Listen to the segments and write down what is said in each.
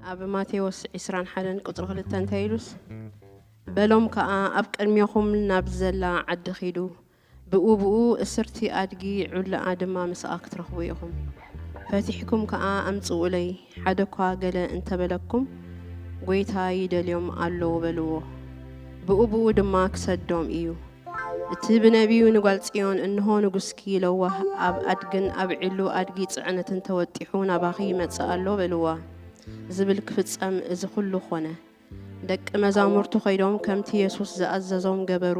ኣብ ማቴዎስ ዕስራን ሓደን ቁጽሪ ክልተ እንታይ ኢሉስ? በሎም ከኣ፣ ኣብ ቅድሜኹም ናብ ዘላ ዓዲ ኺዱ፣ ብኡ ብኡ እስርቲ ኣድጊ ዑላኣ ድማ ምስኣ ክትረኽቡ ኢኹም። ፈቲሕኩም ከኣ ኣምጽኡለይ፣ ሓደ እኳ ገለ እንተበለኩም፣ ጐይታ ይደልዮም ኣሎ በልዎ። ብኡ ብኡ ድማ ክሰዶም እዩ። እቲ ብነቢዩ ንጓል ጽዮን፣ "እንሆ ንጉስኪ ለዋህ ኣብ ኣድግን ኣብ ዒሉ ኣድጊ ጽዕነትን ተወጢሑ ናባኺ ይመጽእ ኣሎ" በልዋ ዝብል ክፍጸም እዚ ኹሉ ኾነ። ደቂ መዛሙርቱ ኸይዶም ከምቲ የሱስ ዝኣዘዞም ገበሩ።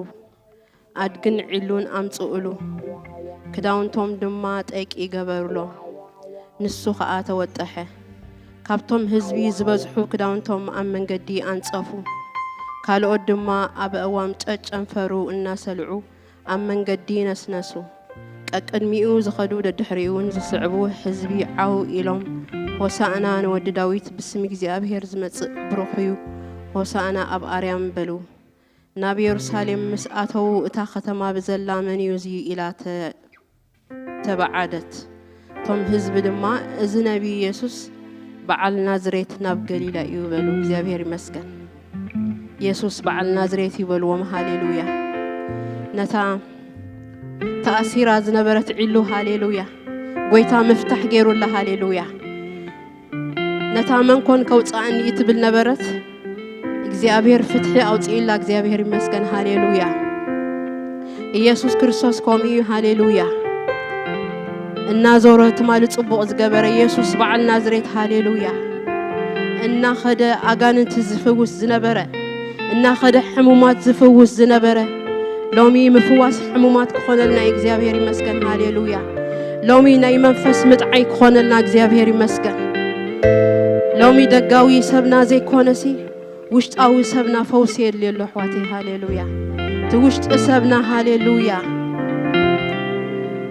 ኣድግን ዒሉን ኣምጽኡሉ፣ ክዳውንቶም ድማ ጠቂ ገበሩሎም። ንሱ ኸኣ ተወጠሐ። ካብቶም ህዝቢ ዝበዝሑ ክዳውንቶም ኣብ መንገዲ ኣንጸፉ። ካልኦት ድማ ኣብ ኣእዋም ጨጨንፈሩ እናሰልዑ ኣብ መንገዲ ነስነሱ። ቀቅድሚኡ ዝኸዱ ደድሕሪኡን ዝስዕቡ ህዝቢ ዓው ኢሎም፣ "ሆሳእና ንወዲ ዳዊት፣ ብስም እግዚኣብሔር ዝመጽእ ብሩኽ እዩ፣ ሆሳእና ኣብ ኣርያም" በሉ። ናብ የሩሳሌም ምስ ኣተዉ፣ እታ ኸተማ ብዘላ "መን እዩ እዚ?" ኢላ ተ-፣ ተበዓደት። እቶም ህዝቢ ድማ፣ "እዚ ነቢይ የሱስ በዓል ናዝሬት ናብ ገሊላ እዩ" በሉ። እግዚኣብሔር ይመስገን። የሱስ በዓል ናዝሬት ይበልዎም። ሃሌሉያ። ነታ ተኣሲራ ዝነበረት ዒሉ፣ ሃሌሉያ፣ ጐይታ ምፍታሕ ገይሩላ። ሃሌሉያ። ነታ መንኮን ከውጽኣኒ እትብል ነበረት፣ እግዚኣብሔር ፍትሒ ኣውጺኡላ። እግዚኣብሔር ይመስገን። ሃሌሉያ። ኢየሱስ ክርስቶስ ከምኡ እዩ። ሃሌሉያ። እናዞረ ትማሊ ጽቡቕ ዝገበረ ኢየሱስ በዓል ናዝሬት። ሃሌሉያ። እናኸደ ኣጋንንቲ ዝፍውስ ዝነበረ፣ እናኸደ ሕሙማት ዝፍውስ ዝነበረ፣ ሎሚ ምፍዋስ ሕሙማት ክኾነልና እግዚኣብሔር ይመስገን። ሃሌሉያ። ሎሚ ናይ መንፈስ ምጥዓይ ክኾነልና እግዚኣብሔር ይመስገን። ሎሚ ደጋዊ ሰብና ዘይኮነሲ፣ ውሽጣዊ ሰብና ፈውሲ የድልዮ ኣሎ ኣሕዋተይ። ሃሌሉያ። እቲ ውሽጢ ሰብና፣ ሃሌሉያ፣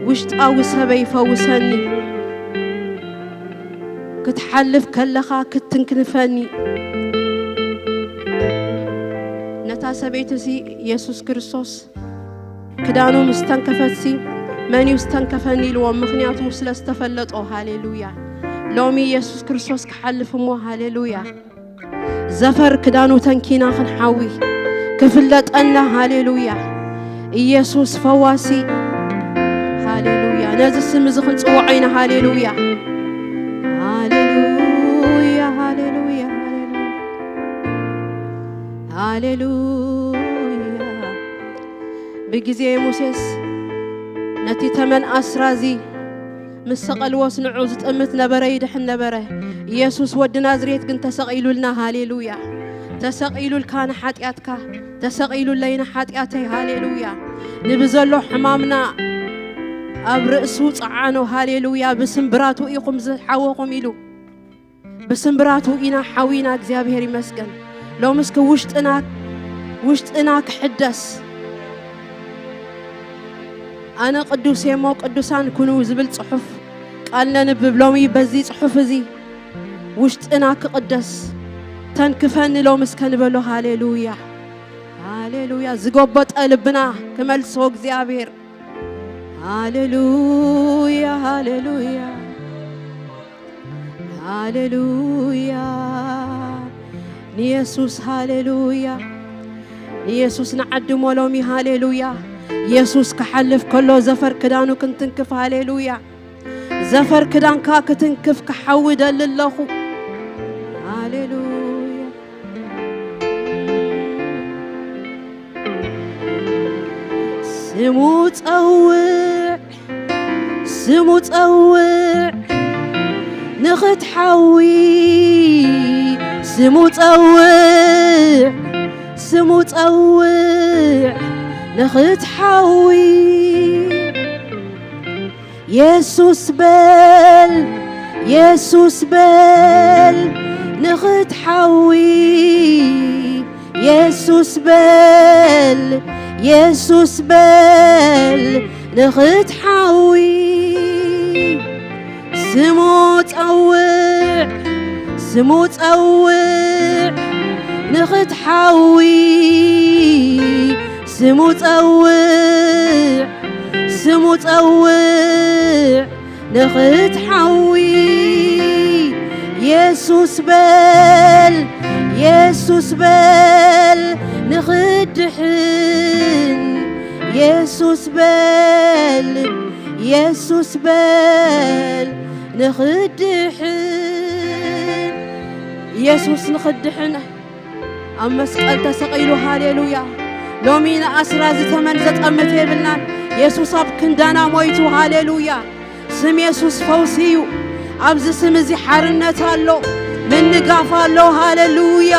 ውሽጣዊ ሰበይ ፈውሰኒ። ክትሓልፍ ከለኻ ክትትንክንፈኒ። ነታ ሰበይቲ እዚ የሱስ ክርስቶስ ክዳኑ ምስ ተንከፈትሲ፣ "መን እዩ ዝተንከፈኒ?" ኢልዎ፣ ምኽንያቱ ስለ ዝተፈለጦ። ሃሌሉያ። ሎሚ የሱስ ክርስቶስ ክሓልፍ እሞ፣ ሃሌሉያ፣ ዘፈር ክዳኑ ተንኪና ክንሓዊ ክፍለጠና። ሃሌሉያ። ኢየሱስ ፈዋሲ። ሃሌሉያ። ነዚ ስም እዚ ክንጽውዖ ኢና። ሃሌሉያ። ሃሌሉያ፣ ሃሌሉያ፣ ሃሌሉያ። ሃሌሉያ። ብግዜ ሙሴስ ነቲ ተመን ኣስራዚ ምስ ሰቐልዎስ ንዑ ዝጥምት ነበረ፣ ይድሕን ነበረ። ኢየሱስ ወዲ ናዝሬት ግን ተሰቒሉልና። ሃሌሉያ። ተሰቒሉልካ ንሓጢኣትካ፣ ተሰቒሉለይ ንሓጢኣተይ። ሃሌሉያ። ንብዘሎ ሕማምና ኣብ ርእሱ ጸዓኖ። ሃሌሉያ። ብስምብራቱ ኢኹም ዝሓወኹም ኢሉ። ብስምብራቱ ኢና ሓዊና። እግዚኣብሔር ይመስገን። ሎሚ እስኪ ውሽጥና፣ ውሽጥና ክሕደስ። "ኣነ ቅዱስ እየ እሞ ቅዱሳን ኩኑ" ዝብል ጽሑፍ ቃል ነንብብ። ሎሚ በዚ ጽሑፍ እዚ ውሽጥና ክቕደስ ተንክፈኒ ሎሚ እስከ ንበሎ። ሃሌሉያ፣ ሃሌሉያ። ዝጎበጠ ልብና ክመልሶ እግዚኣብሔር። ሃሌሉያ፣ ሃሌሉያ፣ ሃሌሉያ። ንየሱስ ሃሌሉያ፣ ንየሱስ ንዓድሞ ሎሚ። ሃሌሉያ። የሱስ ክሓልፍ ከሎ ዘፈር ክዳኑ ክንትንክፍ። ሃሌሉያ። ዘፈር ክዳንካ ክትንክፍ ክሓዊ ደሊ ኣለኹ። ሃሌሉያ። ስሙ ጸውዕ፣ ስሙ ጸውዕ ንኽትሓዊ። ስሙ ጸውዕ፣ ስሙ ጸውዕ ንኽትሓዊ። የሱስ በል፣ የሱስ በል ንኽትሓዊ። የሱስ በል፣ የሱስ በል ንኽትሓዊ። ስሙ ጸውዕ፣ ስሙ ጸውዕ ንኽትሓዊ። ስሙ ጸውዕ፣ ስሙ ጸውዕ ንኽትሓዊ። የሱስ በል፣ የሱስ በል ንኽድሕን፣ የሱስ በል፣ የሱስ በል ንኽድሕን። የሱስ ንኽድሕን ኣብ መስቀል ተሰቒሉ፣ ሃሌሉያ። ሎሚ ንኣስራ ዝተመን ዘጠምት የብልናን። የሱስ ኣብ ክንዳና ሞይቱ፣ ሃሌሉያ። ስም የሱስ ፈውሲ እዩ። ኣብዚ ስም እዚ ሓርነት ኣሎ፣ ምንጋፍ ኣሎ፣ ሃሌሉያ።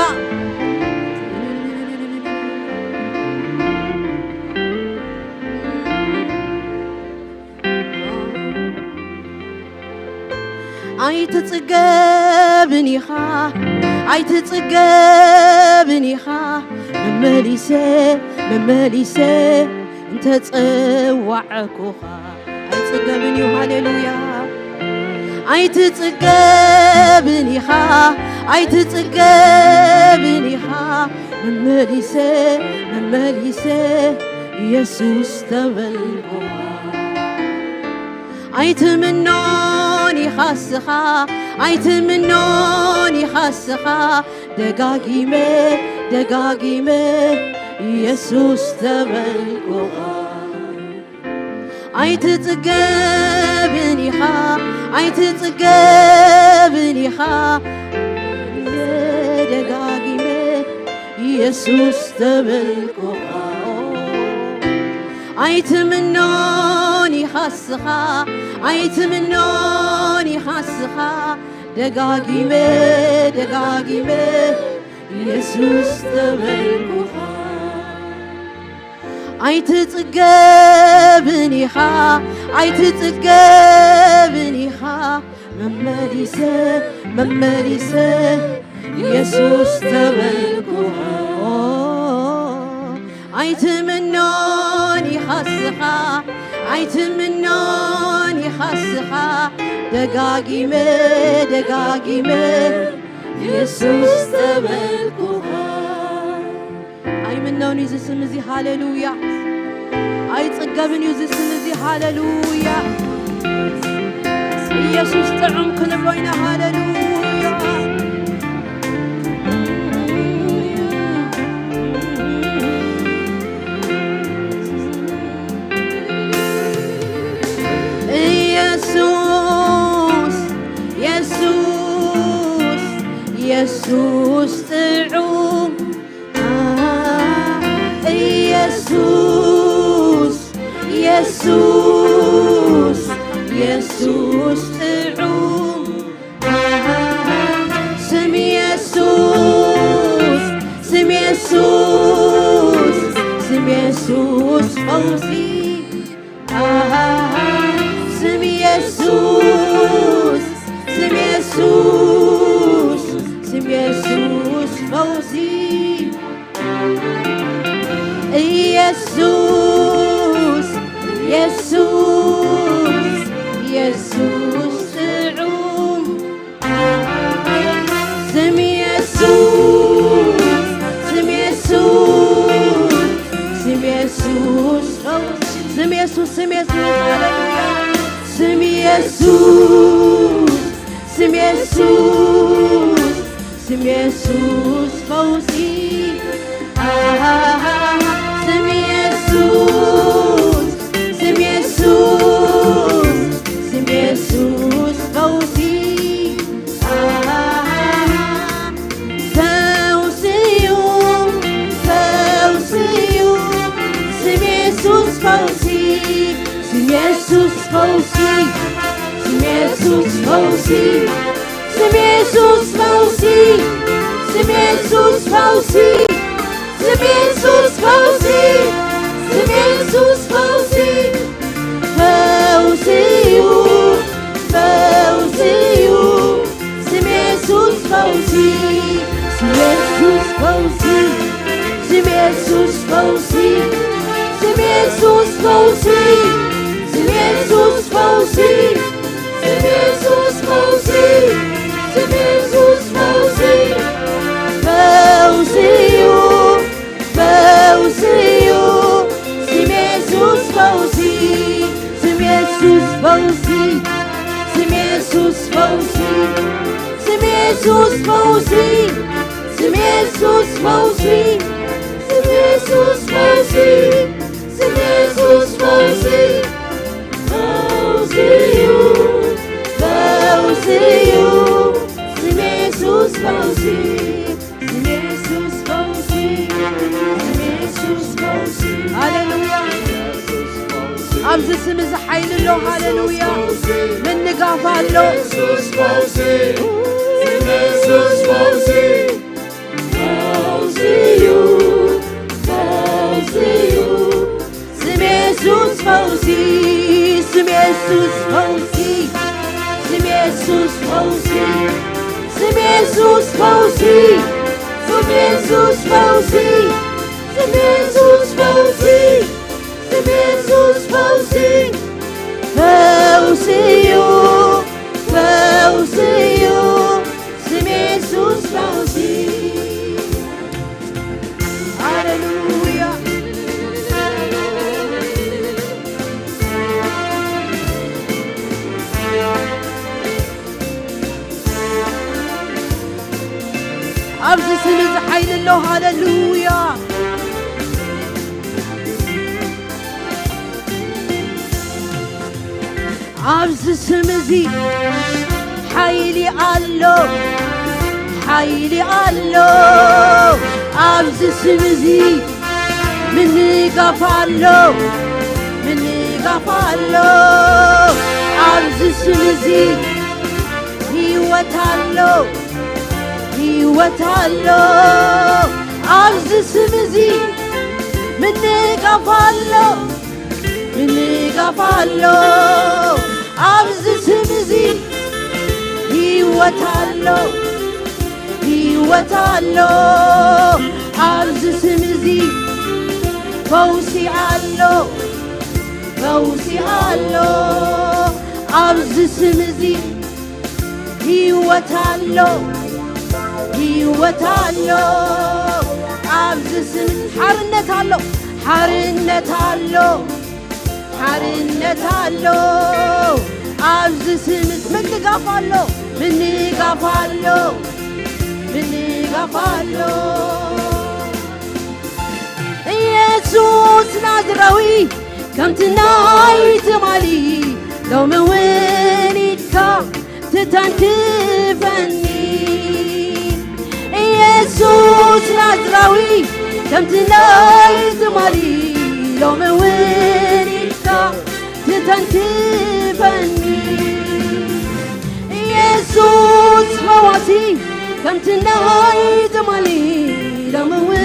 ኣይትጽገብን ኢኻ፣ ኣይትጽገብን ኢኻ፣ መመሊሰ፣ መመሊሰ እንተጸዋዕኩኻ። ኣይጽገብን እዩ፣ ሃሌሉያ። ኣይትጽገብን ኢኻ፣ ኣይትጽገብን ኢኻ፣ መመሊሰ፣ መመሊሰ የሱስ ተበልኩኻ። ኣይትምኖን ኢኻ ስኻ፣ ኣይትምኖን ኢኻ ስኻ፣ ደጋጊመ፣ ደጋጊመ የሱስ ተበልኩኻ። ኣይትጽገብን ኢኻ፣ ኣይትጽገብን ኢኻ፣ ደጋጊመ የሱስ ተበልኩኻ። ኣይትምኖን ኢኻ ስኻ፣ ኣይትምኖን ኢኻ ስኻ፣ ደጋጊመ፣ ደጋጊመ የሱስ ተበልኩኻ። ኣይትጽገብን ኢኻ፣ ኣይትጽገብን ኢኻ፣ መመሊሰ፣ መመሊሰ የሱስ ተበልኩኻ። ኣይትምኖን ኢኻ ስኻ፣ ኣይትምኖን ኢኻ ስኻ፣ ደጋጊመ፣ ደጋጊመ የሱስ ተበልኩኻ። ኣይምነውን እዩ እዚ ስም እዚ፣ ሃሌሉያ። ኣይጽገብን እዩ እዚ ስም እዚ፣ ሃሌሉያ። ኢየሱስ ጥዑም ክንብሎ ኢና፣ ሃሌሉያ። ኢየሱስ፣ ኢየሱስ፣ ኢየሱስ ጥዑም፣ ኢየሱስ፣ ኢየሱስ፣ ኢየሱስ ጥዑም። ስም የሱስ፣ ስም የሱስ፣ ስም የሱስ ፈውሲ። ስም የሱስ፣ ስም የሱስ፣ ስም የሱስ ፈውሲ። ኢየሱስ፣ ኢየሱስ፣ ኢየሱስ ጥዑም። ስም የሱስ፣ ስም የሱስ፣ ስም የሱስ፣ ስም የሱስ፣ ስም የሱስ፣ ሃሌሉያ። ስም የሱስ፣ ስም የሱስ፣ ስም የሱስ ፈውሲ። ስም የሱስ፣ ስም የሱስ፣ ስም የሱስ ፈውሲ። ፈውሲ እዩ፣ ፈውሲ እዩ፣ ስም የሱስ ፈውሲ። ስም የሱስ ፈውሲ፣ ስም የሱስ ፈውሲ፣ ስም የሱስ ፈውሲ፣ ስም የሱስ ፈውሲ፣ ስም የሱስ ፈውሲ፣ ስም የሱስ ፈውሲ። ፈውሲ እዩ፣ ፈውሲ እዩ፣ ስም የሱስ ፈውሲ፣ ስም የሱስ ፈውሲ፣ ስም የሱስ ፈውሲ፣ ስም የሱስ ፈውሲ፣ ስም የሱስ ፈውሲ፣ ስም የሱስ ፈውሲ፣ ስም የሱስ ፈውሲ። ፈውሲ እዩ፣ ፈውሲ እዩ፣ ስም የሱስ ፈውሲ፣ ስም የሱስ ፈውሲ፣ ስም የሱስ ፈውሲ፣ ስም ፈውሲ፣ ስም የሱስ ፈውሲ፣ ስም የሱስ ፈውሲ፣ ፈውሲ እዩ፣ ፈውሲ እዩ፣ ስም የሱስ ፈውሲ፣ ስም የሱስ ፈውሲ፣ ስም የሱስ ፈውሲ። ሃሌሉያ። ኣብዚ ስም እዚ ሓይሊ ኣሎ። ሃሌሉያ። ምንጋፍ ኣሎ። ስም የሱስ ፈውሲ፣ ስም የሱስ ፈውሲ፣ ፈውሲ እዩ፣ ፈውሲ እዩ። ስም የሱስ ፈውሲ፣ ስም የሱስ ፈውሲ፣ ስም የሱስ ፈውሲ፣ ስም የሱስ ፈውሲ፣ ስም የሱስ ፈውሲ፣ ስም የሱስ ፈውሲ፣ ስም የሱስ ፈውሲ፣ ፈውሲ እዩ፣ ፈውሲ እዩ፣ ስም የሱስ ፈውሲ። ሃሌሉያ። ኣብዚ ስም እዚ ሓይሊ ኣሎ። ሃሌሉያ። ኣብዚ ስም እዚ ሓይሊ ኣሎ፣ ሓይሊ ኣሎ። ኣብዚ ስም እዚ ምንጋፍ ኣሎ፣ ምንጋፍ ኣሎ። ኣብዚ ስም እዚ ህይወት ኣሎ፣ ህይወት ኣሎ። ኣብዚ ስም እዚ ምንጋፍ ኣሎ፣ ምንጋፍ ኣሎ። ኣብዚ ስም እዚ ህይወት ኣሎ፣ ህይወት ኣሎ። ኣብዚ ስም እዚ ፈውሲ ኣሎ፣ ፈውሲ ኣሎ። ኣብዚ ስም እዚ ህይወት ኣሎ፣ ህይወት ኣሎ። ኣብዚ ስም ሓርነት ኣሎ፣ ሓርነት ኣሎ፣ ሓርነት ኣሎ። ኣብዚ ስም ምንጋፍ ኣሎ፣ ምንጋፍ ኣሎ፣ ምንጋፍ ኣሎ። ኢየሱስ ናዝራዊ ከምቲ ናይ ትማሊ ሎሚ እውን ኢድካ ትተንክፈኒ። ኢየሱስ ናዝራዊ ከምቲ ናይ ትማሊ ሎሚ እውን ኢድካ ትተንክፈኒ። ኢየሱስ ፈዋሲ ከምቲ ናይ ትማሊ ሎሚ እውን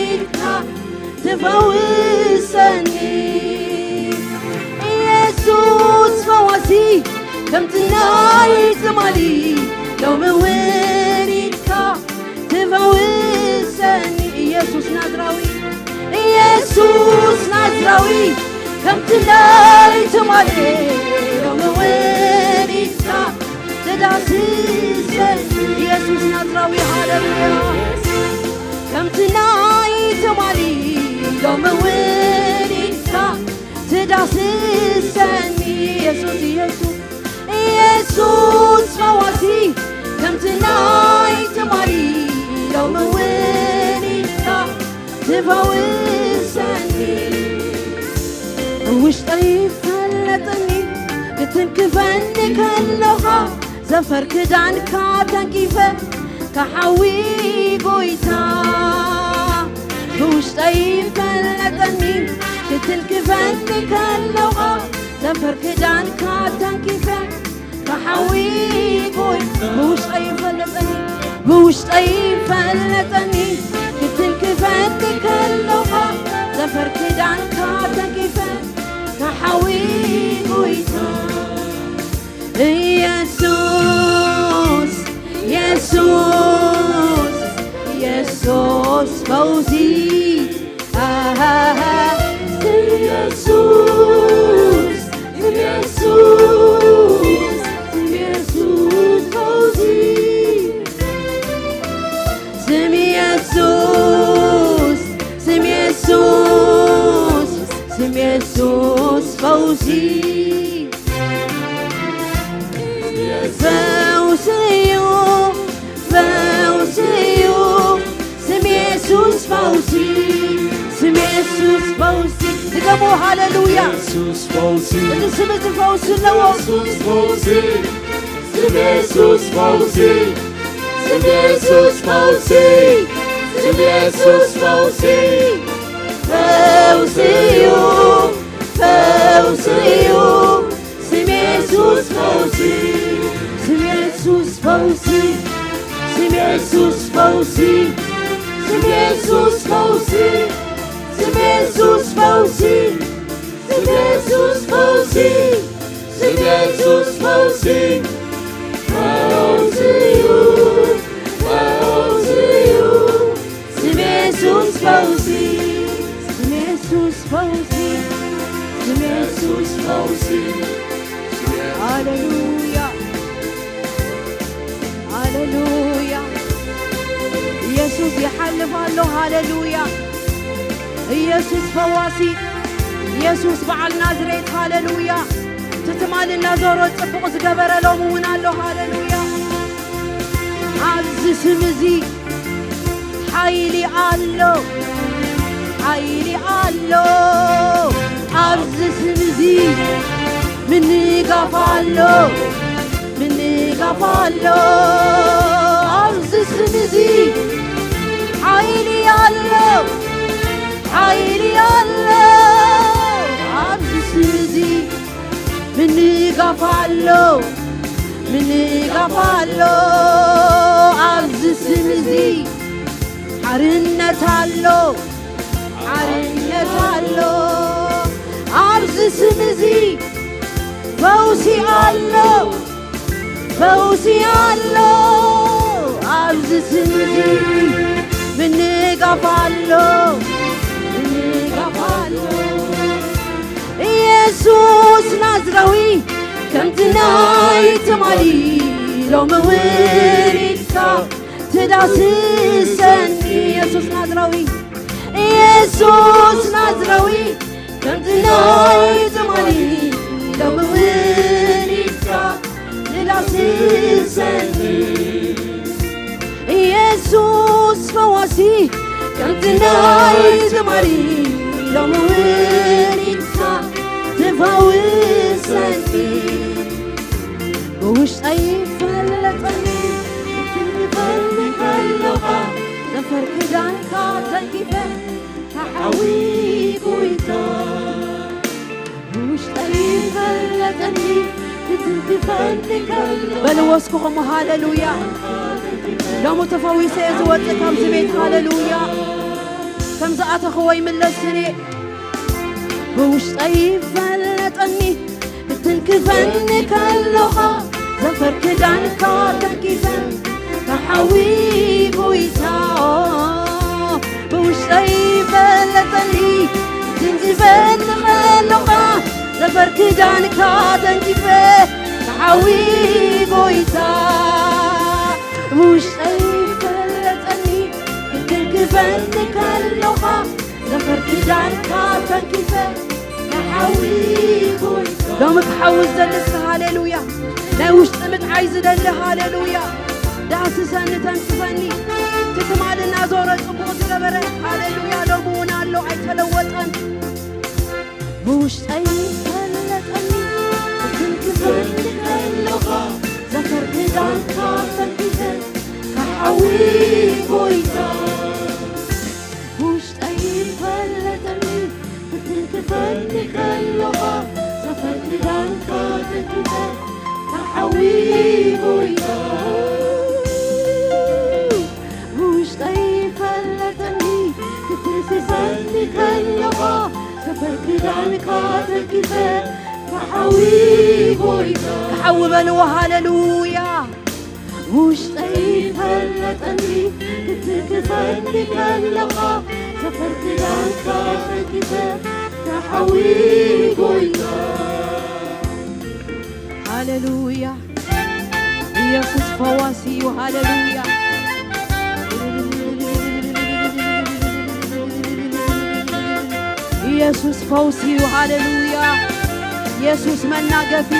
ኢድካ ትፈውሰኒ። ኢየሱስ ፈዋሲ ከምቲ ናይ ትማሊ ሎሚ እውን ኢድካ ትፈውሰኒ። ኢየሱስ ናዝራዊ፣ ኢየሱስ ናዝራዊ ከምቲ ናይ ትማሊ ሎሚ እውን ኢድካ ትዳስሰኒ። ኢየሱስ ናዝራዊ፣ ሃሌሉያ። ከምቲ ናይ ትማሊ ሎሚ እውን ኢድካ ትዳስሰኒ። ኢየሱስ፣ ኢየሱስ፣ ኢየሱስ ፈዋሲ ከምቲ ናይ ትማሊ ሎሚ እውን ኢድካ ትፈውሰኒ። ብውሽጠይ ይፈለጠኒ ክትንክፈኒ ከለኻ ዘፈር ክዳንካ ተንኪፈ ካሓዊ ጎይታ። ብውሽጠይ ይፈለጠኒ ክትንክፈኒ ከለኻ ዘፈር ክዳንካ ተንኪፈ ካሓዊ ጎይ ብውሽጠይ ይፈለጠኒ ብውሽጠይ ይፈለጠኒ ክትንክፈኒ ከለኻ ዘፈር ክዳንካ ተንኪፈ ካሓዊ ጎይታ። ኢየሱስ፣ ኢየሱስ፣ ኢየሱስ ፈውሲ። ኣሃሃ። ኢየሱስ፣ ኢየሱስ፣ ኢየሱስ ፈውሲ። ስም ኢየሱስ፣ ስም ኢየሱስ፣ ስም ኢየሱስ ፈውሲ። ፈውሲ እዩ፣ ፈውሲ እዩ፣ የሱስ ፈውሲ። ድገሙ፣ ሃሌሉያ። የሱስ ፈውሲ። እዚ ስም እዚ ፈውሲ ኣለዎ። የሱስ ፈውሲ። ስም የሱስ ፈውሲ። ስም የሱስ ፈውሲ። ስም የሱስ ፈውሲ። ፈውሲ እዩ። ፈውሲ እዩ። ስም የሱስ ፈውሲ። ስም የሱስ ፈውሲ። ስም የሱስ ፈውሲ። ስም የሱስ ፈውሲ። ስም የሱስ ፈውሲ። ስም የሱስ ፈውሲ። ስም የሱስ ፈውሲ። ፈውሲ እዩ። ፈውሲ እዩ። ስም የሱስ ፈውሲ። ስም የሱስ ፈውሲ። ስም የሱስ ፈውሲ። ሃሌሉያ። ሃሌሉያ። ኢየሱስ ይሓልፍ ኣሎ። ሃሌሉያ። ኢየሱስ ፈዋሲ። ኢየሱስ በዓል ናዝሬት። ሃሌሉያ። እቲ ትማሊ እናዞረ ጽቡቕ ዝገበረ ሎሚ እውን ኣሎ። ሃሌሉያ። ኣብዚ ስም እዚ ሓይሊ ኣሎ። ሓይሊ ኣሎ። ኣብዚ ስም እዚ ምንጋፍ ኣሎ። ምንጋፍ ኣሎ። ኣብዚ ስም እዚ ሓይሊ ኣሎ። ሓይሊ ኣሎ። ኣብዚ ስም እዚ ምንጋፍ ኣሎ። ምንጋፍ ኣሎ። ኣብዚ ስም እዚ ሓርነት ኣሎ። ሓርነት ኣሎ። ኣብዚ ስም እዚ ፈውሲ ኣሎ። ፈውሲ ኣሎ። ኣብዚ ስም እዚ ምንጋፍ ኣሎ። ምንጋፍ ኣሎ። ኢየሱስ ናዝራዊ ከምቲ ናይ ትማሊ ሎሚ እውን ኢልካ ትዳስሰኒ። ኢየሱስ ናዝራዊ፣ ኢየሱስ ናዝራዊ ከምቲ ናይ ትማሊ ሎሚ እውን ኢልካ ትዳስሰኒ። ኢየሱስ ፈዋሲ ከምቲ ናይ ትማሊ ሎሚ እውን ኢልካ ትፈውሰኒ። ብውሽጠይ ይፈለጠኒ ክትንክፈኒ ከለኻ ዘፈር ክዳንካ ተንኪፈ ተሓዊ ጎይታ። ብውሽጠይ ይፈለጠኒ ክትንክፈኒ ከለኻ በልዎ እስኪ ከምኡ፣ ሃሌሉያ። ሎሚ ተፈዊሰ እየ ዝወፅእ ካብዚ ቤት፣ ሃሌሉያ። ከም ዝኣተኽዎ ይምለስን እየ። ብውሽጠይ ይፈለጠኒ ክትንክፈኒ ከለኻ ዘፈር ክዳንካ ተንኪፈ ተሓዊ ጎይታ። ብውሽጠይ ይፈለጠኒ ክትንክፈኒ ከለኻ ዘፈር ክዳንካ ተንኪፈ ተሓዊ ጎይታ። ብውሽጠይ ይፈለጠኒ ክትንክፈኒ ከለኻ ዘፈር ክዳንካ ተንኪፈ ንሓዊ ጎይታ። ሎሚ ክሓዊ ዝደሊ እስከ ሃሌሉያ። ናይ ውሽጢ ምጥዓይ ዝደሊ ሃሌሉያ። ዳህስሰኒ ተንክፈኒ። እቲ ትማሊ እናዞረ ጽቡቕ ዝገበረ ሃሌሉያ ሎሚ እውን ኣሎ ኣይተለወጠን። ብውሽጠይ ይፈለጠኒ ክትንክፈኒ ከለኻ ዘፈር ክዳንካ ተንኪፈ ንሓዊ ጎይታ። ብውሽጠይ ይፈለጠኒ ክትንክፈኒ ከለኻ ዘፈር ክዳንካ ተንኪፈ ተሓዊ ጎይታ። ብውሽጠይ ይፈለጠኒ ክትንክፈኒ ከለኻ ዘፈር ክዳንካ ተንኪፈ ተሓዊ ጎይታ። ተሓዊ በልዎ ሃሌሉያ። ውሽጠይ ይፈለጠኒ ክትንክፈኒ ከለኻ ዘፈር ክዳንካ ተንኪፈ ተሓዊ ጎይታ። ሃሌሉያ። ኢየሱስ ፈዋሲ እዩ። ሃሌሉያ። ኢየሱስ ፈውሲ እዩ። ሃሌሉያ። ኢየሱስ መናገፊ፣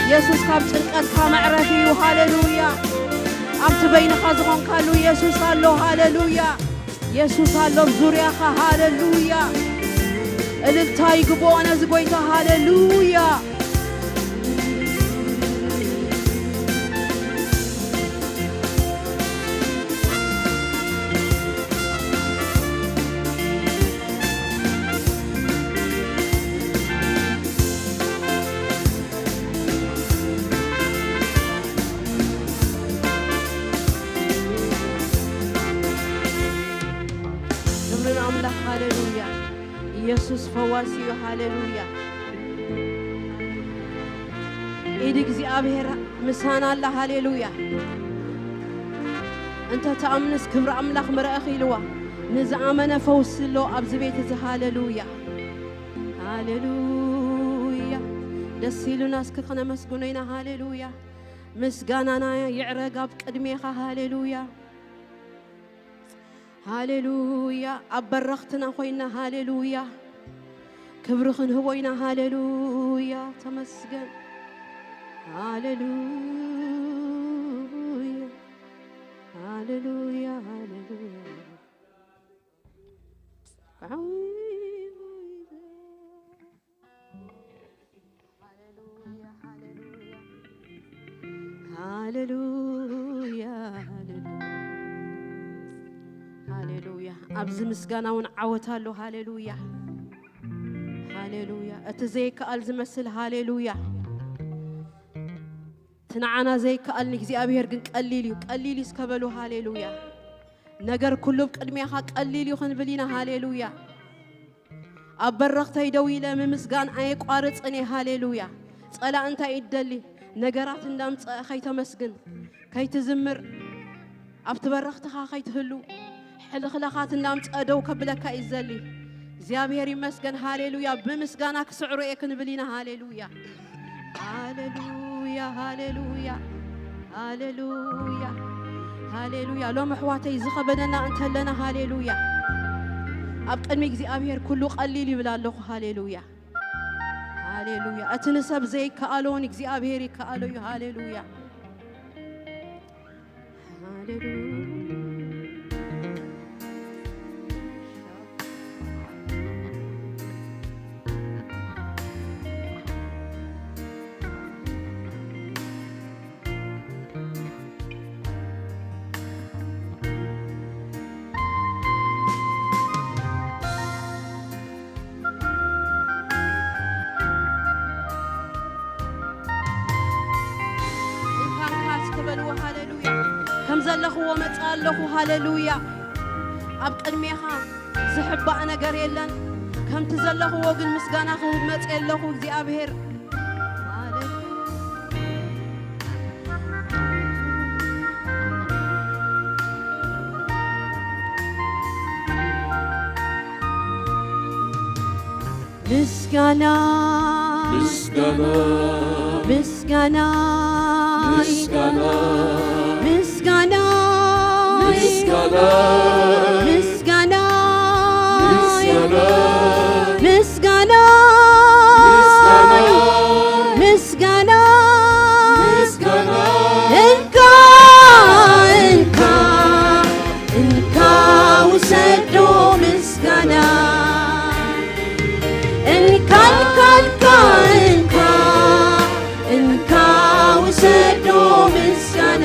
ኢየሱስ ካብ ጭንቀትካ መዕረፊ እዩ። ሃሌሉያ። ኣብቲ በይንኻ ዝኾንካሉ ኢየሱስ ኣሎ። ሃሌሉያ። ኢየሱስ ኣሎ ኣብ ዙርያኻ። ሃሌሉያ። እልልታ ይግብኦ ነዚ ጎይታ። ሃሌሉያ። ክብሪ ንኣምላኽ። ሃሌሉያ። ኢየሱስ ፈዋሲ እዩ። ሃሌሉያ። ኢድ እግዚኣብሔር ምሳና ኣላ። ሃሌሉያ። እንተ ተኣምንስ ክብሪ ኣምላኽ ምረእኽ ኢልዋ። ንዝኣመነ ፈውሲ ኣሎ ኣብዚ ቤት እዚ። ሃሌሉያ። ሃሌሉያ። ደስ ኢሉና እስኪ ክነመስግኖ ኢና። ሃሌሉያ። ምስጋናና ይዕረግ ኣብ ቅድሜኻ። ሃሌሉያ። ሃሌሉያ። ኣብ በረኽትና ኮይና። ሃሌሉያ። ክብሪ ክንህቦ ኢና። ሃሌሉያ። ተመስገን። ሃሌሉያ። ሃሌሉያ። ሃሌሉያ። ሃሌሉያ፣ ሃሌሉያ፣ ሃሌሉያ። ኣብዚ ምስጋና እውን ዓወት ኣሎ። ሃሌሉያ፣ ሃሌሉያ። እቲ ዘይከኣል ዝመስል፣ ሃሌሉያ። እቲ ንዓና ዘይከኣል ንእግዚኣብሔር ግን ቀሊል እዩ። ቀሊል እዩ እስከ በሉ። ሃሌሉያ። ነገር ኩሉ ኣብ ቅድሜኻ ቀሊል እዩ ክንብል ኢና። ሃሌሉያ። ኣብ በረኽተይ ደው ኢለ ምምስጋን ኣየቋርጽን እየ። ሃሌሉያ። ጸላእ እንታይ እዩ ደሊ? ነገራት እንዳምጸአ ከይተመስግን፣ ከይትዝምር፣ ኣብቲ በረኽትኻ ከይትህሉ፣ ሕልኽላኻት እንዳምጸአ ደው ከብለካ እዩ ዘሊ። እግዚኣብሔር ይመስገን። ሃሌሉያ። ብምስጋና ክስዕሮ እየ ክንብል ኢና። ሃሌሉያ። ሃሌሉያ፣ ሃሌሉያ፣ ሃሌሉያ፣ ሃሌሉያ። ሎም ኣሕዋተይ ዝኸበደና እንተለና፣ ሃሌሉያ፣ ኣብ ቅድሚ እግዚኣብሔር ኩሉ ቀሊል ይብል ኣለኹ። ሃሌሉያ፣ ሃሌሉያ። እቲ ንሰብ ዘይከኣሎ ንእግዚኣብሔር ይከኣሎ እዩ። ሃሌሉያ፣ ሃሌሉያ። እንኳን ካስ ክበልዎ። ሃሌሉያ። ከም ዘለኽዎ መጽእ ኣለኹ። ሃሌሉያ። ኣብ ቅድሜኻ ዝሕባእ ነገር የለን። ከምቲ ዘለኽዎ ግን ምስጋና ክህብ መጽእ ኣለኹ እግዚኣብሔር። ሃሌሉያ። ምስጋና ምስጋና ምስጋና ምስጋና ምስጋና ምስጋና ምስጋና ምስጋና ምስጋና ምስጋና ምስጋና እንካ እንካ እንካ ውሰዶ ምስጋና እንካ እንካ እንካ እንካ እንካ ውሰዶ ምስጋና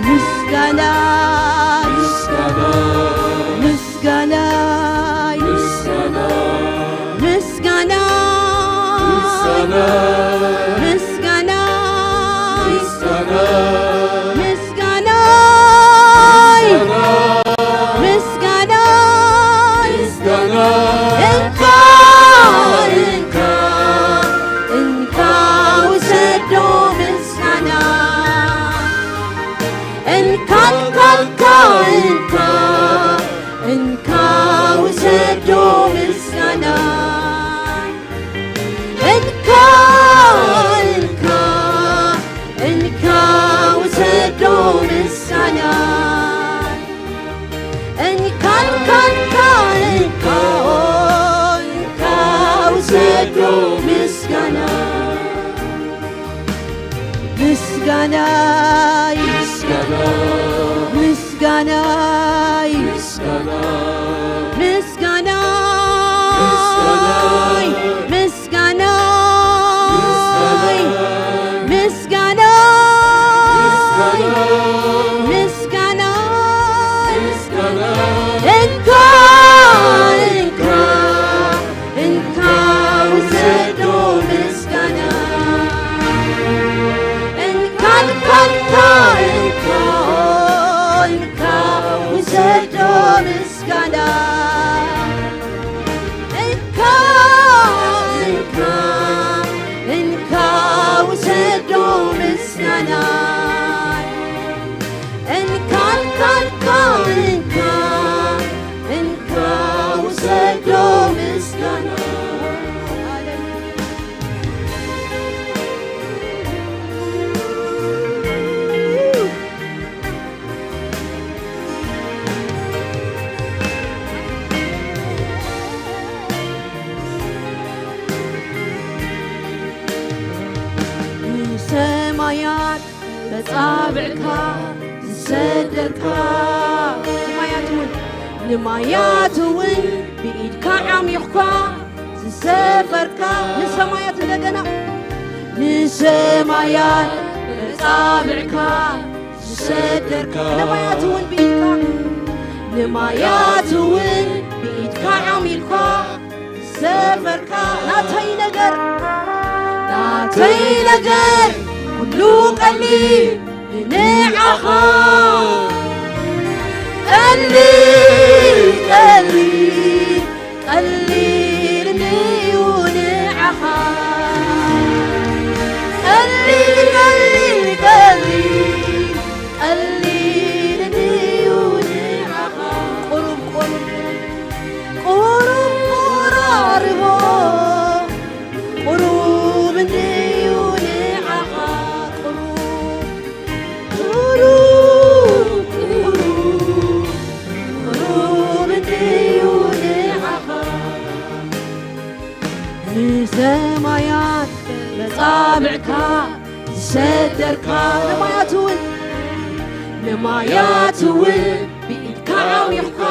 ምስጋና ምስጋና ምስጋና ምስጋና ምስጋና ምስጋና ምስጋና ምስጋና ምስጋና ምስጋና ምስጋና እንካ እንካ እንካ ውሰዶ ምስጋና እንካ እንካ እንካ እንካ እንካ ውሰዶ ምስጋና እንካ እንካ እንካ ውሰዶ ምስጋና እንካ እንካ እንካ እንካ እንካ ውሰዶ ምስጋና ምስጋና ምስጋና ምስጋና ምስጋና ምስጋና ሰዶ ምስጋና። እንካ፣ እንካ፣ እንካ ውሰዶ ምስጋና። እንካ፣ እንካ፣ እንካ፣ እንካ፣ እንካ ውሰዶ ምስጋና። ንሰማያት በጻብዕካ ዝሰደርካ፣ ንማያት እውን፣ ንማያት እውን ብኢድካ ዓሚቕካ ዝሰፈርካ፣ ንሰማያት እንደገና፣ ንሰማያት በጻብዕካ ዝሰደርካ፣ ንማያት እውን ብኢድካ፣ ንማያት እውን ብኢድካ ዓሚልካ ዝሰፈርካ፣ ናተይ ነገር፣ ናተይ ነገር ኩሉ ቀሊል ንዓኻ። ቀሊል፣ ቀሊል፣ ቀሊል እዩ ንዓኻ። ቀሊል፣ ቀሊል፣ ቀሊል፣ ቀሊል እዩ ንዓኻ። ቁሩብ፣ ቁሩብ፣ ቁሩብ፣ ቁራርቦ፣ ቁሩብ እንድዩ ንዓኻ። ቁሩብ፣ ቁሩብ፣ ቁሩብ፣ ቁሩብ እንድዩ ንዓኻ። ንሰማያት መጻብዕካ ዝሰደርካ፣ ንማያት እውን፣ ንማያት እውን ብኢድካ ዓሚቕካ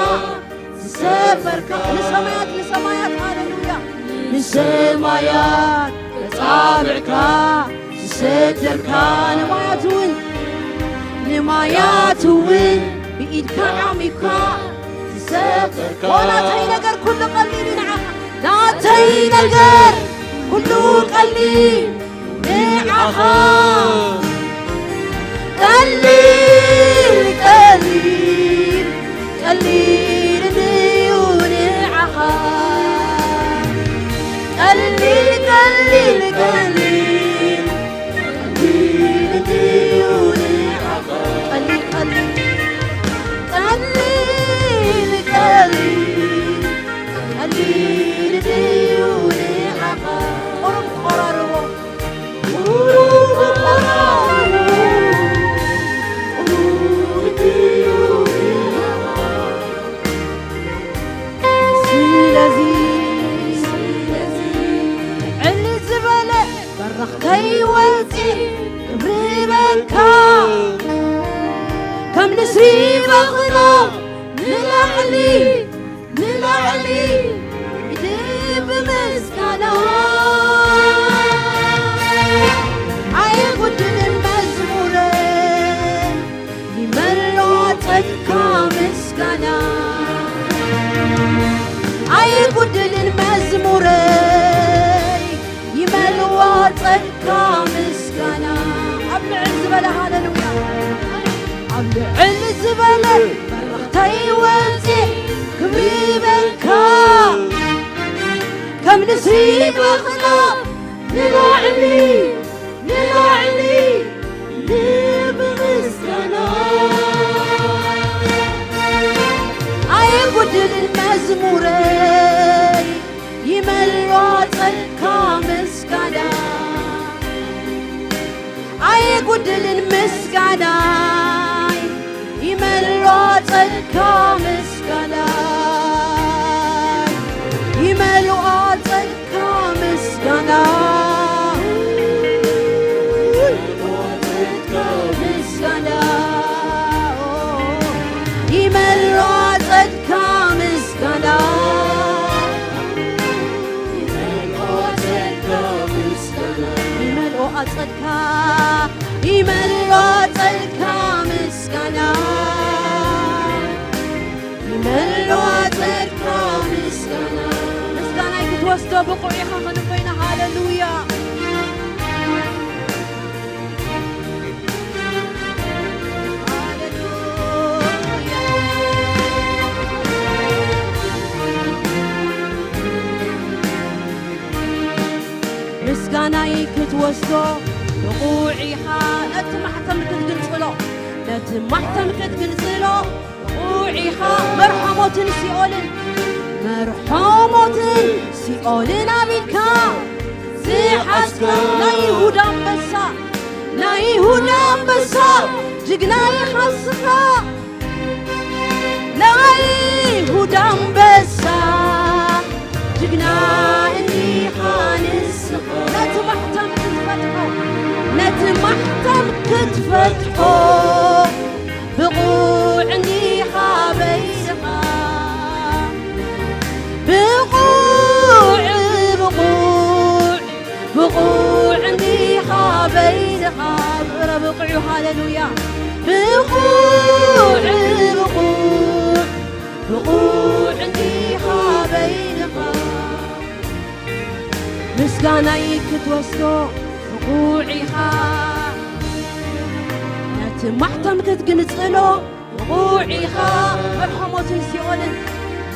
ዝሰፈርካ፣ ንሰማያት፣ ንሰማያት፣ ሃሌሉያ፣ ንሰማያት መጻብዕካ ዝሰደርካ፣ ንማያት እውን፣ ንማያት እውን ብኢድካ ዓሚቕካ ዝሰፈርካ። ኦ፣ ናተይ ነገር ኩሉ ቀሊል እዩ ንዓኻ። ናተይ ነገር ኩሉ ቀሊል ንዓኻ። ቀሊል፣ ቀሊል፣ ቀሊል እዩ ንዓኻ። ቀሊል፣ ቀሊል፣ ቀሊል፣ ቀሊል እዩ ንዓኻ። ቀሊል፣ ቀሊል፣ ቀሊል፣ ቀሊል፣ ቀሊል እዩ ንዓኻ። ቁሩብ ቆራርቦ። ስለዚ ዕሊ ዝበለ በረኽ ከይወጽእ ክብሪ በካ ከም ንስሪ በኽኖ ንላዕሊ ንላዕሊ ኢድ ብምስጋና ኣይጉድልን መዝሙረይ ይመልኦ ጸድካ ምስጋና ኣይጉድልን መዝሙረይ ይመልኦ ጸድካ ምስጋና ኣብ ልዕል ዝበለ ሃሌሉያ ኣብ ልዕል ዝበለ በረኽተይ ወፂ ክብሪ በልካ ከም ንስሪ በኽላ ንላዕሊ ንላዕሊ ንምስጋና ኣይጉድልን መዝሙረይ ይመልኦ ጸድካ ምስጋና ኣይጉድልን ምስጋናይ ይመልኦ ጸድካ ምስጋናይ ይመልኦ ጸድካ ምስጋና ይመልኦ ጸድካ ምስጋና ይመልኦ ጸድካ ምስጋና ይመልኦ ጸድካ ይመልኦ ኣጸድካ ይመልኦ ኣጸድካ ምስጋና ይመልኦ ኣጸድካ ምስጋና ምስጋናይ ክትወስዶ ብቑዕ ኢኻ ክንበይና ሃሌሉያ ሃሌሉያ ናይ ክትወስዶ ብቑዕ ኢኻ። ነቲ ማሕተም ክትግንጽሎ፣ ነቲ ማሕተም ክትግንጽሎ ብቑዕ ኢኻ። መርሖ ሞትን ሲኦልን፣ መርሖ ሞትን ሲኦልን ኣቢልካ ዝሓዝካ ናይ ይሁዳ ኣንበሳ፣ ናይ ይሁዳ ኣንበሳ፣ ጅግና ኢኻ ንስኻ። ናይ ይሁዳ ኣንበሳ፣ ጅግና እንዲኻ ንስኻ። ነቲ ማሕተም ክትፈትሖ፣ ነቲ ማሕተም ክትፈትሖ፣ ብቑዕ እንዲኻ በይንኻ። ብቑዕ፣ ብቑዕ፣ ብቑዕ እንዲኻ በይንኻ። እረ ብቑዕ እዩ፣ ሃሌሉያ። ብቑዕ፣ ብቑዕ፣ ብቑዕ እንዲኻ በይንኻ። ምስጋናይ ክትወስዶ ብቑዕ ኢኻ። ነቲ ማሕተም ክትግንጽሎ ብቑዕ ኢኻ። መርሖ ሞትን ሲኦልን፣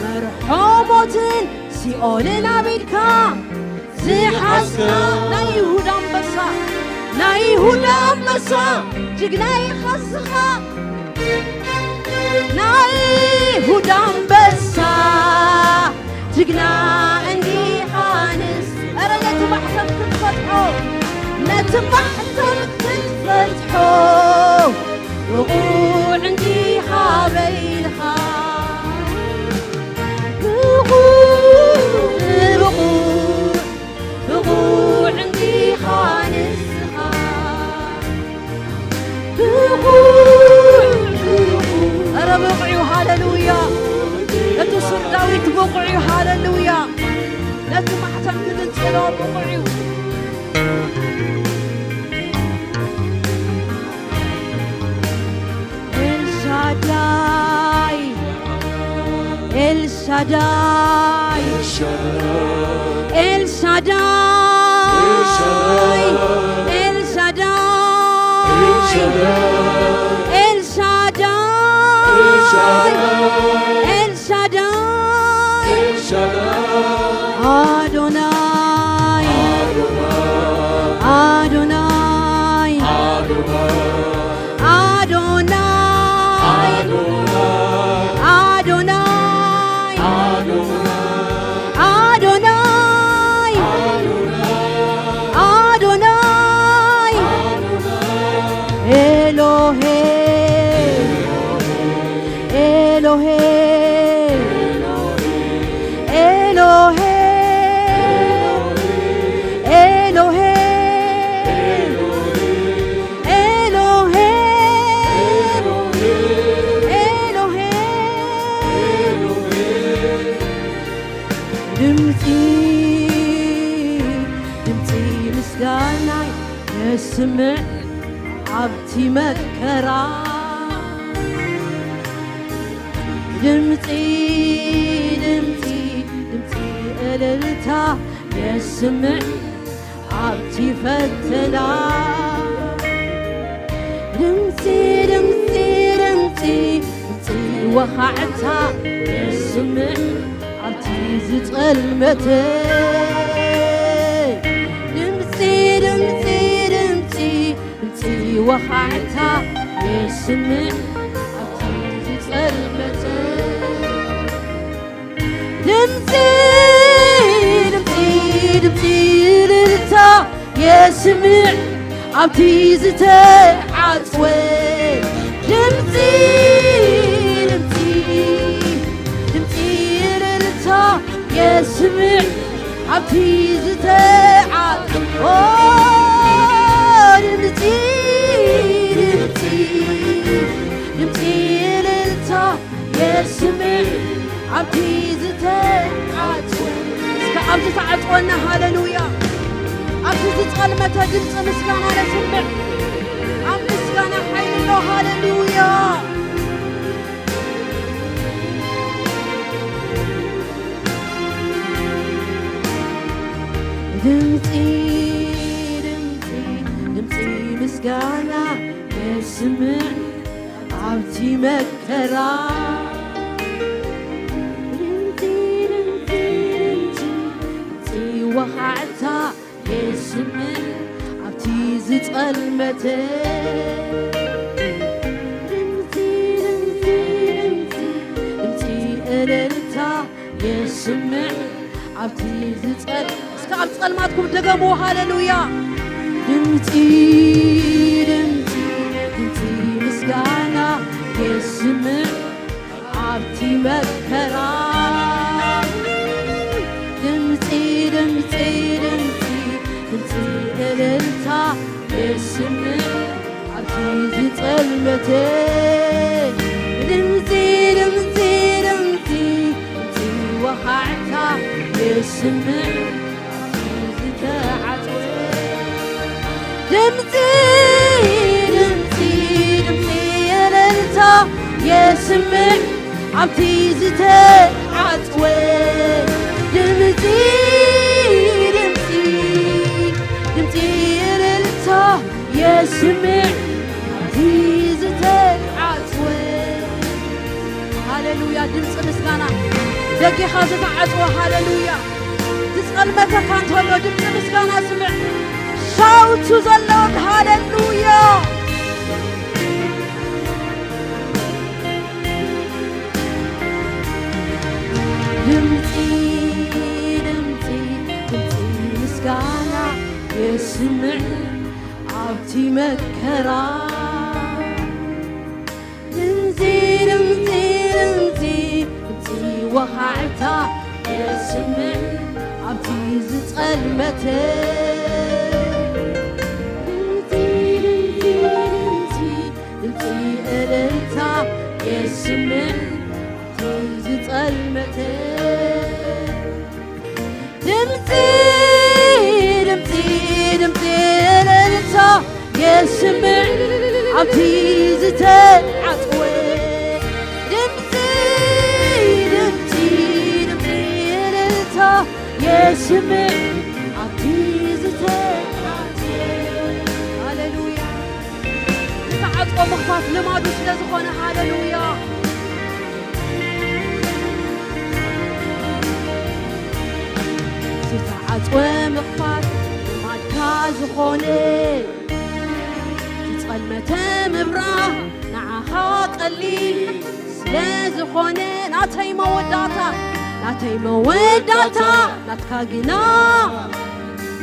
መርሖ ሞትን ሲኦልን ኣቢልካ ዝሓዝካ ናይ ይሁዳ ኣንበሳ፣ ናይ ይሁዳ ኣንበሳ፣ ጅግና ኢኻ ንስኻ። ናይ ይሁዳ ኣንበሳ፣ ጅግና እንዲኻ ንስ-፣ ኧረ ነቲ ማሕተም ክትፈትሖ፣ ነቲ ማሕተም ክትፈትሖ፣ ብቑዕ እንዲኻ በይንኻ። ብቑዕ፣ ብቑዕ፣ ብቑዕ እንዲኻ ንስኻ። ብቑዕ፣ ብቑዕ። ኧረ ብቑዕ እዩ፣ ሃሌሉያ። እቲ ሱር ዳዊት ብቑዕ እዩ፣ ሃሌሉያ። ነቲ ማሕተም ዝግንጽሎ ብቑዕ እዩ። ኤልሻዳይ፣ ኤልሻዳይ፣ ኤልሻዳይ፣ ኤልሻዳይ፣ ኤልሻዳይ፣ ኤልሻዳይ፣ ኤልሻዳይ፣ ኤልሻዳይ፣ ኣዶናይ፣ ኣዶናይ፣ ኣዶናይ፣ ኣዶናይ፣ ኣዶናይ፣ ኣዶናይ፣ ኤሎሄ፣ ኤሎሄ፣ ኤሎሄ፣ ኤሎሄ፣ ኤሎሄ፣ ኤሎሄ፣ ድምፂ፣ ድምፂ ምስጋናይ የስምዕ ኣብቲ መከራ። ድምፂ፣ ድምፂ፣ ድምፂ እልልታ የስምዕ ኣብቲ ፈተና። ድምፂ፣ ድምፂ፣ ድምፂ፣ ድምፂ ወኻዕታ የስምዕ ኣብቲ ዝጸልመተ። ድምፂ፣ ድምፂ፣ ድምፂ፣ ድምፂ ወኻዕታ የስምዕ ኣብቲ ዝጸልመተ። ድምፂ፣ ድምፂ፣ ድምፂ እልልታ የስምዕ ኣብቲ ዝተዓጽወ። ድምፂ፣ ድምፂ፣ ድምፂ እልልታ የስምዕ ኣብቲ ዝተዓጽወ። ድምፂ፣ ድምፂ፣ ድምፂ እልልታ የስምዕ ኣብቲ ዝተዓጽወ። እስከ ኣብ ዝተዓጽወና ሃሌሉያ፣ ኣብቲ ዝጸልመተ ድምፂ ምስጋና ነስምዕ። ኣብ ምስጋና ሓይሊ ኣሎ። ሃሌሉያ። ድምፂ፣ ድምፂ፣ ድምፂ ምስጋና የስምዕ ኣብቲ መከራ። ድምፂ፣ ድምፂ፣ ድምፂ፣ ድምፂ ወኻዕታ የስምዕ መተ ድምፂ፣ ድምፂ፣ ድምፂ፣ ድምፂ እልልታ የስምዕ ኣብቲ ዝጸል-፣ እስከ ኣብ ጸልማትኩም ደገሙ፣ ሃሌሉያ። ድምፂ፣ ድምፂ፣ ድምፂ ምስጋና የስምዕ ኣብቲ መከራ። ድምፂ፣ ድምፂ፣ ድምፂ፣ ድምፂ እልልታ የስምዕ ኣብቲ ዝጸልመተ። ድምፂ፣ ድምፂ፣ ድምፂ፣ ድምፂ ወኻዕታ የስምዕ ኣብቲ ዝተዓጽወ። ድምፂ፣ ድምፂ፣ ድምፂ እልልታ የስምዕ ኣብቲ ዝተዓጽወ። ድምፂ፣ ድምፂ፣ ድምፂ እልልታ የስምዕ ኣብቲ ዝተዓጽወ። ሃሌሉያ፣ ድምፂ ምስጋና ደጊኻ ዝተዓጽወ። ሃሌሉያ፣ ዝጸልመተካ እንተሎ ድምፂ ምስጋና ስምዕ። ሻውቱ ዘለዎም፣ ሃሌሉያ። ድምፂ፣ ድምፂ፣ ድምፂ ምስጋና የስምዕ ኣብቲ መከራ። ድምፂ፣ ድምፂ፣ ድምፂ፣ ድምፂ ወኻዕታ የስምዕ ኣብቲ ዝጸልመተ። ድምፂ፣ ድምፂ፣ ድምፂ፣ ድምፂ እልልታ የስምዕ ኣብቲ ዝጸልመተ። ድምፂ፣ ድምፂ፣ ድምፂ እልልታ የስምዕ ኣብቲ ዝተዓጽወ። ድምፂ፣ ድምፂ፣ ድምፂ እልልታ የስምዕ ኣብቲ ዝተዓጽወ። ሃሌሉያ። ዝተዓጽወ ምኽፋት ልማዱ ስለ ዝኾነ፣ ሃሌሉያ። ዝተዓጽወ ምኽፋት ልማድካ ዝኾነ፣ ዝጸልመተ ምብራህ ንዓኻ ቀሊል ስለ ዝኾነ፣ ናተይ መወዳእታ፣ ናተይ መወዳእታ ናትካ ግና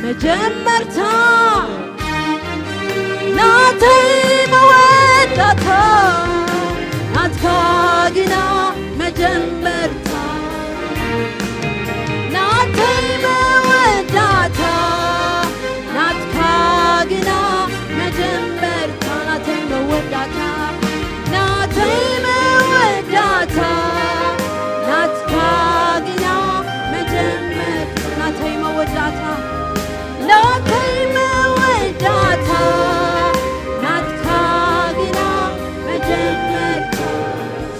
መጀመርታ። ናተይ መወዳእታ ናትካ ግና መጀመርታ። ናተይ መወዳእታ ናትካ ግና መጀመርታ። ናተይ መወዳእታ፣ ናተይ መወዳእታ ናትካ ግና መጀመርታ። ናተይ መወዳእታ፣ ናተይ መወዳእታ ናትካ ግና መጀመርታ።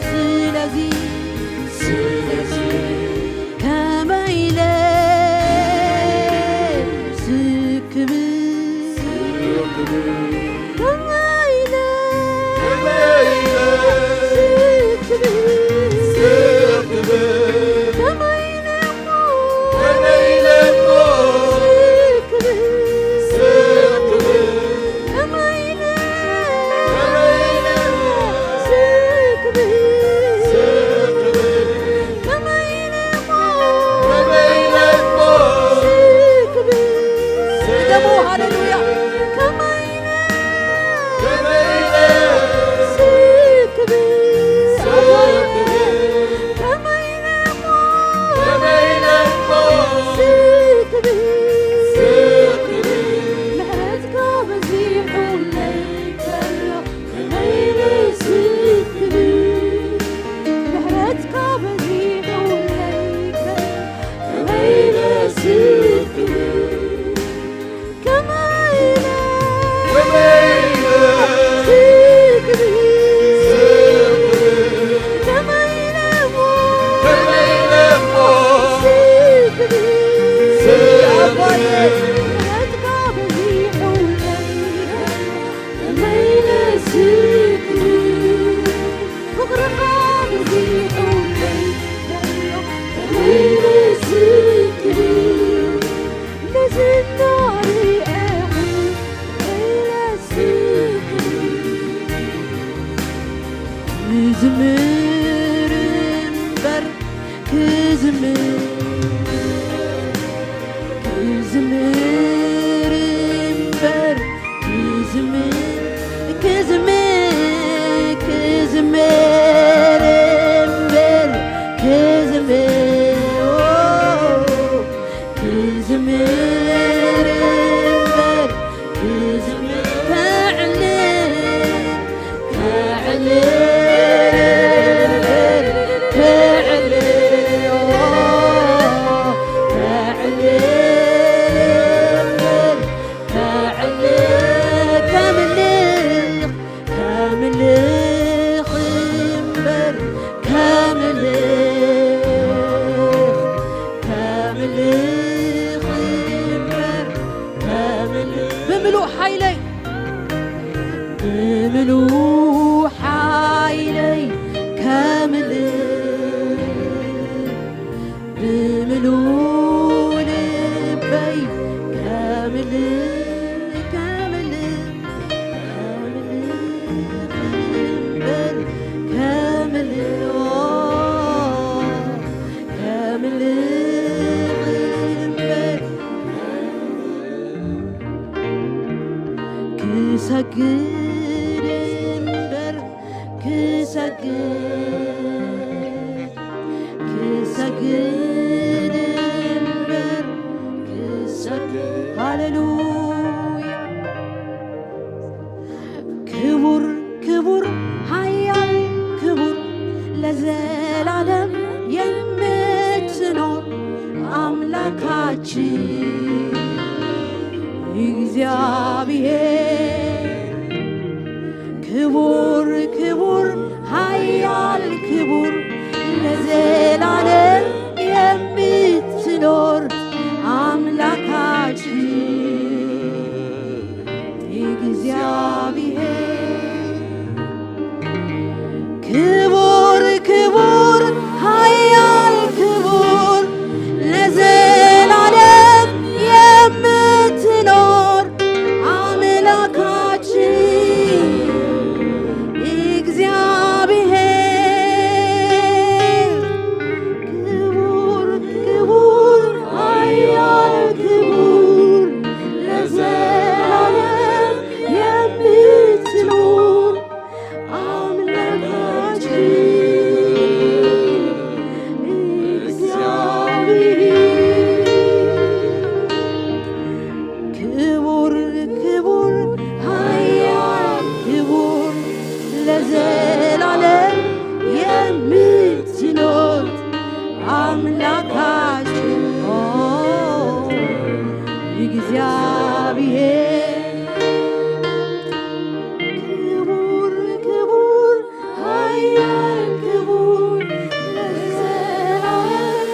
ስለዚ፣ ስለዚ ከመይ ኢለ ስክብ፣ ከመይ ኢለ ስክብ፣ ከመይ ኢለ እሞ፣ ከመይ ኢለ እሞ ስክብ፣ ከመይ ኢለ ስክብ፣ ከመይ ኢለ እሞ ስክብ። ድገሙ፣ ሃሌሉያ። ከመይ ኢለ ስክብ፣ ከመይ ኢለ እሞ ስክብ፣ ምሕረትካ በዚሑለይ ከሎ ከመይ ኢለ ስክብ፣ ምሕረትካ በዚሑለይ ከሎ ከመይ ኢለ ስክብ፣ ከመይ ኢለ ከመይ ኢለ ስክብ፣ ከመይ ኢለ እሞ፣ ከመይ ኢለ እሞ ስክብ፣ ስክብ፣ ምሕረትካ በዚሑለይ ከመይ ኢለ ስክብ፣ ፍቕርኻ በዚሑለይ ከመይ ኢለ ስክብ፣ ምዝናር ርኢኹ ከመይ ኢለ ክዝምር፣ ክዝምር እምበር፣ ክዝምር፣ ክዝምር፣ ክዝምር እምበር፣ ክዝምር፣ ኦ፣ ክዝምር እምበር፣ ክዝምር፣ ከዕልል፣ ከዕልል፣ ከዕልል፣ ከዕልል፣ ከምልኽ፣ ከምልኽ እምበር፣ ከምልኽ፣ ከምልኽ እምበር፣ ከምልኽ ብምሉእ ሓይለይ፣ ብምሉእ ሓይለይ ከምልኽ፣ ብምሉእ ልበይ ከምልኽ፣ ከምልኽ፣ ከምልኽ እምበር፣ ከምልኽ፣ ከምልኽ እምበር፣ ክሰግድ እምበር፣ ክሰግድ፣ ክሰግድ እምበር፣ ክሰግድ። ሃሌሉያ። ክቡር፣ ክቡር፣ ኃያል፣ ክቡር፣ ለዘላለም የምትኖር አምላካችን እግዚአብሔር። ክቡር፣ ክቡር፣ ኃያል፣ ክቡር፣ ለዘላለም የምትኖር አምላካችን እግዚአብሔር። ክቡር፣ ክቡር፣ ኃያል፣ ክቡር፣ ለዘላለም የምትኖር አምላካችን እግዚአብሔር። ክቡር፣ ክቡር፣ ኃያል፣ ክቡር፣ ለዘላለም የምትኖር አምላካችን እግዚአብሔር። ክቡር፣ ክቡር፣ ኃያል፣ ክቡር፣ ለዘላለም የምትኖር አምላካችን እግዚአብሔር። ክቡር፣ ክቡር፣ ኃያል፣ ክቡር፣ ለዘላለም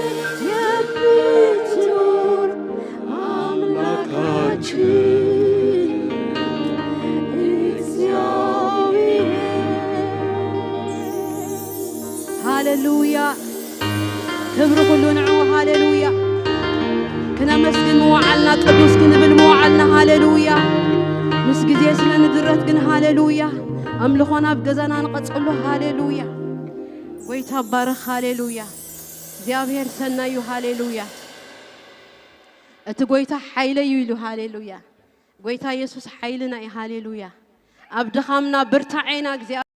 የምትኖር አምላካችን እግዚአብሔር። ሃሌሉያ። ክብሪ ኩሉ ንዕኡ። ሃሌሉያ። ክነመስግን ምውዓልና፣ ቅዱስ ክንብል ምውዓልና። ሃሌሉያ። ምስ ግዜ ስለ ንድረት ግን፣ ሃሌሉያ፣ ኣምልኾና ኣብ ገዛና ንቐጽሎ። ሃሌሉያ። ጎይታ ባረኽ። ሃሌሉያ። እግዚኣብሔር ሰናይ እዩ። ሃሌሉያ። እቲ ጎይታ ሓይለይ እዩ ኢሉ። ሃሌሉያ። ጎይታ የሱስ ሓይልና እዩ። ሃሌሉያ። ኣብ ድኻምና ብርታዔና እግዚኣብሔር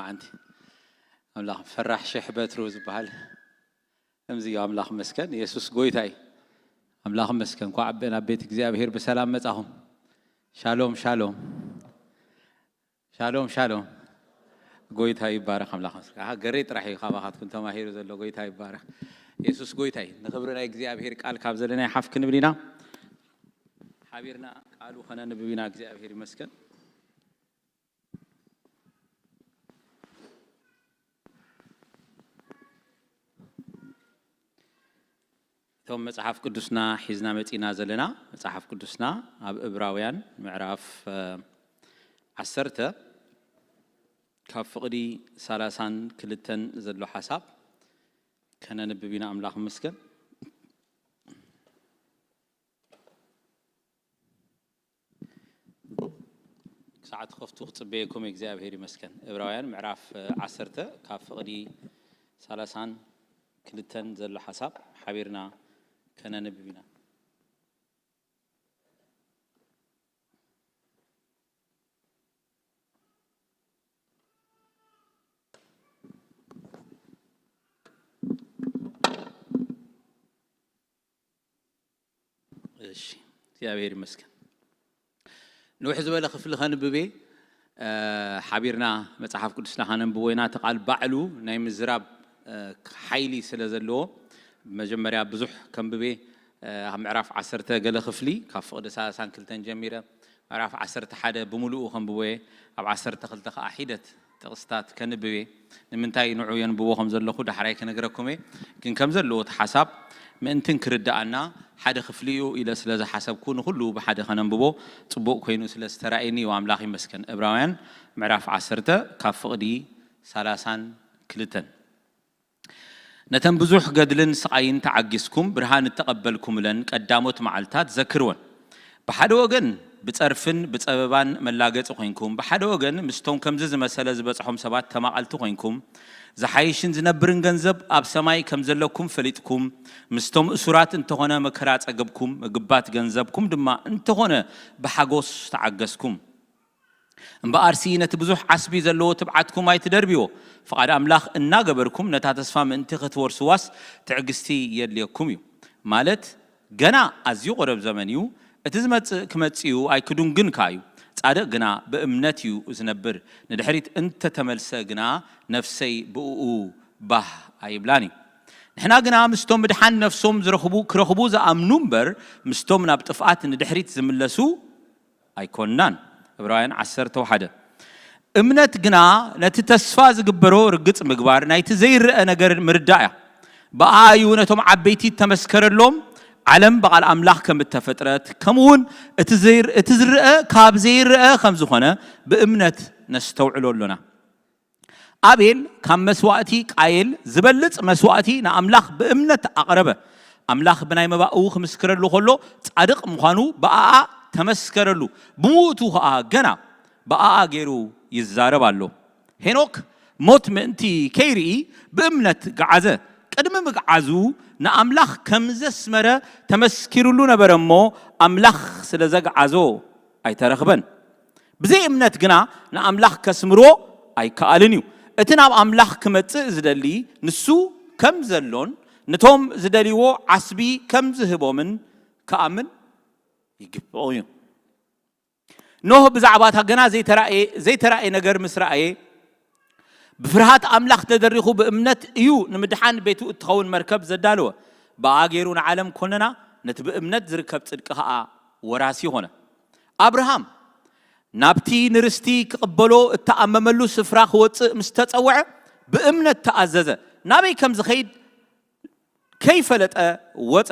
ኣንቲ ኣምላኽ ፈራሕ ሽሕ በትሩ ዝበሃል ከምዚ እዩ። ኣምላኽ መስከን፣ የሱስ ጎይታ እዩ። ኣምላኽ መስከን፣ እንኳዕ ናብ ቤት እግዚኣብሔር ብሰላም መጻኹም። ሻሎም፣ ሻሎም። ሻሎም፣ ሻሎም። ጎይታ ይባረኽ፣ ኣምላኽ መስከን። ኣሃ፣ ገሬ ጥራሕ እዩ ካባኻትኩም ተማሂሩ ዘሎ። ጎይታ ይባረኽ። የሱስ ጎይታ እዩ። ንኽብሪ ናይ እግዚኣብሔር ቃል ካብ ዘለናይ ሓፍ ክንብል ኢና። ሓቢርና ቃሉ ኸነንብብ ኢና። እግዚኣብሔር ይመስገን። እቶም መጽሓፍ ቅዱስና ሒዝና መጺና ዘለና፣ መጽሓፍ ቅዱስና ኣብ እብራውያን ምዕራፍ፣ እ፣ ዓሰርተ ካብ ፍቕዲ ሰላሳን ክልተን ዘሎ ሓሳብ ከነንብብ ኢና። ኣምላኽ ይመስገን። ክሳዕ ትኸፍቱ ክጽበየኩም እግዚኣብሔር ይመስገን። እብራውያን ምዕራፍ ዓሰርተ ካብ ፍቕዲ ሰላሳን ክልተን ዘሎ ሓሳብ ሓቢርና ከነንብብ ኢና። እሺ፣ እግዚኣብሔር ይመስገን። ንውሕ ዝበለ ክፍሊ ከንብብ እየ። እ፣ ሓቢርና መጽሓፍ ቅዱስና ከነንብቦ ኢና። እቲ ቃል ባዕሉ ናይ ምዝራብ፣ እ፣ ሓይሊ ስለ ዘለዎ፣ መጀመርያ ብዙሕ ከንብብ እየ። እ፣ ኣብ ምዕራፍ ዓሰርተ ገለ ክፍሊ፣ ካብ ፍቕዲ ሰላሳን ክልተን ጀሚረ፣ ምዕራፍ ዓሰርተ ሓደ ብምሉኡ ከንብቦ እየ። ኣብ ዓሰርተ ክልተ ከኣ ሒደት ጥቕስታት ከንብብ እየ። ንምንታይ ንዑ የንብቦ ከም ዘለኹ ዳሕራይ ክነግረኩም እየ። ግን ከም ዘለዎ እቲ ሓሳብ ምእንትን ክርድኣና ሓደ ክፍሊ እዩ ኢለ ስለ ዝሓሰብኩ ንኹሉ ብሓደ ከነንብቦ ጽቡቕ ኮይኑ ስለ ዝተራእየኒ እዩ። ኣምላኽ ይመስገን። ዕብራውያን ምዕራፍ ዓሰርተ ካብ ፍቕዲ ሰላሳን ክልተን። ነተን ብዙሕ ገድልን ስቓይን ተዓጊስኩም ብርሃን እተቐበልኩምለን ቀዳሞት መዓልታት ዘክርወን። ብሓደ ወገን ብጸርፍን ብጸበባን መላገጺ ኮይንኩም፣ ብሓደ ወገን ምስቶም ከምዚ ዝመሰለ ዝበጽሖም ሰባት ተማቐልቲ ኮይንኩም፣ ዝሓይሽን ዝነብርን ገንዘብ ኣብ ሰማይ ከም ዘለኩም ፈሊጥኩም፣ ምስቶም እሱራት እንተኾነ መከራ ጸገብኩም፣ ምግባት ገንዘብኩም ድማ እንተኾነ ብሓጎስ ተዓገስኩም። እምበኣርሲ ነቲ ብዙሕ ዓስቢ ዘለዎ ትብዓትኩም ኣይትደርብዮ። ፍቓድ ኣምላኽ እናገበርኩም ነታ ተስፋ ምእንቲ ክትወርስዋስ ትዕግስቲ የድልየኩም እዩ። ማለት ገና ኣዝዩ ቁሩብ ዘመን እዩ፣ እቲ ዝመጽእ ክመጽእ እዩ፣ ኣይክዱንግን ከኣ እዩ። ጻድቕ ግና ብእምነት እዩ ዝነብር፣ ንድሕሪት እንተተመልሰ ግና ነፍሰይ ብእኡ ባህ ኣይብላን እዩ። ንሕና ግና ምስቶም ምድሓን ነፍሶም ዝረኽቡ፣ ክረኽቡ ዝኣምኑ እምበር፣ ምስቶም ናብ ጥፍኣት ንድሕሪት ዝምለሱ ኣይኮንናን። ዕብራውያን ዓሰርተ ሓደ። እምነት ግና ነቲ ተስፋ ዝግበሮ ርግጽ ምግባር፣ ናይቲ ዘይረኣ ነገር ምርዳእ እያ። ብኣኣ እዩ ነቶም ዓበይቲ እተመስከረሎም፣ ዓለም ብቓል ኣምላኽ ከም እተፈጥረት፣ ከምኡ እውን እቲ ዘይር-፣ እቲ ዝረአ ካብ ዘይረአ ከም ዝኾነ ብእምነት ነስተውዕሎ ኣሎና። ኣቤል ካብ መስዋእቲ ቃየል ዝበልጽ መስዋእቲ ንኣምላኽ ብእምነት ኣቕረበ። ኣምላኽ ብናይ መባኡ ክምስክረሉ ከሎ፣ ጻድቕ ምዃኑ ብኣኣ ተመስከረሉ። ብምውቱ ኸኣ ገና ብኣኣ ገይሩ ይዛረብ ኣሎ። ሄኖክ ሞት ምእንቲ ከይርኢ ብእምነት ገዓዘ። ቅድሚ ምግዓዙ ንኣምላኽ ከም ዘስመረ ተመስኪሩሉ ነበረ እሞ፣ ኣምላኽ ስለ ዘግዓዞ ኣይተረኽበን። ብዘይ እምነት ግና ንኣምላኽ ከስምርዎ ኣይከኣልን እዩ። እቲ ናብ ኣምላኽ ክመጽእ ዝደሊ ንሱ ከም ዘሎን ነቶም ዝደልይዎ ዓስቢ ከም ዝህቦምን ክኣምን ይግብኦ እዩ። ኖህ ብዛዕባ እታ ገና ዘይተራእየ፣ ዘይተራእየ ነገር ምስ ረኣየ፣ ብፍርሃት ኣምላኽ ተደሪኹ ብእምነት እዩ ንምድሓን ቤቱ እትኸውን መርከብ ዘዳለወ። ብኣ ገይሩ ንዓለም ኮነና፣ ነቲ ብእምነት ዝርከብ ጽድቂ ኸኣ ወራሲ ኾነ። ኣብርሃም ናብቲ ንርስቲ ክቕበሎ እተኣመመሉ ስፍራ ክወጽእ ምስ ተጸውዐ፣ ብእምነት ተኣዘዘ። ናበይ ከም ዝኸይድ ከይፈለጠ ወጸ።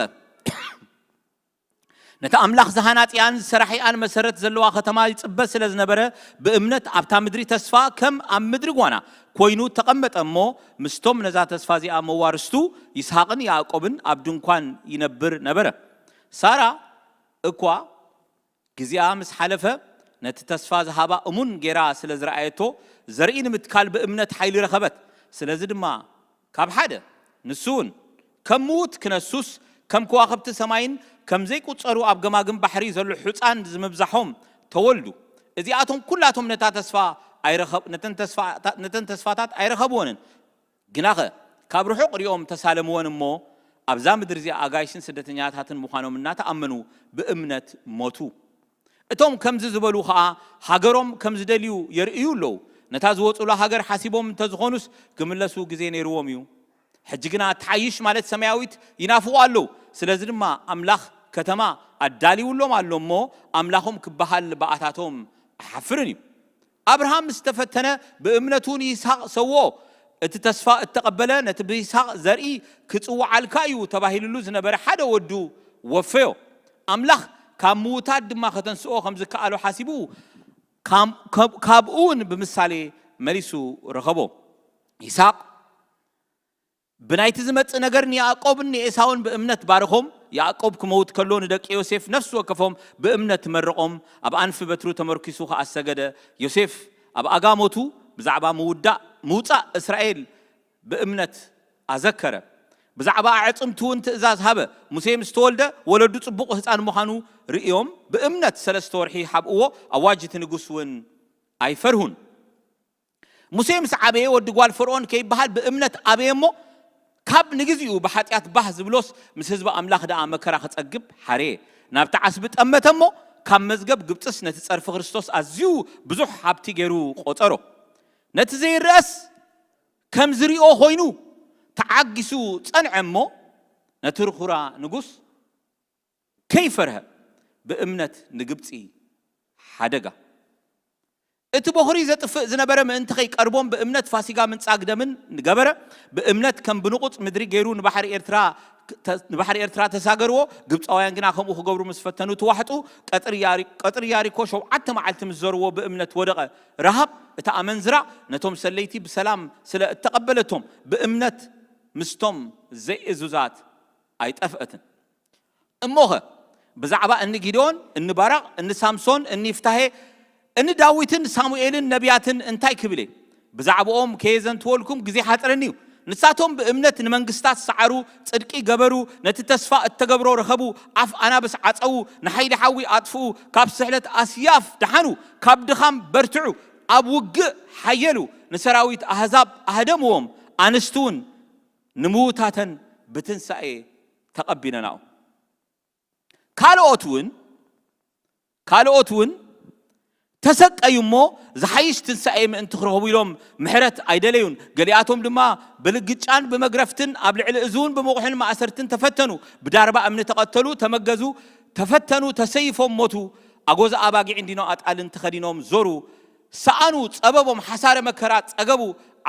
ነቲ ኣምላኽ ዝሃናጽያን ዝሰራሒኣን መሰረት ዘለዋ ከተማ ይጽበ ስለ ዝነበረ፣ ብእምነት ኣብታ ምድሪ ተስፋ ከም ኣብ ምድሪ ጓና ኮይኑ ተቐመጠ እሞ፣ ምስቶም ነዛ ተስፋ እዚኣ መዋርስቱ ይስሐቕን ያዕቆብን ኣብ ድንኳን ይነብር ነበረ። ሳራ እኳ ግዜኣ ምስ ሓለፈ፣ ነቲ ተስፋ ዝሃባ እሙን ጌራ ስለ ዝረኣየቶ፣ ዘርኢ ንምትካል ብእምነት ሓይሊ ረኸበት። ስለዚ ድማ ካብ ሓደ፣ ንሱ እውን ከም ምዉት ክነሱስ፣ ከም ከዋኽብቲ ሰማይን ከም ዘይቁጸሩ ኣብ ገማግም ባሕሪ ዘሎ ሑጻን ዝምብዛሖም ተወልዱ። እዚኣቶም ኩላቶም ነታ ተስፋ ኣይረኸብ-፣ ነተን ተስፋታ-፣ ነተን ተስፋታት ኣይረኸብወንን። ግናኸ ካብ ርሑቕ ሪኦም ተሳለምወን እሞ ኣብዛ ምድሪ እዚኣ ኣጋይሽን ስደተኛታትን ምዃኖም እናተኣመኑ ብእምነት ሞቱ። እቶም ከምዚ ዝበሉ ኸኣ ሃገሮም ከም ዝደልዩ የርእዩ ኣለዉ። ነታ ዝወጹላ ሃገር ሓሲቦም እንተዝኾኑስ ክምለሱ ግዜ ነይርዎም እዩ። ሕጂ ግና ትሓይሽ ማለት ሰማያዊት ይናፍቑ ኣለዉ። ስለዚ ድማ ኣምላኽ ከተማ ኣዳልዩሎም ኣሎ እሞ ኣምላኾም ክበሃል ብኣታቶም ኣይሓፍርን እዩ። ኣብርሃም ምስ ተፈተነ ብእምነቱ ንይስሃቅ ሰውኦ። እቲ ተስፋ እተቐበለ ነቲ ብይስሃቅ ዘርኢ ክጽውዓልካ እዩ ተባሂልሉ ዝነበረ ሓደ ወዱ ወፈዮ። ኣምላኽ ካብ ምዉታት ድማ ከተንስኦ ከም ዝከኣሎ ሓሲቡ ካብ-፣ ካብ-፣ ካብኡ እውን ብምሳሌ መሊሱ ረኸቦ። ይስሃቅ ብናይቲ ዝመጽእ ነገር ንያዕቆብን ንኤሳውን ብእምነት ባረኾም። ያዕቆብ ክመውት ከሎ ንደቂ ዮሴፍ ነፍሲ ወከፎም ብእምነት መረቖም፣ ኣብ ኣንፊ በትሩ ተመርኪሱ ኸኣ ሰገደ። ዮሴፍ ኣብ ኣጋ ሞቱ ብዛዕባ ምውዳእ፣ ምውጻእ እስራኤል ብእምነት ኣዘከረ። ብዛዕባ ኣዕጽምቲ እውን ትእዛዝ ሃበ። ሙሴ ምስ ተወልደ ወለዱ ጽቡቕ ህጻን ምዃኑ ርእዮም ብእምነት ሰለስተ ወርሒ ሓብእዎ። ኣዋጅ እቲ ንጉስ እውን ኣይፈርሁን። ሙሴ ምስ ዓበየ ወዲ ጓል ፈርዖን ከይበሃል ብእምነት ኣበየ እሞ ካብ ንግዚኡ ብሓጢኣት ባህ ዝብሎስ ምስ ህዝቢ ኣምላኽ ደኣ መከራ ክጸግብ ሓረየ። ናብቲ ዓስቢ ጠመተ እሞ ካብ መዝገብ ግብጽስ ነቲ ጸርፊ ክርስቶስ ኣዝዩ ብዙሕ ሃብቲ ገይሩ ቆጸሮ። ነቲ ዘይረኣስ ከም ዝሪኦ ኮይኑ ተዓጊሱ ጸንዐ እሞ ነቲ ርኹራ ንጉስ ከይፈርሀ ብእምነት ንግብጺ ሓደጋ። እቲ በኹሪ ዘጥፍእ ዝነበረ ምእንቲ ከይቀርቦም ብእምነት ፋሲጋ ምንጻግ ደምን ገበረ። ብእምነት ከም ብንቑጽ ምድሪ ገይሩ ንባሕሪ ኤርትራ፣ ንባሕሪ ኤርትራ ተሳገርዎ። ግብጻውያን ግና ከምኡ ክገብሩ ምስ ፈተኑ ተዋሕጡ። ቀጽሪ ያሪ-፣ ቀጽሪ ያሪኮ ሸውዓተ መዓልቲ ምስ ዘርዎ ብእምነት ወደቐ። ረሃብ እታ ኣመንዝራ ነቶም ሰለይቲ ብሰላም ስለ እተቐበለቶም ብእምነት ምስቶም ዘይእዙዛት ኣይጠፍአትን። እሞኸ ብዛዕባ እኒ ጊድዮን፣ እኒ ባራቕ፣ እኒ ሳምሶን፣ እኒ ይፍታሄ፣ እኒ ዳዊትን ሳሙኤልን ነቢያትን እንታይ ክብል እየ? ብዛዕባኦም ከየዘንትወልኩም ግዜ ሓጽረኒ እዩ። ንሳቶም ብእምነት ንመንግስታት ሰዓሩ፣ ጽድቂ ገበሩ፣ ነቲ ተስፋ እተገብሮ ረኸቡ፣ ኣፍ ኣናብስ ዓጸዉ፣ ንሓይሊ ሓዊ ኣጥፍኡ፣ ካብ ስሕለት ኣስያፍ ደሓኑ፣ ካብ ድኻም በርትዑ፣ ኣብ ውግእ ሓየሉ፣ ንሰራዊት ኣህዛብ ኣህደምዎም፣ ኣንስቲ እውን ንምዉታተን ብትንሳኤ ተቐቢለናኦ። ካልኦት እውን፣ ካልኦት እውን ተሰቀዩ እሞ ዝሓይሽ ትንሳኤ ምእንቲ ክረኽቡ ኢሎም ምሕረት ኣይደለዩን። ገሊኣቶም ድማ ብልግጫን ብመግረፍትን ኣብ ልዕሊ እዚ እውን ብምቑሕን ማእሰርትን ተፈተኑ። ብዳርባ እምኒ ተቐተሉ፣ ተመገዙ፣ ተፈተኑ፣ ተሰይፎም ሞቱ። ኣጎዛ ኣባጊዕን ዲኖ ኣጣልን ተኸዲኖም ዞሩ። ሰኣኑ፣ ጸበቦም፣ ሓሳረ መከራ ጸገቡ።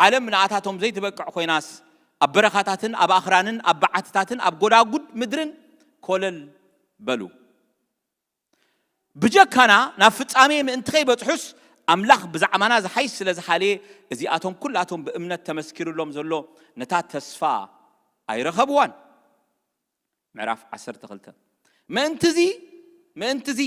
ዓለም ንኣታቶም ዘይትበቅዕ ኮይናስ ኣብ በረኻታትን ኣብ ኣኽራንን ኣብ በዓትታትን ኣብ ጎዳጉድ ምድርን ኮለል በሉ። ብጀካና ናብ ፍጻሜ ምእንቲ ከይበጽሑስ ኣምላኽ ብዛዕባና ዝሓይሽ ስለ ዝሓለየ እዚኣቶም ኩላቶም ብእምነት ተመስኪሩሎም ዘሎ ነታ ተስፋ ኣይረኸብዋን። ምዕራፍ ዓሰርተ ክልተ። ምእንትዚ፣ ምእንትዚ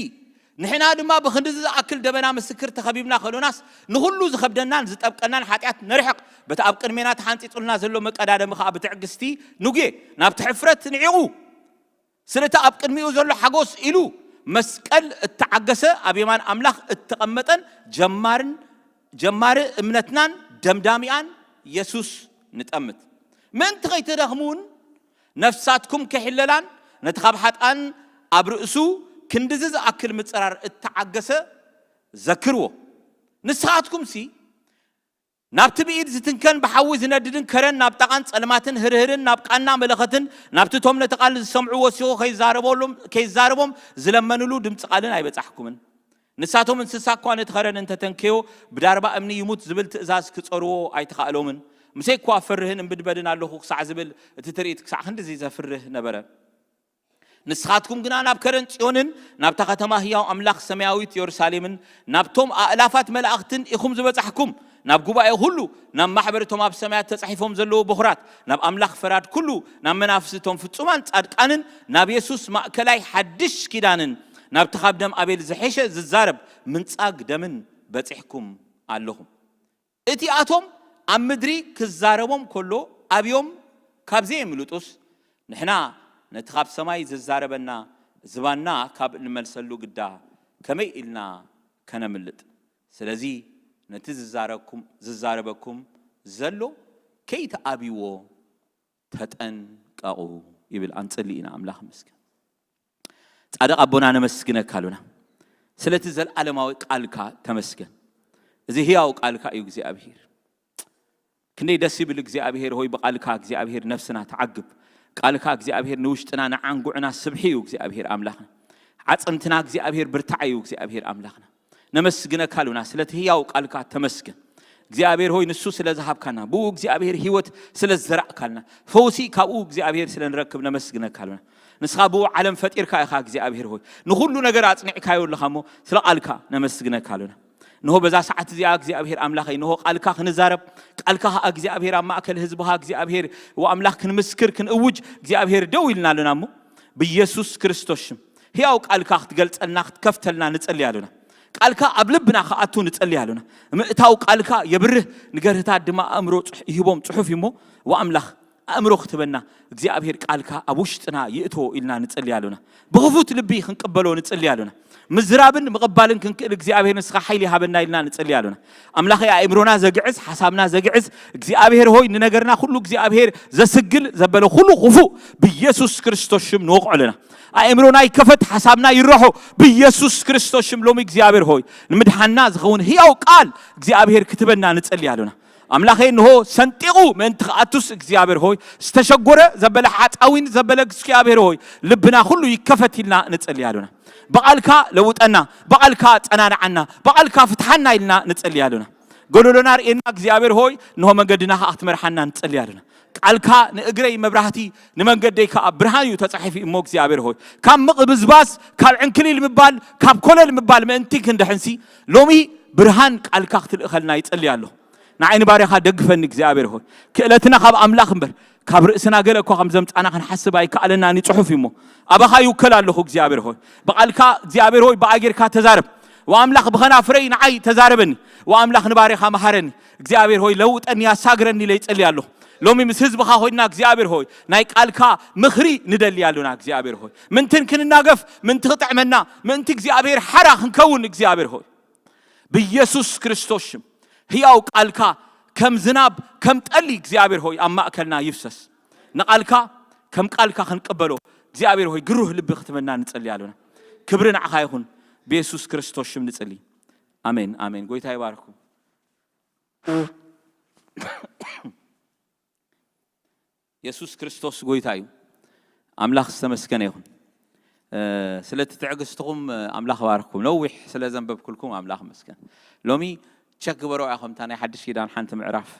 ንሕና ድማ ብኽንድዚ ዝኣክል ደበና ምስክር ተኸቢብና ከሎናስ ንኹሉ ዝኸብደናን ዝጠብቀናን ሓጢኣት ነርሕቕ፣ በቲ ኣብ ቅድሜና ተሓንጺጹልና ዘሎ መቀዳደሚ ኸኣ ብትዕግስቲ ንጉየ፣ ናብቲ ሕፍረት ንዒቑ። ስለቲ ኣብ ቅድሚኡ ዘሎ ሓጎስ ኢሉ መስቀል እተዓገሰ ኣብ የማን ኣምላኽ እተቐመጠን ጀማርን፣ ጀማሪ እምነትናን ደምዳሚኣን የሱስ ንጠምት። ምእንቲ ከይትደኽሙን ነፍሳትኩም ከይሕለላን ነቲ ካብ ሓጥኣን ኣብ ርእሱ ክንድዚ ዝኣክል ምጽራር እተዓገሰ ዘክርዎ። ንስኻትኩምሲ ናብቲ ብኢድ ዝትንከን ብሓዊ ዝነድድን ከረን ናብ ጣቓን ጸልማትን ህርህርን ናብ ቃና መለኸትን ናብቲ እቶም ነቲ ቃል ዝሰምዑ ወሲኹ ከይዛረበሎም-፣ ከይዛረቦም ዝለመንሉ ድምጺ ቃልን ኣይበጻሕኩምን። ንሳቶም እንስሳ እኳ ነቲ ኸረን እንተተንከዮ ብዳርባ እምኒ ይሙት ዝብል ትእዛዝ ክጸርዎ ኣይተኻእሎምን። ሙሴ እኳ ፈርህን እምብድበድን ኣለኹ ክሳዕ ዝብል እቲ ትርኢት ክሳዕ ክንድዚ ዘፍርህ ነበረ። ንስኻትኩም ግና ናብ ከረን ጽዮንን ናብታ ከተማ ህያው ኣምላኽ ሰማያዊት የሩሳሌምን ናብቶም ኣእላፋት መላእኽትን ኢኹም ዝበጻሕኩም፣ ናብ ጉባኤ ኩሉ፣ ናብ ማሕበር እቶም ኣብ ሰማያት ተጻሒፎም ዘለዉ በኹራት፣ ናብ ኣምላኽ ፈራድ ኩሉ፣ ናብ መናፍስቲ እቶም ፍጹማን ጻድቃንን፣ ናብ የሱስ ማእከላይ ሓድሽ ኪዳንን፣ ናብቲ ካብ ደም ኣቤል ዝሐሸ ዝዛረብ ምንጻግ ደምን በጺሕኩም ኣለኹም። እቲኣቶም ኣብ ምድሪ ክዛረቦም ከሎ ኣብዮም ካብ ዘየምልጡስ፣ ንሕና ነቲ ካብ ሰማይ ዝዛረበና ዝባንና ካብ እንመልሰሉ ግዳ ከመይ ኢልና ከነምልጥ? ስለዚ ነቲ ዝዛረብኩም ዝዛረበኩም ዘሎ ከይትኣብይዎ ተጠንቀቑ ይብል። ኣንጽሊ ኢና። ኣምላኽ ይመስገን። ጻድቕ ኣቦና ነመስግነካ ኣሉና። ስለቲ ዘለዓለማዊ ቃልካ ተመስገን። እዚ ህያው ቃልካ እዩ እግዚኣብሔር። ክንደይ ደስ ይብል እግዚኣብሔር ሆይ፣ ብቃልካ እግዚኣብሔር ነፍስና ተዓግብ። ቃልካ እግዚኣብሔር ንውሽጥና ንዓንጉዕና ስብሒ እዩ እግዚኣብሔር ኣምላኽና። ዓጽምትና እግዚኣብሔር ብርታዕ እዩ እግዚኣብሔር ኣምላኽና። ነመስግነካ ኣሉና ስለቲ ህያው ቃልካ ተመስገን። እግዚኣብሔር ሆይ ንሱ ስለ ዝሃብካና፣ ብኡ እግዚኣብሔር ህይወት ስለ ዝዘራእካልና፣ ፈውሲ ካብኡ እግዚኣብሔር ስለ ንረክብ ነመስግነካ ኣሉና። ንስኻ ብኡ ዓለም ፈጢርካ ኢኻ እግዚኣብሔር ሆይ፣ ንኹሉ ነገር ኣጽኒዕካዮ ኣለኻ እሞ ስለ ቃልካ ነመስግነካ ኣሉና። ንሆ በዛ ሰዓት እዚኣ እግዚኣብሔር ኣምላኸይ ንሆ ቃልካ ክንዛረብ፣ ቃልካ ኸኣ እግዚኣብሔር ኣብ ማእከል ህዝብኻ እግዚኣብሔር ወኣምላኽ ክንምስክር ክንእውጅ እግዚኣብሔር ደው ኢልና ኣሉና እሞ ብኢየሱስ ክርስቶስ ሽም ህያው ቃልካ ክትገልጸልና ክትከፍተልና ንጸሊ ኣሉና። ቃልካ ኣብ ልብና ክኣቱ ንጸሊ ኣሉና። ምእታው ቃልካ የብርህ፣ ንገርህታት ድማ ኣእምሮ ጽሕ- ይህቦም ጽሑፍ እዩ እሞ ወኣምላኽ ኣእምሮ ክትበና እግዚኣብሔር ቃልካ ኣብ ውሽጥና ይእቶ ኢልና ንጸሊ ኣሉና። ብኽፉት ልቢ ክንቅበሎ ንጸሊ ኣሉና። ምዝራብን ምቕባልን ክንክእል እግዚኣብሔር ንስኻ ሓይሊ ሃበና ኢልና ንጸሊ ኣሉና። ኣምላኸይ ኣእምሮና ዘግዕዝ ሓሳብና ዘግዕዝ እግዚኣብሔር ሆይ ንነገርና ኩሉ እግዚኣብሔር ዘስግል ዘበለ ኩሉ ክፉእ ብኢየሱስ ክርስቶስ ሽም ንወቕዖ ኣለና። ኣእምሮና ይከፈት ሓሳብና ይረሖ ብኢየሱስ ክርስቶስ ሽም። ሎሚ እግዚኣብሔር ሆይ ንምድሓና ዝኸውን ህያው ቃል እግዚኣብሔር ክትበና ንጸሊ ኣሉና። ኣምላኸይ እንሆ ሰንጢቑ ምእንቲ ክኣቱስ እግዚኣብሔር ሆይ ዝተሸጎረ ዘበለ ሓፃዊን ዘበለ እግዚኣብሔር ሆይ ልብና ኩሉ ይከፈት ኢልና ንጸሊ ኣሉና። ብቓልካ ለውጠና፣ ብቓልካ ጸናንዓና፣ ብቓልካ ፍትሓና ኢልና ንጸሊ ኣሉና። ጎደሎና ርእየና እግዚኣብሔር ሆይ እንሆ መንገድና ከዓ ክትመርሓና ንጸሊ ኣሉና። ቃልካ ንእግረይ መብራህቲ ንመንገደይ ከዓ ብርሃን እዩ ተጻሒፉ እሞ እግዚኣብሔር ሆይ ካብ ምቕብዝባዝ ካብ ዕንክሊል ምባል ካብ ኮለል ምባል ምእንቲ ክንድሕንሲ ሎሚ ብርሃን ቃልካ ክትልእኸልና ይጸሊ ኣለኹ። ንዓይ ንባርያኻ ደግፈኒ እግዚኣብሔር ሆይ። ክእለትና ካብ ኣምላኽ እምበር ካብ ርእስና ገለ እኳ ከም ዘምጻና ክንሓስብ ኣይከኣለና ንጽሑፍ እሞ ኣባኻ ይውከል ኣለኹ እግዚኣብሔር ሆይ። ብቓልካ እግዚኣብሔር ሆይ ብኣጌርካ ተዛረብ። ወኣምላኽ ብኸናፍረይ ንዓይ ተዛረበኒ። ወኣምላኽ ንባርያኻ መሃረኒ እግዚኣብሔር ሆይ ለውጠኒ ኣሳግረኒ ኢለ ይጸሊ ኣለኹ። ሎሚ ምስ ህዝብኻ ኮይና እግዚኣብሔር ሆይ ናይ ቃልካ ምኽሪ ንደሊ ኣሉና እግዚኣብሔር ሆይ። ምንቲ ክንናገፍ ምንቲ ክጥዕመና ምንቲ እግዚኣብሔር ሓራ ክንከውን እግዚኣብሔር ሆይ ብኢየሱስ ክርስቶስ ሽም ህያው ቃልካ ከም ዝናብ ከም ጠሊ እግዚኣብሔር ሆይ ኣብ ማእከልና ይፍሰስ። ንቓልካ ከም ቃልካ ክንቀበሎ እግዚኣብሔር ሆይ ግሩህ ልቢ ክትበና ንጸሊ ኣሉና። ክብሪ ንዓኻ ይኹን። ብየሱስ ክርስቶስ ሽም ንጽሊ። ኣሜን ኣሜን። ጎይታ ይባርኩም። የሱስ ክርስቶስ ጎይታ እዩ። ኣምላኽ ዝተመስገነ ይኹን። ስለቲ ትዕግስትኹም ኣምላኽ ባርክኩም። ነዊሕ ስለ ዘንበብኩልኩም ኣምላኽ መስገን። ሎሚ ቸክ ግበሮ ኢኹም እታ ናይ ሓድሽ ኪዳን ሓንቲ ምዕራፍ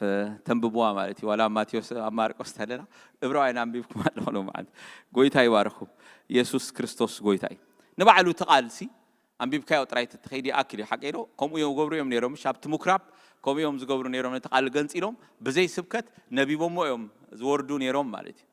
ተንብብዋ ማለት እዩ። ዋላ ኣብ ማቴዎስ ኣብ ማርቆስ ተለና እብራውያን ኣንቢብኩም ኣለኹ ሎምዓንቲ። ጎይታ ይባርኩም። የሱስ ክርስቶስ ጎይታ እዩ። ንባዕሉ እቲ ቃልሲ ኣንቢብካዮ ጥራይ ተትኸይድ ይኣክል እዩ። ሓቀይ ዶ? ከምኡ እዮም ገብሩ እዮም ነይሮም። ምሽ ኣብቲ ምኩራብ ከምኡ እዮም ዝገብሩ ነይሮም። ነቲ ቃል ገንጺሎም ብዘይ ስብከት ነቢቦሞ እዮም ዝወርዱ ነይሮም ማለት እዩ።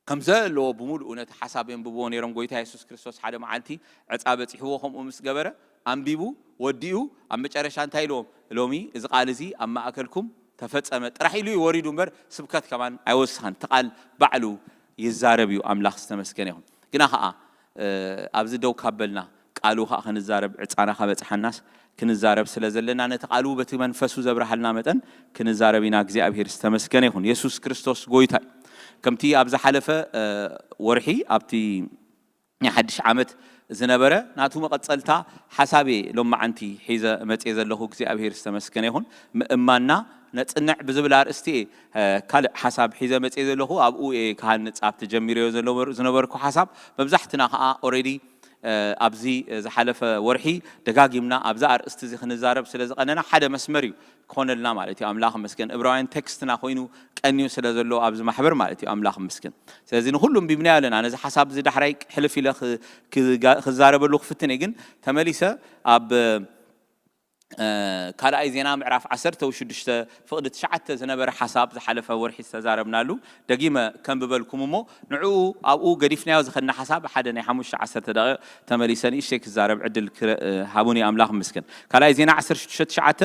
ከም ዘለዎ ብምሉኡ ነቲ ሓሳብ የንብብዎ ነይሮም። ጎይታ የሱስ ክርስቶስ ሓደ መዓልቲ ዕፃ በፂሕዎ ከምኡ ምስ ገበረ ኣንቢቡ ወዲኡ ኣብ መጨረሻ እንታይ ኢልዎም? ሎሚ እዚ ቃል እዚ ኣብ ማእከልኩም ተፈጸመ ጥራሕ ኢሉ እዩ ወሪዱ እምበር ስብከት ከማን ኣይወስኸን። እቲ ቃል ባዕሉ ይዛረብ እዩ። ኣምላኽ ዝተመስገነ ይኹን። ግና ኸዓ ኣብዚ ደው ካበልና ቃሉ ኸዓ ክንዛረብ ዕፃና ካበፅሓናስ ክንዛረብ ስለ ዘለና ነቲ ቃሉ በቲ መንፈሱ ዘብርሃልና መጠን ክንዛረብ ኢና። እግዚኣብሔር ዝተመስገነ ይኹን። የሱስ ክርስቶስ ጎይታ እዩ። ከምቲ ኣብ ዝሓለፈ ወርሒ ኣብቲ ናይ ሓድሽ ዓመት ዝነበረ ናቱ መቐፀልታ ሓሳብ እየ ሎማዓንቲ ሒዘ መፅየ ዘለኹ። እግዚኣብሔር ዝተመስገነ ይኹን። ምእማንና ነፅንዕ ብዝብል ኣርእስቲ እየ ካልእ ሓሳብ ሒዘ መፅየ ዘለኹ። ኣብኡ እየ ክሃንፅ ኣብቲ ጀሚረዮ ዝነበርኩ ሓሳብ መብዛሕትና ከዓ ኦሬዲ ኣብዚ ዝሓለፈ ወርሒ ደጋጊምና ኣብዚ ኣርእስቲ እዚ ክንዛረብ ስለ ዝቐነና ሓደ መስመር እዩ ክኾነልና ማለት እዩ። ኣምላኽ መስገን እብራውያን ቴክስትና ኮይኑ ቀንዩ ስለ ዘሎ ኣብዚ ማሕበር ማለት እዩ። ኣምላኽ መስገን። ስለዚ ንኹሉ ኣንቢብናዮ ኣለና። ነዚ ሓሳብ እዚ ዳሕራይ ሕልፍ ኢለ ክዛረበሉ ክፍትን እየ። ግን ተመሊሰ ኣብ ካልኣይ ዜና ምዕራፍ ዓሰርተ ወሽዱሽተ ፍቕዲ ትሽዓተ ዝነበረ ሓሳብ ዝሓለፈ ወርሒ ዝተዛረብናሉ ደጊመ ከንብበልኩም እሞ ንዕኡ ኣብኡ ገዲፍናዮ ዝኸድና ሓሳብ ሓደ ናይ ሓሙሽተ ዓሰርተ ደቂቕ ተመሊሰ ንእሽተይ ክዛረብ ዕድል ሃቡኒ። ኣምላኽ ምስክን። ካልኣይ ዜና ዓሰርተ ሽዱሽተ ትሽዓተ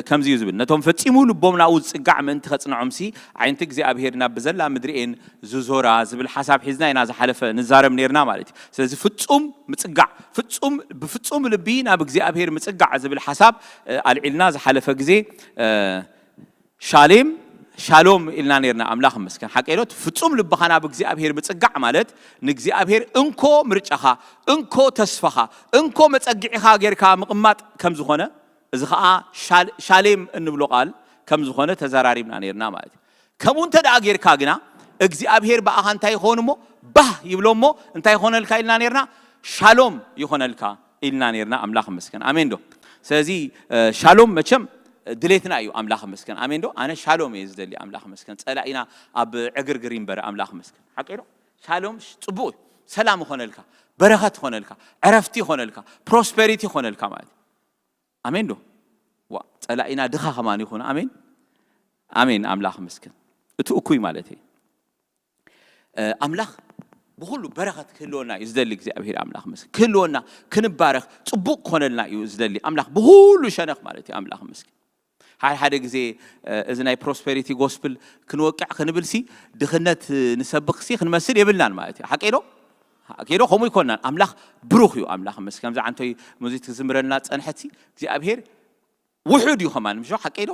ከምዚ እዩ ዝብል፣ ነቶም ፈጺሙ ልቦም ናብኡ ዝጽጋዕ ምእንቲ ከጽንዖምሲ፣ ዓይንቲ እግዚኣብሄር ናብ ብዘላ ምድሪ እየን ዝዞራ ዝብል ሓሳብ ሒዝና ኢና ዝሓለፈ ንዛረብ ነርና ማለት እዩ። ስለዚ ፍጹም ምጽጋዕ፣ ፍጹም፣ ብፍጹም ልቢ ናብ እግዚኣብሄር ምጽጋዕ ዝብል ሓሳብ ኣልዒልና ዝሓለፈ ግዜ ሻሌም ሻሎም ኢልና ነርና። ኣምላኽ መስከን ሓቀሎት ፍጹም ልብኻ ናብ እግዚኣብሄር ምጽጋዕ ማለት ንእግዚኣብሄር እንኮ ምርጫኻ፣ እንኮ ተስፋኻ፣ እንኮ መጸጊዒኻ ጌርካ ምቕማጥ ከም ዝኾነ፣ እዚ ኸዓ ሻሌም እንብሎ ቃል ከም ዝኾነ ተዘራሪብና ነርና ማለት እዩ። ከምኡ እንተ ደኣ ጌርካ ግና እግዚኣብሄር ብኣኻ እንታይ ይኸውን እሞ፣ ባህ ይብሎ እሞ እንታይ ይኾነልካ ኢልና ነርና? ሻሎም ይኾነልካ ኢልና ነርና። ኣምላኽ መስከን ኣሜን ዶ? ስለዚ ሻሎም መቸም ድሌትና እዩ። ኣምላኽ መስከን ኣሜን ዶ? ኣነ ሻሎም እየ ዝደሊ። ኣምላኽ መስከን ጸላኢና ኣብ ዕግርግር ይንበር። ኣምላኽ መስከን ሓቂ ዶ? ሻሎም ጽቡቕ እዩ። ሰላም ይኾነልካ፣ በረኸት ይኾነልካ፣ ዕረፍቲ ይኾነልካ፣ ፕሮስፐሪቲ ይኾነልካ ማለት እዩ። ኣሜን ዶ? ዋ ጸላኢና ድኻ ከማን ይኹን። ኣሜን ኣሜን። ኣምላኽ መስከን እቲ እኩይ ማለት እዩ። ኣምላኽ ብኹሉ በረኸት ክህልወና እዩ ዝደሊ እግዚኣብሄር። ኣምላኽ መስከን ክህልወና፣ ክንባረኽ፣ ጽቡቕ ክኾነልና እዩ ዝደሊ ኣምላኽ ብኹሉ ሸነኽ ማለት እዩ። ኣምላኽ መስከን ሓደ ሓደ ግዜ እዚ ናይ ፕሮስፐሪቲ ጎስፕል ክንወቅዕ ክንብልሲ ድኽነት ንሰብኽሲ ክንመስል የብልናን ማለት እዩ። ሓቂ ዶ? ሓቂ ዶ? ከምኡ ይኮንናን። ኣምላኽ ብሩኽ እዩ። ኣምላኽ መስከን ከምዚ ዓንቶይ ሙዚት ክዝምረልና ጸንሐትሲ እግዚኣብሄር ውሑድ እዩ ከማን ምሽ ሓቂ ዶ?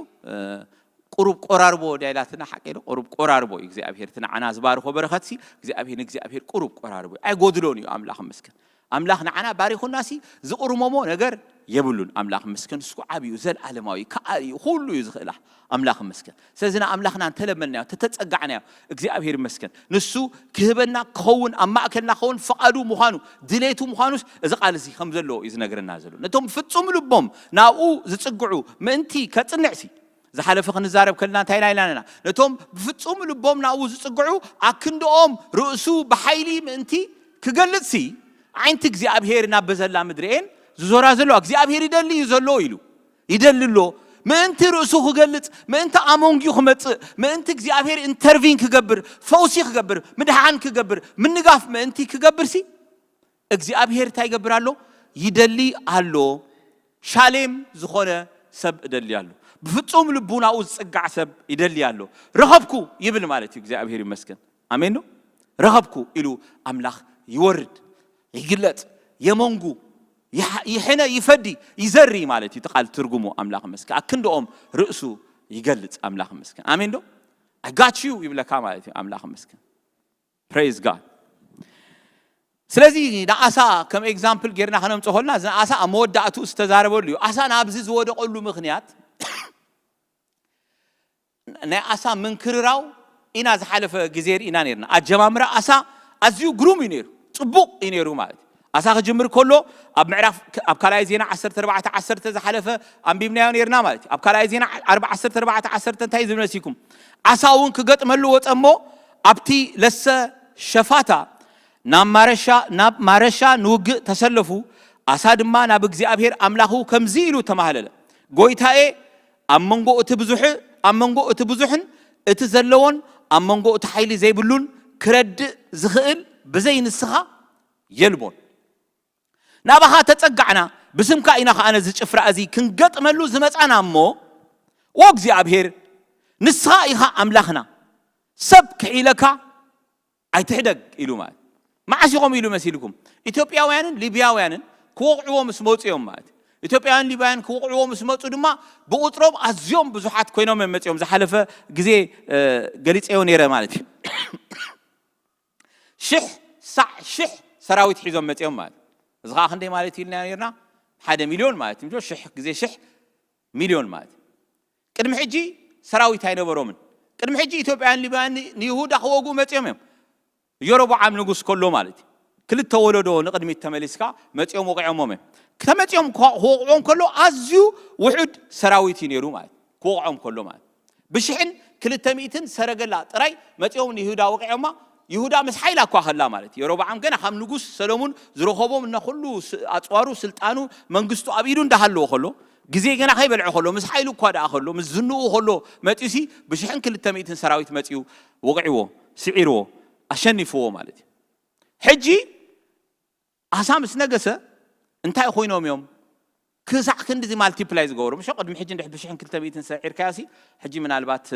ቁሩብ ቆራርቦ ዳይላትና ሓቂ ዶ? ቁሩብ ቆራርቦ እዩ እግዚኣብሄር እቲ ንዓና ዝባርኾ በረኸትሲ እግዚኣብሄር ንእግዚኣብሄር ቁሩብ ቆራርቦ እዩ። ኣይጎድሎን እዩ። ኣምላኽ መስከን ኣምላኽ ንዓና ባሪኹናሲ ዝቕርሞሞ ነገር የብሉን። ኣምላኽ መስከን እስኩ ዓብዩ ዘልዓለማዊ ከኣል እዩ። ኩሉ እዩ ዝኽእላ። ኣምላኽ መስከን ስለዚ ንኣምላኽና እንተለመንናዮ እንተተጸጋዕናዮ እግዚኣብሄር መስከን ንሱ ክህበና ክኸውን ኣብ ማእከልና ክኸውን ፍቓዱ ምዃኑ ድሌቱ ምዃኑስ እዚ ቃል እዚ ከም ዘለዎ እዩ ዝነግረና ዘሎ። ነቶም ፍጹም ልቦም ናብኡ ዝጽግዑ ምእንቲ ከጽንዕሲ ዝሓለፈ ክንዛረብ ከለና እንታይ ኢና ኢላና? ነቶም ብፍጹም ልቦም ናብኡ ዝጽግዑ ኣክንድኦም ርእሱ ብሓይሊ ምእንቲ ክገልጽሲ ዓይንቲ እግዚኣብሄር ናብ በዘላ ምድሪ እየን ዝዞራ ዘለዋ። እግዚኣብሄር ይደሊ እዩ ዘሎ ኢሉ ይደሊ ኣሎ። ምእንቲ ርእሱ ክገልጽ፣ ምእንቲ ኣሞንጊ ክመጽእ፣ ምእንቲ እግዚኣብሄር ኢንተርቪን ክገብር፣ ፈውሲ ክገብር፣ ምድሓን ክገብር፣ ምንጋፍ ምእንቲ ክገብርሲ እግዚኣብሄር እንታይ ይገብር ኣሎ? ይደሊ ኣሎ። ሻሌም ዝኾነ ሰብ እደሊ ኣሎ። ብፍጹም ልቡናኡ ዝጽጋዕ ሰብ ይደሊ ኣሎ። ረኸብኩ ይብል ማለት እዩ። እግዚኣብሄር ይመስገን። ኣሜን ነው። ረኸብኩ ኢሉ ኣምላኽ ይወርድ፣ ይግለጽ፣ የመንጉ፣ ይሓ- ይሕነ፣ ይፈዲ፣ ይዘሪ ማለት እዩ። እቲ ቃል ትርጉሙ ኣምላኽ ይመስገን። ኣክንድኦም ርእሱ ይገልጽ ኣምላኽ ይመስገን። ኣሜን ዶ? I got you ይብለካ ማለት እዩ። ኣምላኽ ይመስገን። Praise God። ስለዚ ንኣሳ ከም ኤግዛምፕል ጌርና ከነምጾ ከልና እዚ ንኣሳ ኣብ መወዳእቱ ዝተዛረበሉ እዩ። ኣሳ ናብዚ ዝወደቐሉ ምኽንያት ናይ ኣሳ ምንክርራው ኢና ዝሓለፈ ግዜ ርኢና ነርና። ኣጀማምራ ኣሳ ኣዝዩ ግሩም እዩ ነይሩ፣ ጽቡቕ እዩ ነይሩ ማለት እዩ። ኣሳ ክጅምር ከሎ ኣብ ምዕራፍ ኣብ ካልኣይ ዜና ዓሰርተ ኣርባዕተ ዓሰርተ ዝሓለፈ ኣንቢብናዮ ነርና ማለት እዩ። ኣብ ካልኣይ ዜና ኣርባ ዓሰርተ ኣርባዕተ ዓሰርተ እንታይ ዝብል መሲልኩም? ኣሳ እውን ክገጥመሉ ወጸ እሞ ኣብቲ ለሰ ሸፋታ ናብ ማረሻ ናብ ማረሻ ንውግእ ተሰለፉ። ኣሳ ድማ ናብ እግዚኣብሔር ኣምላኹ ከምዚ ኢሉ ተማህለለ፣ ጎይታዬ ኣብ መንጎ እቲ ብዙሕ ኣብ መንጎ እቲ ብዙሕን እቲ ዘለዎን ኣብ መንጎ እቲ ሓይሊ ዘይብሉን ክረድእ ዝኽእል ብዘይ ንስኻ የልቦን። ናባኻ ተጸጋዕና፣ ብስምካ ኢና ኸኣ ነዚ ጭፍራ እዚ ክንገጥመሉ ዝመጻና እሞ፣ ኦ እግዚኣብሔር፣ ንስኻ ኢኻ ኣምላኽና፣ ሰብ ክሒለካ ኣይትሕደግ ኢሉ ማለት። መዓስ ኢኹም ኢሉ መሲልኩም? ኢትዮጵያውያንን ሊብያውያንን ክወቕዕዎ ምስ መጹ እዮም ማለት። ኢትዮጵያውያን ሊብያውያን ክወቕዕዎ ምስ መጹ ድማ ብቑጽሮም ኣዝዮም ብዙሓት ኮይኖም እዮም መጺኦም። ዝሓለፈ ግዜ ገሊጸዮ ነይረ ማለት እዩ። ሽሕ ሳዕ ሽሕ ሰራዊት ሒዞም መጺኦም ማለት። እዚ ኸዓ ክንደይ ማለት እዩ ኢልና ነርና? ሓደ ሚልዮን ማለት እዩ። ሽሕ ግዜ ሽሕ ሚልዮን ማለት እዩ። ቅድሚ ሕጂ ሰራዊት ኣይነበሮምን። ቅድሚ ሕጂ ኢትዮጵያውያን ሊብያውያን ንይሁዳ ክወግኡ መጺኦም እዮም። የሮብዓም ንጉስ ከሎ ማለት እዩ። ክልተ ወለዶ ንቕድሚት ተመሊስካ መጺኦም ወቒዖሞም እዮም። ተመጺኦም ክወቕዕዎም ከሎ ኣዝዩ ውሑድ ሰራዊት እዩ ነይሩ ማለት እዩ። ክወቕዖም ከሎ ማለት ብሽሕን ክልተ ሚእትን ሰረገላ ጥራይ መጺኦም ንይሁዳ ወቒዖማ። ይሁዳ ምስ ሓይላ እኳ ከላ ማለት እዩ። የሮብዓም ገና ካብ ንጉስ ሰሎሙን ዝረኸቦም እና ኩሉ ኣፅዋሩ ስልጣኑ መንግስቱ ኣብ ኢዱ እንዳሃለዎ ከሎ ግዜ ገና ከይበልዐ ከሎ ምስ ሓይሉ እኳ ደኣ ከሎ ምስ ዝንኡ ከሎ መፂኡሲ ብሽሕን ክልተ ሚእትን ሰራዊት መፂኡ ወቒዕዎ ስዒርዎ ኣሸኒፍዎ ማለት እዩ። ሕጂ ኣሳ ምስ ነገሰ እንታይ ኮይኖም እዮም? ክሳዕ ክንድዚ ማልቲፕላይ ዝገብሩ ምሾ ቅድሚ ሕጂ እንድሕ ብሽሕን ክልተ ሚእትን ሰዒርካዮ ሲ ሕጂ ምናልባት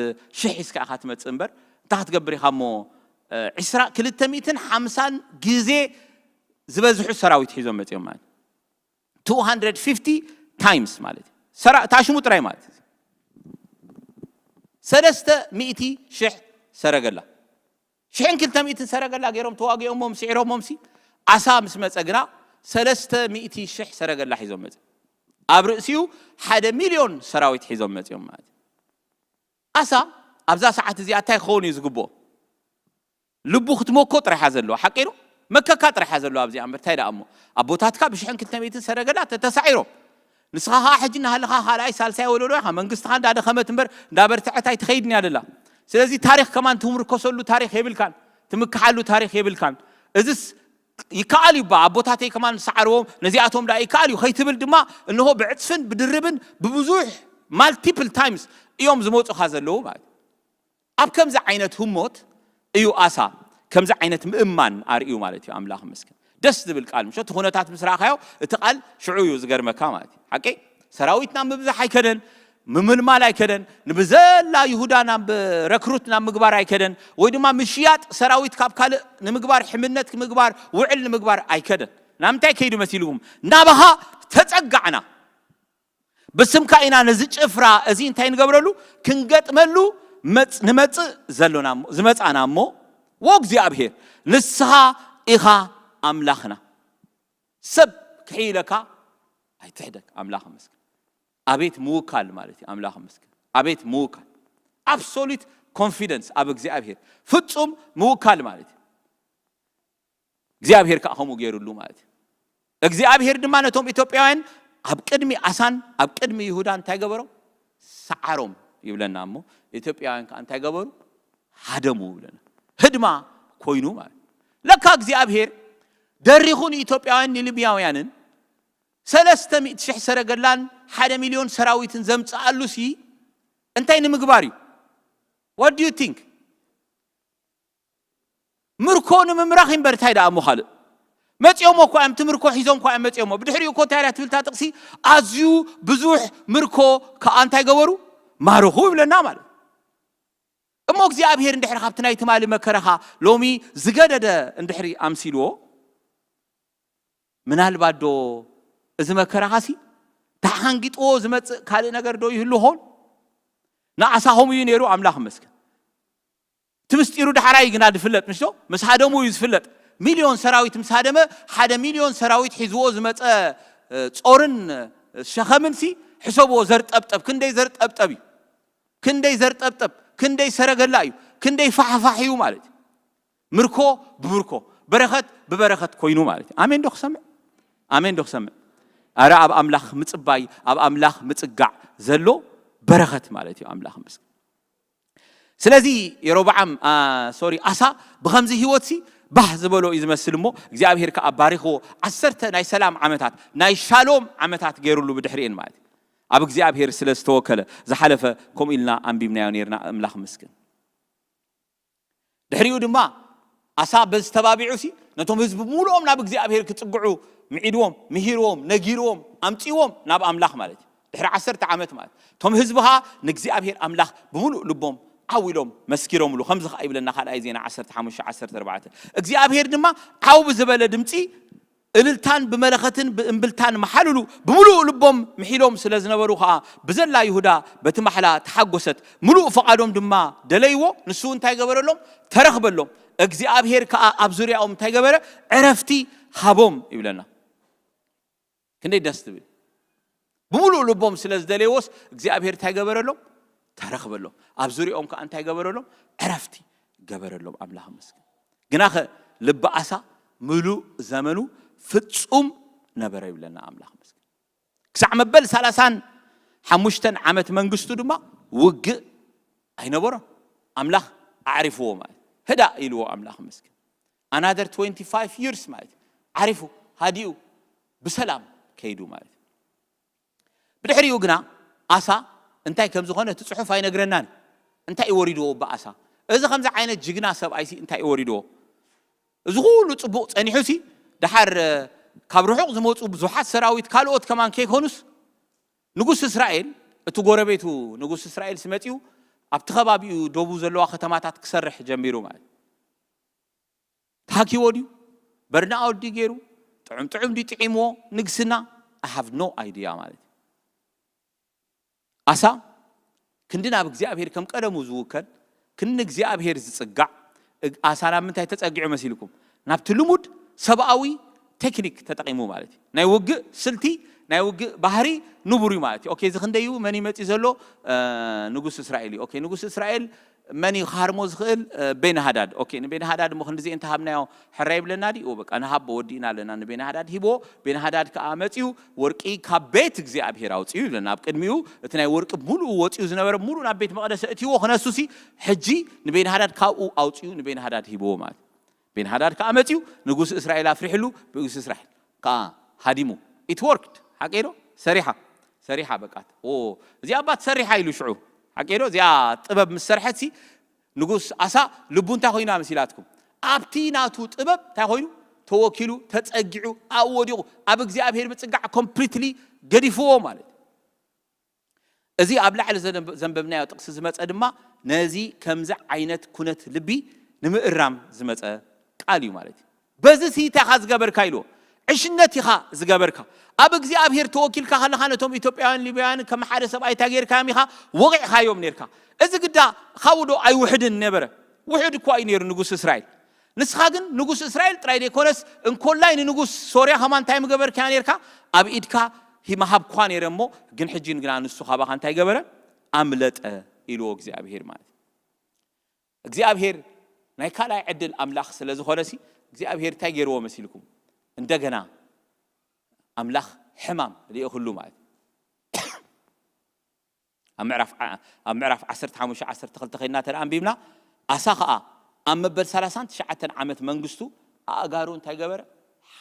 ሽሕ ሒዝካ ኢኻ ትመጽእ እምበር እንታይ ክትገብር ኢኻ እሞ ዒስራ ክልተ ሚእትን ሓምሳን ግዜ ዝበዝሑ ሰራዊት ሒዞም መጺኦም ማለት two hundred fifty times ማለት እዩ። ሰራ ታሽሙ ጥራይ ማለት እዩ። ሰለስተ ሚእቲ ሽሕ ሰረገላ ሽሕን ክልተ ሚእትን ሰረገላ ገይሮም ተዋጊኦሞም ስዒሮሞም ሲ ኣሳ ምስ መጸ ግና ሰለስተ ሚእቲ ሽሕ ሰረገላ ሒዞም መጸ። ኣብ ርእሲኡ ሓደ ሚልዮን ሰራዊት ሒዞም መጺኦም ማለት እዩ። ኣሳ ኣብዛ ሰዓት እዚኣ እንታይ ክኸውን እዩ ዝግብኦ? ልቡ ክትመኮ ጥራይሓ ዘለዎ ሓቂ ዶ? መከካ ጥራይሓ ዘለዎ ኣብዚኣ እምበር እንታይ ደኣ እሞ ኣቦታትካ ብሽሕን ክልተ ሚእትን ሰረገላ ተተሳዒሮም ንስኻ ከዓ ሕጂ እናሃለኻ ካልኣይ ሳልሳይ ወለዶ ኢኻ መንግስትኻ እንዳደኸመት እምበር እንዳበርትዐት ኣይትኸይድን እያ ደላ። ስለዚ ታሪክ ከማን ትምርኮሰሉ ታሪክ የብልካን፣ ትምክሓሉ ታሪክ የብልካን። እዚስ ይከኣል እዩ ባ ኣቦታተይ ከማን ዝሰዓርዎም ነዚኣቶም ደኣ ይከኣል እዩ ከይትብል ድማ እንሆ ብዕፅፍን ብድርብን ብብዙሕ ማልቲፕል ታይምስ እዮም ዝመፁኻ ዘለዉ ማለት እዩ። ኣብ ከምዚ ዓይነት ህሞት እዩ ኣሳ ከምዚ ዓይነት ምእማን ኣርእዩ ማለት እዩ። ኣምላኽ ይመስገን። ደስ ዝብል ቃል ምሸት ኩነታት ምስ ረኣኻዮ እቲ ቃል ሽዑ እዩ ዝገርመካ ማለት እዩ። ሓቂ ሰራዊት ናብ ምብዛሕ ኣይከደን፣ ምምልማል ኣይከደን፣ ንብዘላ ይሁዳ ናብ ረክሩት ናብ ምግባር ኣይከደን፣ ወይ ድማ ምሽያጥ ሰራዊት ካብ ካልእ ንምግባር ሕምነት ምግባር ውዕል ንምግባር ኣይከደን። ናብ ምንታይ ከይዱ መሲልዎም? ናባኻ ተጸጋዕና። ብስምካ ኢና ነዚ ጭፍራ እዚ እንታይ ንገብረሉ? ክንገጥመሉ መጽ- ንመጽእ ዘሎና እሞ- ዝመጻና እሞ፣ ወእግዚኣብሔር ንስኻ ኢኻ ኣምላኽና። ሰብ ክሕይለካ ኣይትሕደግ። ኣምላኽ ይመስገን። ኣቤት ምውካል ማለት እዩ። ኣምላኽ ይመስገን። ኣቤት ምውካል፣ ኣብሶሉት ኮንፊደንስ ኣብ እግዚኣብሔር፣ ፍጹም ምውካል ማለት እዩ። እግዚኣብሔር ከዓ ከምኡ ገይሩሉ ማለት እዩ። እግዚኣብሔር ድማ ነቶም ኢትዮጵያውያን ኣብ ቅድሚ ኣሳን ኣብ ቅድሚ ይሁዳ እንታይ ገበሮም? ሰዓሮም ይብለና እሞ ኢትዮጵያውያን ከዓ እንታይ ገበሩ? ሃደሙ ይብለና። ህድማ ኮይኑ ማለት እዩ። ለካ እግዚኣብሔር ደሪኹ ንኢትዮጵያውያን ንሊብያውያንን ሰለስተ ሚእቲ ሽሕ ሰረገላን ሓደ ሚልዮን ሰራዊትን ዘምፅኣሉ ሲ እንታይ ንምግባር እዩ? What do you think? ምርኮ ንምምራኽ እምበር እንታይ ደኣ እሞ ካልእ መፂኦሞ እኳ እዮም። እቲ ምርኮ ሒዞም እኳ እዮም መፂኦሞ። ብድሕሪኡ እኮ እንታይ እያ ትብል እታ ጥቕሲ? ኣዝዩ ብዙሕ ምርኮ ከዓ እንታይ ገበሩ? ማረኹ ይብለና ማለት። እሞ እግዚኣብሔር እንድሕሪ ካብቲ ናይ ትማሊ መከራኻ ሎሚ ዝገደደ እንድሕሪ ኣምሲልዎ፣ ምናልባት ዶ እዚ መከራኻሲ ተሓንጊጥዎ ዝመጽእ ካልእ ነገር ዶ ይህሉ ኾን? ንዓሳኹም እዩ ነይሩ። ኣምላኽ ይመስገን። እቲ ምስጢሩ ዳሕራይ ግና ዝፍለጥ ምሽቶ ምስ ሃደሙ እዩ ዝፍለጥ። ሚልዮን ሰራዊት ምስ ሃደመ ሓደ ሚልዮን ሰራዊት ሒዝዎ ዝመጸ እ፣ ጾርን እ፣ ሸኸምን ሲ ሕሰብዎ። ዘርጠብጠብ ክንደይ ዘርጠብጠብ እዩ። ክንደይ ዘርጠብጠብ ክንደይ ሰረገላ እዩ። ክንደይ ፋሕፋሕ እዩ ማለት እዩ። ምርኮ ብምርኮ በረኸት ብበረኸት ኮይኑ ማለት እዩ። ኣሜን ዶ ክሰምዕ? ኣሜን ዶ ክሰምዕ? ኣረ ኣብ ኣምላኽ ምጽባይ ኣብ ኣምላኽ ምጽጋዕ ዘሎ በረኸት ማለት እዩ። ኣምላኽ ምስጋና። ስለዚ የሮብዓም ሶሪ ኣሳ ብኸምዚ ህይወት ሲ ባህ ዝበሎ እዩ ዝመስል እሞ እግዚኣብሔር ከዓ ባሪኽዎ። ዓሰርተ ናይ ሰላም ዓመታት ናይ ሻሎም ዓመታት ገይሩሉ ብድሕሪኤን ማለት እዩ። ኣብ እግዚኣብሔር ስለ ዝተወከለ ዝሓለፈ ከምኡ ኢልና ኣንቢብናዮ ነርና። ኣምላኽ ምስግን። ድሕሪኡ ድማ ኣሳ በዚ ተባቢዑ ሲ ነቶም ህዝቢ ብምሉኦም ናብ እግዚኣብሔር ክጽግዑ ምዒድዎም፣ ምሂርዎም፣ ነጊርዎም፣ ኣምጺዎም ናብ ኣምላኽ ማለት እዩ። ድሕሪ ዓሰርተ ዓመት ማለት እቶም ህዝቢ ኸዓ ንእግዚኣብሔር ኣምላኽ ብምሉእ ልቦም ዓው ኢሎም መስኪሮምሉ። ከምዚ ኸዓ ይብለና ካልኣይ ዜና ዓሰርተ ሓሙሽተ ዓሰርተ ኣርባዕተ እግዚኣብሔር ድማ ዓው ብዝበለ ድምፂ እልልታን ብመለኸትን ብእምብልታን መሓልሉ ብምሉእ ልቦም ምሒሎም ስለ ዝነበሩ ኸዓ ብዘላ ይሁዳ በቲ ማሕላ ተሓጎሰት። ምሉእ ፍቓዶም ድማ ደለይዎ። ንሱ እንታይ ገበረሎም? ተረኽበሎም። እግዚኣብሔር ከዓ ኣብ ዙርያኦም እንታይ ገበረ? ዕረፍቲ ሃቦም ይብለና። ክንደይ ደስ ትብል። ብምሉእ ልቦም ስለ ዝደለይዎስ እግዚኣብሔር እንታይ ገበረሎም? ተረኽበሎም። ኣብ ዙርያኦም ከዓ እንታይ ገበረሎም? ዕረፍቲ ገበረሎም። ኣምላኽ መስገን። ግናኸ ልቢ ኣሳ ምሉእ ዘመኑ ፍጹም ነበረ ይብለና ኣምላኽ መስገን። ክሳዕ መበል ሰላሳን ሓሙሽተን ዓመት መንግስቱ ድማ ውግእ ኣይነበሮን። ኣምላኽ ኣዕሪፍዎ ማለት ህዳእ ኢልዎ ኣምላኽ መስገን። ኣናደር ትወንቲ ፋይቭ ይርስ ማለት እዩ። ዓሪፉ ሃዲኡ ብሰላም ከይዱ ማለት እዩ። ብድሕሪኡ ግና ኣሳ እንታይ ከም ዝኾነ እቲ ጽሑፍ ኣይነግረናን። እንታይ እዩ ወሪድዎ ብኣሳ? እዚ ከምዚ ዓይነት ጅግና ሰብኣይሲ እንታይ እዩ ወሪድዎ? እዚ ኩሉ ጽቡቕ ጸኒሑሲ ደሓር ካብ ርሑቕ ዝመጹ ብዙሓት ሰራዊት ካልኦት ከማን ከይኮኑስ ንጉስ እስራኤል፣ እቲ ጎረቤቱ ንጉስ እስራኤል ስመጺኡ ኣብቲ ከባቢኡ ደቡብ ዘለዋ ከተማታት ክሰርሕ ጀሚሩ ማለት እዩ። ተሃኪዎ ድዩ? በርናኣውት ድዩ ገይሩ? ጥዑም ጥዑም ድዩ ጥዒምዎ? ንግስና? I have no idea ማለት እዩ። ኣሳ ክንዲ ናብ እግዚኣብሔር ከም ቀደሙ ዝውከል፣ ክንዲ ንእግዚኣብሔር ዝጽጋዕ፣ እግ-፣ ኣሳ ናብ ምንታይ ተጸጊዑ መሲልኩም? ናብቲ ልሙድ ሰብኣዊ ቴክኒክ ተጠቒሙ ማለት እዩ። ናይ ውግእ ስልቲ፣ ናይ ውግእ ባህሪ ንቡር እዩ ማለት እዩ። ኦኬ፣ እዚ ክንደይ እዩ? መን እዩ መጺኡ ዘሎ? እ፣ ንጉስ እስራኤል እዩ። ኦኬ፣ ንጉስ እስራኤል መን እዩ ክሃርሞ ዝኽእል? እ፣ ቤንሃዳድ። ኦኬ፣ ንቤንሃዳድ እሞ ክንድዚ እንተሃብናዮ ሕራይ ይብለና ድዩ? በቃ ንሃቦ፣ ወዲእና ኣለና። ንቤንሃዳድ ሂቦ፣ ቤንሃዳድ ከኣ መጺኡ ወርቂ ካብ ቤት እግዚኣብሔር ኣውጺኡ ይብለና። ኣብ ቅድሚኡ እቲ ናይ ወርቂ ሙሉኡ ወጺኡ ዝነበረ ሙሉእ ናብ ቤት መቕደስ እትይዎ ክነሱሲ፣ ሕጂ ንቤንሃዳድ ካብኡ ኣውጺኡ ንቤንሃዳድ ሂብዎ ማለት እዩ። ቤንሃዳድ ከኣ መጺኡ ንጉስ እስራኤል ኣፍሪሕሉ፣ ንጉስ እስራኤል ከኣ ሃዲሙ። It worked። ሓቀይ ዶ? ሰሪሓ፣ ሰሪሓ በቃት። ኦ፣ እዚኣ እባ ትሰሪሓ ኢሉ ሽዑ። ሓቀይ ዶ? እዚኣ ጥበብ ምስ ሰርሐትሲ ንጉስ ኣሳ ልቡ እንታይ ኮይና መሲላትኩም? ኣብቲ ናቱ ጥበብ እንታይ ኮይኑ? ተወኪሉ፣ ተጸጊዑ፣ ኣብኡ ወዲቑ፣ ኣብ እግዚኣብሔር ምጽጋዕ ኮምፕሊትሊ ገዲፍዎ ማለት እዩ። እዚ ኣብ ላዕሊ ዘንብ-፣ ዘንበብናዮ ጥቕሲ ዝመጸ ድማ ነዚ ከምዚ ዓይነት ኩነት ልቢ ንምእራም ዝመጸ ቃል እዩ ማለት እዩ። በዚ ሲ እንታይ ኢኻ ዝገበርካ ኢልዎ። ዕሽነት ኢኻ ዝገበርካ። ኣብ እግዚኣብሔር ተወኪልካ ከለኻ ነቶም ኢትዮጵያውያን ሊብያውያን ከም ሓደ ሰብኣይ እንታይ ጌርካዮም ኢኻ? ወቒዕካዮም ኔርካ። እዚ ግዳ ካብኡ ዶ ኣይውሕድን ነበረ? ውሑድ እኳ እዩ ነይሩ ንጉስ እስራኤል። ንስኻ ግን ንጉስ እስራኤል ጥራይ ዘይኮነስ እንኮላይ ንንጉስ ሶርያ ከማን እንታይ ምገበርካዮ ኔርካ? ኣብ ኢድካ ሂ-፣ ምሃብኳ ነይረ እሞ ግን ሕጂ ግና ንሱ ካባኻ እንታይ ገበረ? ኣምለጠ ኢልዎ እግዚኣብሔር ማለት እዩ። እግዚኣብሔር ናይ ካልኣይ ዕድል ኣምላኽ ስለ ዝኾነሲ እግዚኣብሔር እንታይ ገይርዎ መሲልኩም? እንደገና ኣምላኽ ሕማም ልኢኽሉ ማለት እዩ። ኣብ ምዕራፍ ዓ-፣ ኣብ ምዕራፍ ዓሰርተ ሓሙሽተ ዓሰርተ ክልተ ኸይድና እንተ ደኣ ኣንቢብና፣ ኣሳ ኸኣ ኣብ መበል ሰላሳን ትሽዓተን ዓመት መንግስቱ ኣእጋሩ እንታይ ገበረ?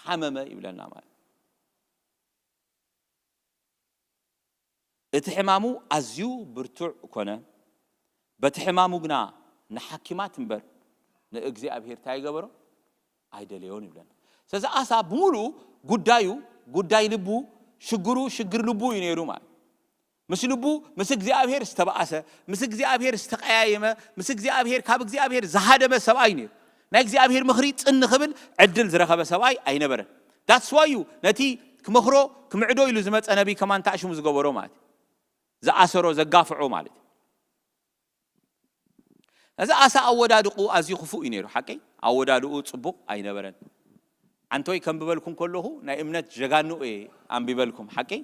ሓመመ ይብለና ማለት እዩ። እቲ ሕማሙ ኣዝዩ ብርቱዕ ኮነ። በቲ ሕማሙ ግና ንሓኪማት እምበር ንእግዚኣብሔር እንታይ ኣይገበሮ? ኣይደለዮን ይብለና። ስለዚ ኣሳ ብምሉኡ ጉዳዩ፣ ጉዳይ ልቡ፣ ሽግሩ፣ ሽግር ልቡ እዩ ነይሩ ማለት። ምስ ልቡ፣ ምስ እግዚኣብሔር ዝተባእሰ፣ ምስ እግዚኣብሔር ዝተቀያየመ፣ ምስ እግዚኣብሔር፣ ካብ እግዚኣብሔር ዝሃደመ ሰብኣይ ነይሩ። ናይ እግዚኣብሔር ምኽሪ ጽን ክብል ዕድል ዝረኸበ ሰብኣይ ኣይነበረን። That's why እዩ ነቲ ክመኽሮ፣ ክምዕዶ ኢሉ ዝመጸ ነቢይ ከማን ታእሽሙ ዝገበሮ ማለት እዩ። ዝኣሰሮ፣ ዘጋፍዖ ማለት እዩ። እዚ ኣሳ ኣወዳድቑ ኣዝዩ ክፉእ እዩ ነይሩ። ሓቀይ? ኣወዳድኡ ጽቡቕ ኣይነበረን። ዓንቶይ ከንብበልኩም ከለኹ ናይ እምነት ጀጋኑ እየ ኣንቢበልኩም። ሓቀይ?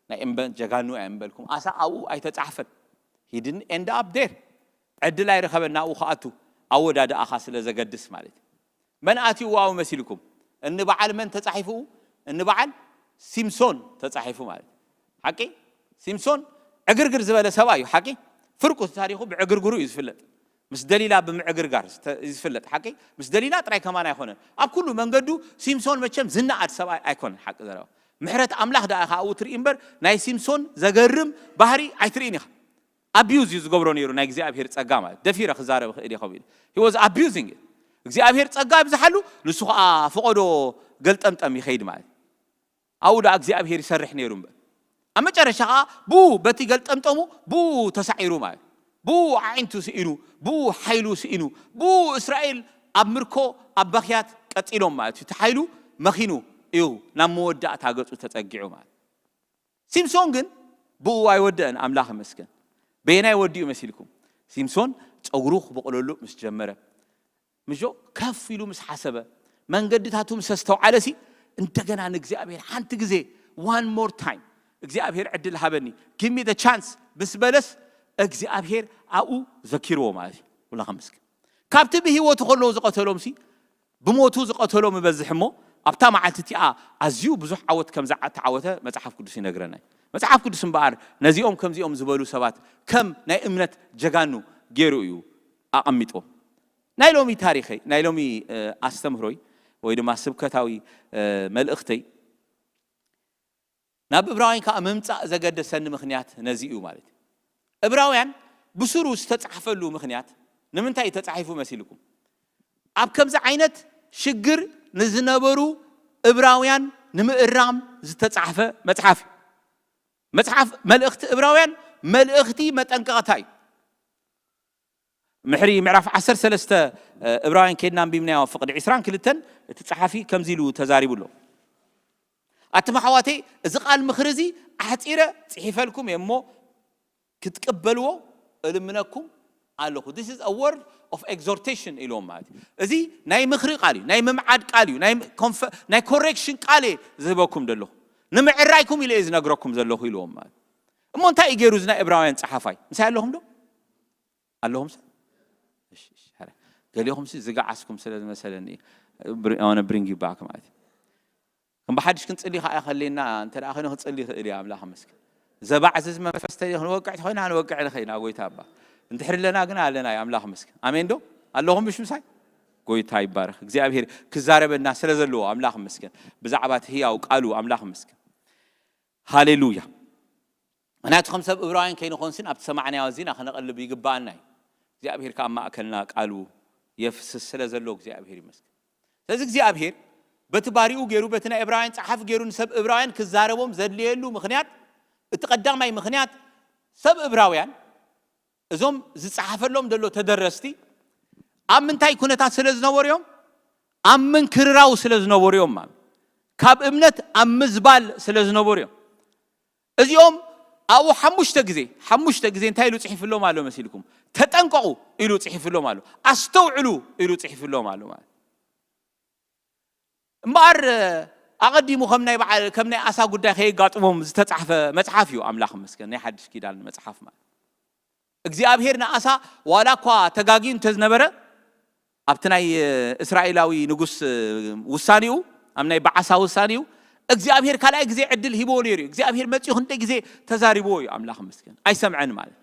ናይ እምነት ጀጋኑ እየ ኣንቢበልኩም። ኣሳ ኣብኡ ኣይተጻሕፈን። He didn't end up there። ዕድል ኣይረኸበን ናብኡ ክኣቱ። ኣወዳድኣኻ ስለ ዘገድስ ማለት እዩ። መን ኣትይዎ ኣብኡ መሲልኩም? እኒ በዓል መን ተጻሒፉ? እኒ በዓል ሲምሶን ተጻሒፉ ማለት እዩ። ሓቂ? ሲምሶን ዕግርግር ዝበለ ሰብኣይ እዩ። ሓቂ? ፍርቁ ታሪኹ ብዕግርግሩ እዩ ዝፍለጥ። ምስ ደሊላ ብምዕግርጋር ዝተ-፣ እዩ ዝፍለጥ። ሓቂ? ምስ ደሊላ ጥራይ ከማን ኣይኮነን። ኣብ ኩሉ መንገዱ ሲምሶን መቸም ዝነኣድ ሰብኣይ ኣይኮነን። ሓቂ ዘረባ። ምሕረት ኣምላኽ ደኣ ኢኻ ኣብኡ ትርኢ እምበር ናይ ሲምሶን ዘገርም ባህሪ ኣይትርእን ኢኻ። ኣቢዩዝ እዩ ዝገብሮ ነይሩ ናይ እግዚኣብሔር ጸጋ ማለት። ደፊረ ክዛረብ እኽእል እየ ከምኡ ኢሉ። He was abusing it። እግዚኣብሔር ጸጋ ይብዝሓሉ፣ ንሱ ኸኣ ፈቐዶ ገልጠምጠም ይኸይድ ማለት። ኣብኡ ደኣ እግዚኣብሔር ይሰርሕ ነይሩ እምበር። ኣብ መጨረሻ ኸኣ ብኡ በቲ ገልጠምጠሙ ብኡ ተሳዒሩ ማለት። ብኡ ኣዒንቱ ስኢኑ፣ ብኡ ሓይሉ ስኢኑ፣ ብኡ እስራኤል ኣብ ምርኮ ኣብ በኽያት ቀጺሎም ማለት እዩ። እቲ ሓይሉ መኺኑ እዩ ናብ መወዳእታ ገጹ ተጸጊዑ ማለት። ሲምሶን ግን ብኡ ኣይወደአን፣ ኣምላኽ ይመስገን። በየናይ ወዲኡ መሲልኩም? ሲምሶን ጸጉሩ ክበቕለሉ ምስ ጀመረ፣ ምጆ ከፍ ኢሉ ምስ ሓሰበ፣ መንገድታቱ ምስ ኣስተውዓለሲ፣ እንደገና ንእግዚኣብሔር ሓንቲ ግዜ፣ one more time፣ እግዚኣብሔር ዕድል ሃበኒ፣ give me the chance ምስ በለስ፣ እግዚኣብሔር ኣብኡ ዘኪርዎ ማለት እዩ። ውላኻ መስገን። ካብቲ ብህይወቱ ከለዉ ዝቐተሎምሲ፣ ብሞቱ ዝቐተሎ ምበዝሕ እሞ፣ ኣብታ መዓልቲ እቲኣ ኣዝዩ ብዙሕ ዓወት ከም ዝዓ-፣ ተዓወተ መጽሓፍ ቅዱስ ይነግረና እዩ። መጽሓፍ ቅዱስ እምበኣር ነዚኦም ከምዚኦም ዝበሉ ሰባት ከም ናይ እምነት ጀጋኑ ገይሩ እዩ ኣቐሚጥዎም። ናይ ሎሚ ታሪኸይ፣ ናይ ሎሚ፣ እ፣ ኣስተምህሮይ ወይ ድማ ስብከታዊ፣ እ፣ መልእኽተይ ናብ እብራውያን ከኣ ምምጻእ ዘገደሰኒ ምኽንያት ነዚ እዩ ማለት እዩ። እብራውያን ብስሩ ዝተጻሕፈሉ ምኽንያት ንምንታይ እዩ ተጻሒፉ መሲልኩም? ኣብ ከምዚ ዓይነት ሽግር ንዝነበሩ እብራውያን ንምእራም ዝተጻሕፈ መጽሓፍ እዩ። መጽሓፍ መልእኽቲ እብራውያን መልእኽቲ መጠንቀቕታ እዩ። ምሕሪ ምዕራፍ ዓሰርተ ሰለስተ እብራውያን ኬድና ኣንቢብናዮ ፍቕዲ ዕስራን ክልተን እቲ ጸሓፊ ከምዚ ኢሉ ተዛሪቡ ኣሎ። ኣቱም ኣሕዋተይ፣ እዚ ቃል ምኽሪ እዚ ኣሕጺረ ጽሒፈልኩም እየ እሞ ክትቅበልዎ እልምነኩም ኣለኹ። This is a word of exhortation ኢልዎም ማለት እዩ። እዚ ናይ ምኽሪ ቃል እዩ፣ ናይ ምምዓድ ቃል እዩ፣ ናይ ኮንፈ- ናይ ኮሬክሽን ቃል እየ ዝህበኩም ዘለኹ፣ ንምዕራይኩም ኢለ እየ ዝነግረኩም ዘለኹ ኢልዎም ማለት እዩ። እሞ እንታይ እዩ ገይሩ እዚ ናይ እብራውያን ጸሓፋይ? ምሳይ ኣለኹም ዶ? ኣለኹም ሰብ? እሺ፣ እሺ፣ ሐረ። ገሊኹም ሲ ዝገዓስኩም ስለ ዝመሰለኒ፣ I wanna bring you back ማለት እዩ። ከም ብሓድሽ ክንጽሊ ከኣ ከለና እንተ ደኣ ኮይነ ክንጽሊ ይኽእል እዩ። ኣምላኽ ይመስገን። ዘባዕዝዝ መንፈስ እንተ ክንወቅዕ ተኾይና ክንወቅዕ ንኽእል ኢና፣ ጎይታ ኣባ። እንድሕር ኣለና ግን ኣለና እዩ፣ ኣምላኽ ይመስገን። ኣሜን ዶ? ኣለኹም ብሽ ምሳይ? ጎይታ ይባረኽ። እግዚኣብሔር ክዛረበና ስለ ዘለዎ ኣምላኽ ይመስገን። ብዛዕባ እቲ ህያው ቃሉ ኣምላኽ ይመስገን። ሃሌሉያ። ምክንያቱ ከም ሰብ እብራውያን ከይንኾንስን ኣብቲ ሰማዕናዮ እዚና ክነቐልብ ይግባኣና እዩ። እግዚኣብሔር ከኣ ኣብ ማእከልና ቃሉ የፍስስ ስለ ዘሎ እግዚኣብሔር ይመስገን። ስለዚ እግዚኣብሔር በቲ ባሪኡ ገይሩ፣ በቲ ናይ እብራውያን ጸሓፊ ገይሩ ንሰብ እብራውያን ክዛረቦም ዘድልየሉ ምኽንያት፣ እቲ ቀዳማይ ምኽንያት ሰብ እብራውያን እዞም ዝጸሓፈሎም ዘሎ ተደረስቲ ኣብ ምንታይ ኩነታት ስለ ዝነበሩ እዮም? ኣብ ምንክርራው ስለ ዝነበሩ እዮም ማለት። ካብ እምነት ኣብ ምዝባል ስለ ዝነበሩ እዮም። እዚኦም ኣብኡ ሓሙሽተ ግዜ፣ ሓሙሽተ ግዜ እንታይ ኢሉ ጽሒፍሎም ኣሎ መሲልኩም? ተጠንቀቑ ኢሉ ጽሒፍሎም ኣሎ። ኣስተውዕሉ ኢሉ ጽሒፍሎም ኣሎ ማለት። እምበኣር ኣቐዲሙ ከም ናይ በዓል፣ ከም ናይ ኣሳ ጉዳይ ከየጋጥሞም ዝተጻሕፈ መጽሓፍ እዩ ኣምላኽ ይመስገን፣ ናይ ሓድሽ ኪዳን መጽሓፍ ማለት። እግዚኣብሔር ንኣሳ ዋላ እኳ ተጋግዩ እንተዝነበረ፣ ኣብቲ ናይ እስራኤላዊ ንጉስ ውሳኔኡ፣ ኣብ ናይ በዓሳ ውሳኔኡ እግዚኣብሔር ካልኣይ ግዜ ዕድል ሂብዎ ነይሩ እዩ። እግዚኣብሔር መጺኡ ክንደይ ግዜ ተዛሪብዎ እዩ ኣምላኽ ይመስገን። ኣይሰምዐን ማለት።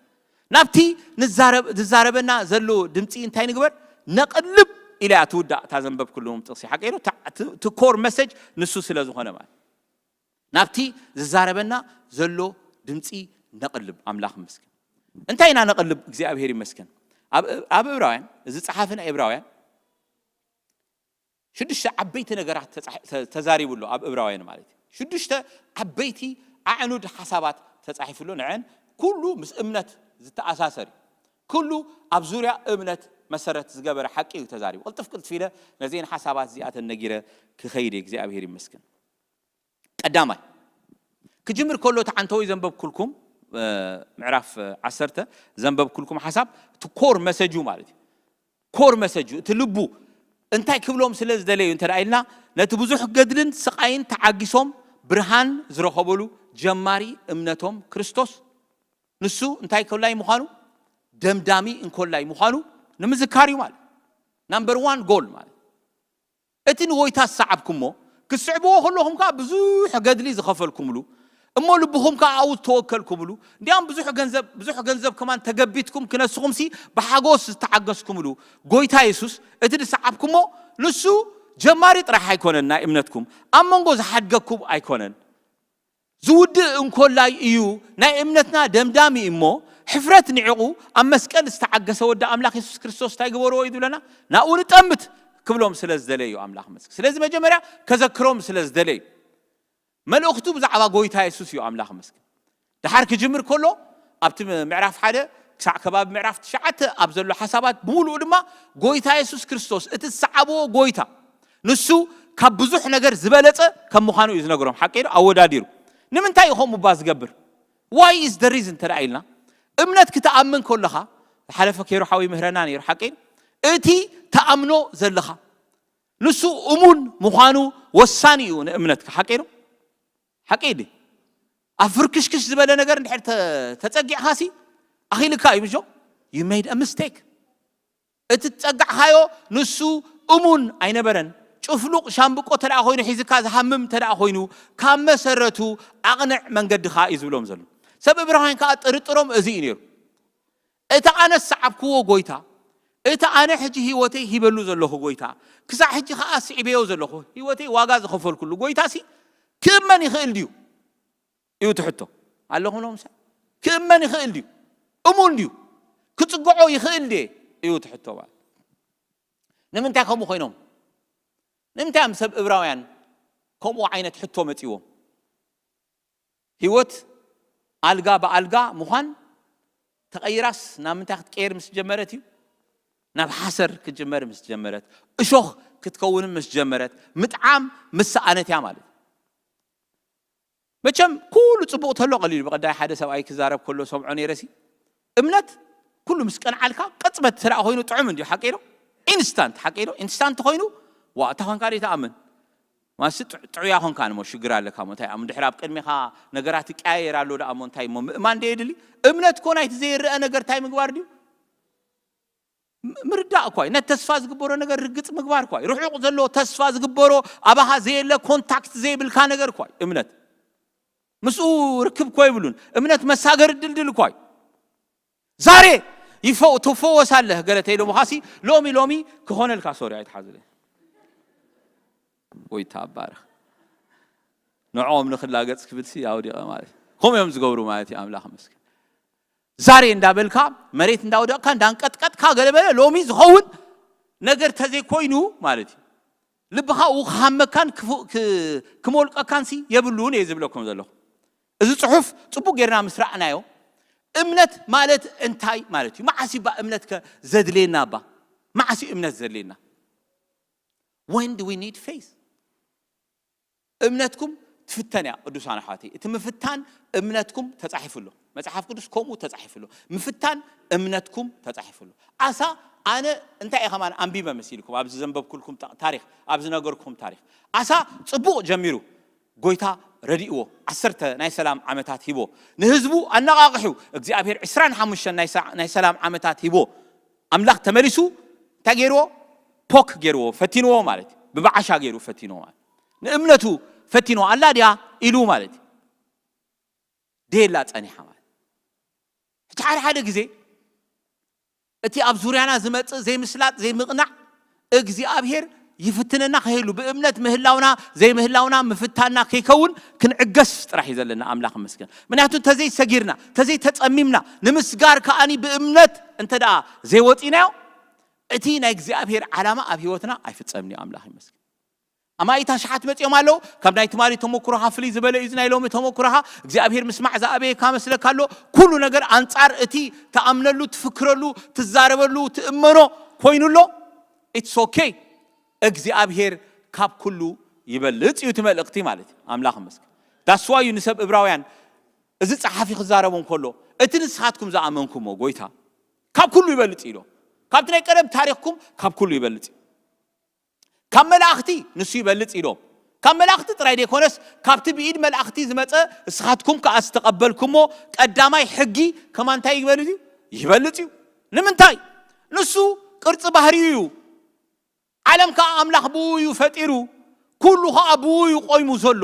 ናብቲ ንዛረብ-፣ ዝዛረበና ዘሎ ድምጺ እንታይ ንግበር? ነቕልብ ኢላ እያ ትውዳእ እታ ዘንበብኩሎም ጥቕሲ። ሓቀይ ዶ? እታ እቲ፣ እቲ ኮር መሰጅ ንሱ ስለ ዝኾነ ማለት። ናብቲ ዝዛረበና ዘሎ ድምጺ ነቕልብ። ኣምላኽ ይመስገን። እንታይ ኢና ነቕልብ? እግዚኣብሔር ይመስገን። ኣብ፣ ኣብ እብራውያን፣ እዚ ጸሓፊ ናይ እብራውያን ሽዱሽተ ዓበይቲ ነገራት ተጻሕ-፣ ተ-፣ ተዛሪቡ ኣሎ ኣብ እብራውያን ማለት እዩ። ሽዱሽተ ዓበይቲ ኣዕኑድ ሓሳባት ተጻሒፉ ኣሎ። ንዐን ኩሉ ምስ እምነት ዝተኣሳሰር እዩ። ኩሉ ኣብ ዙርያ እምነት መሰረት ዝገበረ ሓቂ እዩ ተዛሪቡ። ቅልጥፍ ቅልጥፍ ኢለ ነዚአን ሓሳባት እዚኣተን ነጊረ ክኸይድ እየ። እግዚኣብሔር ይመስገን። ቀዳማይ ክጅምር ከሎ እቲ ዓንተወይ ዘንበብኩልኩም፣ እ፣ ምዕራፍ ዓሰርተ ዘንበብኩልኩም ሓሳብ እቲ ኮር መሰጁ ማለት እዩ። ኮር መሰጁ፣ እቲ ልቡ እንታይ ክብሎም ስለ ዝደለዩ እንተ ደኣ ኢልና፣ ነቲ ብዙሕ ገድልን ስቓይን ተዓጊሶም ብርሃን ዝረኸበሉ ጀማሪ እምነቶም ክርስቶስ፣ ንሱ እንታይ እንኮላይ ምዃኑ፣ ደምዳሚ እንኮላይ ምዃኑ ንምዝካር እዩ ማለት። ናምበር ዋን ጎል ማለት። እቲ ንጎይታ ዝሰዓብኩሞ፣ ክትስዕብዎ ከለኹም ከኣ ብዙሕ ገድሊ ዝኸፈልኩምሉ፣ እሞ ልብኹም ከኣ ኣብኡ ዝተወከልኩምሉ፣ እንዲያም ብዙሕ ገንዘብ፣ ብዙሕ ገንዘብ ከማን ተገቢትኩም ክነስኹምሲ ብሓጎስ ዝተዓገስኩምሉ ጎይታ የሱስ፣ እቲ ዝሰዓብኩሞ ንሱ ጀማሪ ጥራሕ ኣይኮነን ናይ እምነትኩም፣ ኣብ መንጎ ዝሓድገኩም ኣይኮነን። ዝውድእ እንኮላይ እዩ ናይ እምነትና ደምዳሚ እሞ፣ ሕፍረት ንዒቑ ኣብ መስቀል ዝተዓገሰ ወዲ ኣምላኽ የሱስ ክርስቶስ እንታይ ግበርዎ እዩ ዝብለና? ናብኡ ንጠምት ክብሎም ስለ ዝደለየ እዩ ኣምላኽ መስቀል። ስለዚ መጀመርያ ከዘክሮም ስለ ዝደለየ እዩ። መልእኽቱ ብዛዕባ ጎይታ የሱስ እዩ ኣምላኽ መስቀል። ደሓር ክጅምር ከሎ ኣብቲ ምዕራፍ ሓደ ክሳዕ ከባቢ ምዕራፍ ትሽዓተ ኣብ ዘሎ ሓሳባት ብምሉኡ ድማ ጎይታ የሱስ ክርስቶስ እቲ ዝሰዓብዎ ጎይታ ንሱ ካብ ብዙሕ ነገር ዝበለጸ ከም ምዃኑ እዩ ዝነግሮም። ሓቂ ዶ? ኣወዳዲሩ። ንምንታይ እዩ ከምኡ እባ ዝገብር? Why is the reason እንተ ደኣ ኢልና፣ እምነት ክትኣምን ከለኻ፣ ዝሓለፈ ኬሩ ሓዊ ምህረና ነይሩ፣ ሓቂ ዶ? እቲ ትኣምኖ ዘለኻ ንሱ እሙን ምዃኑ ወሳኒ እዩ ንእምነትካ። ሓቂ ዶ? ሓቂ ዶ? ኣብ ፍርክሽክሽ ዝበለ ነገር እንድሕር ተ-፣ ተጸጊዕኻሲ፣ ኣኺልካ እዩ ምሾ? You made a mistake። እቲ ትጸጋዕኻዮ ንሱ እሙን ኣይነበረን። ጭፍሉቕ ሻምብቆ እንተ ደኣ ኮይኑ፣ ሒዝካ ዝሃምም እንተ ደኣ ኮይኑ፣ ካብ መሰረቱ ኣቕንዕ መንገድኻ እዩ ዝብሎም ዘሎ። ሰብ እብራውያን ከኣ ጥርጥሮም እዚ እዩ ነይሩ። እቲ ኣነ ዝሰዓብክዎ ጎይታ፣ እቲ ኣነ ሕጂ ህይወተይ ሂበሉ ዘለኹ ጎይታ፣ ክሳዕ ሕጂ ከኣ ስዒበዮ ዘለኹ፣ ህይወተይ ዋጋ ዝኸፈልኩሉ ጎይታሲ ክእመን ይኽእል ድዩ? እዩ እቲ ሕቶ። ኣለኹም ሎምሳ? ክእመን ይኽእል ድዩ? እሙን ድዩ? ክጽግዖ ይኽእል ድየ? እዩ እቲ ሕቶ ማለት። ንምንታይ ከምኡ ኮይኖም? ንምንታይ እዮም ሰብ እብራውያን ከምኡ ዓይነት ሕቶ መጺዎም? ህይወት ኣልጋ ብኣልጋ ምዃን ተቐይራስ ናብ ምንታይ ክትቀየር ምስ ጀመረት እዩ? ናብ ሓሰር ክትጅመር ምስ ጀመረት፣ እሾኽ ክትከውን ምስ ጀመረት፣ ምጥዓም ምስ ሰኣነት እያ ማለት እዩ። መቸም ኩሉ ጽቡቕ ተሎ ቀሊሉ፣ ብቐዳይ ሓደ ሰብኣይ ክዛረብ ከሎ ሰምዖ ነይረሲ፣ እምነት ኩሉ ምስ ቀንዓልካ ቅጽበት ስራ ኮይኑ ጥዑም እንዲዩ። ሓቂ ዶ? ኢንስታንት ሓቂ ዶ? ኢንስታንት ኮይኑ ዋ እታ ኮንካ ዶ ተኣምን? ማሲ ጥዑያ ኮንካ ንሞ ሽግር ኣለካ ሞ እንታይ ኣም ድሕር ኣብ ቅድሚኻ ነገራት ይቀያየር ኣሎ ደኣ ሞ እንታይ ሞ ምእማን ዶ የድሊ? እምነት ኮ ናይቲ ዘይረአ ነገር እንታይ ምግባር ድዩ? ምርዳእ እኳ እዩ። ነቲ ተስፋ ዝግበሮ ነገር ርግጽ ምግባር እኳ እዩ። ርሑቕ ዘሎ ተስፋ ዝግበሮ ኣባኻ ዘየለ ኮንታክት ዘይብልካ ነገር እኳ እዩ እምነት። ምስኡ ርክብ እኳ ይብሉን። እምነት መሳገሪ ድልድል እኳ እዩ። ዛሬ ይፈው ትፈወሳለህ ገለ ተይሎ ምዃሲ ሎሚ ሎሚ ክኾነልካ ሶሪ ኣይትሓዝለ። ወይ ታባረኽ ንዕኦም ንኽላገጽ ክብልሲ ኣውዲቐ ማለት ከምኡ እዮም ዝገብሩ ማለት እዩ። ኣምላኽ መስገን ዛሬ እንዳበልካ መሬት እንዳወደቕካ እንዳንቀጥቀጥካ ገለበለ ሎሚ ዝኸውን ነገር ተዘይኮይኑ ማለት እዩ። ልብኻ ኡ ክሃመካን ክሞልቀካንሲ የብሉን እየ ዝብለኩም ዘለኹ። እዚ ጽሑፍ ጽቡቅ ጌርና ምስ ረኣናዮ እምነት ማለት እንታይ ማለት እዩ? መዓስ እባ እምነት ከ ዘድልየና እባ? መዓስ እዩ እምነት ዘድልየና? When do we need faith? እምነትኩም ትፍተን እያ ቅዱሳን ኣሕዋተይ። እቲ ምፍታን እምነትኩም ተጻሒፉ ኣሎ። መጽሓፍ ቅዱስ ከምኡ ተጻሒፉ ኣሎ። ምፍታን እምነትኩም ተጻሒፉ ኣሎ። ኣሳ ኣነ እንታይ እየ ከማን ኣንቢበ መሲልኩም ኣብዚ ዘንበብኩልኩም ታ- ታሪኽ ኣብዚ ነገርኩም ታሪኽ ኣሳ ጽቡቕ ጀሚሩ ጎይታ ረዲእዎ ዓሰርተ ናይ ሰላም ዓመታት ሂቦ ንህዝቡ ኣነቓቕሑ እግዚኣብሔር ዕስራን ሓሙሽተን ናይ ሰ- ናይ ሰላም ዓመታት ሂቦ ኣምላኽ ተመሊሱ እንታይ ገይርዎ ፖክ ገይርዎ ፈቲንዎ ማለት እዩ። ብበዓሻ ገይሩ ፈቲንዎ ማለት ንእምነቱ ፈቲንዎ ኣላ ድያ ኢሉ ማለት እዩ። ደየላ ጸኒሓ ማለት ሕጂ ሓደ ሓደ ግዜ እቲ ኣብ ዙርያና ዝመጽእ ዘይምስላጥ ዘይምቕናዕ እግዚኣብሔር ይፍትነና ከይህሉ ብእምነት ምህላውና ዘይምህላውና ምፍታና ከይከውን ክንዕገስ ጥራሕ እዩ ዘለና ኣምላኽ መስገን። ምክንያቱ እንተዘይሰጊርና እንተዘይተጸሚምና ንምስጋር ከኣኒ ብእምነት እንተ ደኣ ዘይወፂናዮ እቲ ናይ እግዚኣብሔር ዓላማ ኣብ ህይወትና ኣይፍጸምን እዩ። ኣምላኽ ይመስገን። ኣማኢት ኣሽሓት መጺኦም ኣለዉ። ካብ ናይ ትማሊ ተመኩሮኻ ፍልይ ዝበለ እዩ እዚ ናይ ሎሚ ተመኩሮኻ። እግዚኣብሔር ምስማዕ ዝኣበየካ መስለካ ኣሎ። ኩሉ ነገር ኣንጻር እቲ ትኣምነሉ፣ ትፍክረሉ፣ ትዛረበሉ፣ ትእመኖ ኮይኑ ኣሎ። It's okay። እግዚኣብሔር ካብ ኩሉ ይበልጽ እዩ እቲ መልእኽቲ ማለት እዩ። ኣምላኽ ይመስገን። That's why እዩ ንሰብ እብራውያን እዚ ጸሓፊ ክዛረቦም ከሎ እቲ ንስኻትኩም ዝኣመንኩሞ ጎይታ ካብ ኩሉ ይበልጽ እዩ ኢሎ። ካብቲ ናይ ቀደም ታሪኽኩም ካብ ኩሉ ይበልጽ እዩ። ካብ መላእኽቲ ንሱ ይበልጽ ኢሎም። ካብ መላእኽቲ ጥራይ ዘይኮነስ ካብቲ ብኢድ መላእኽቲ ዝመጸ እስኻትኩም ከኣ ዝተቐበልኩሞ ቀዳማይ ሕጊ ከማን እንታይ ይበል እዩ? ይበልጽ እዩ። ንምንታይ? ንሱ ቅርጺ ባህሪኡ እዩ። ዓለም ከኣ ኣምላኽ ብኡ እዩ ፈጢሩ። ኩሉ ከኣ ብኡ እዩ ቆይሙ ዘሎ።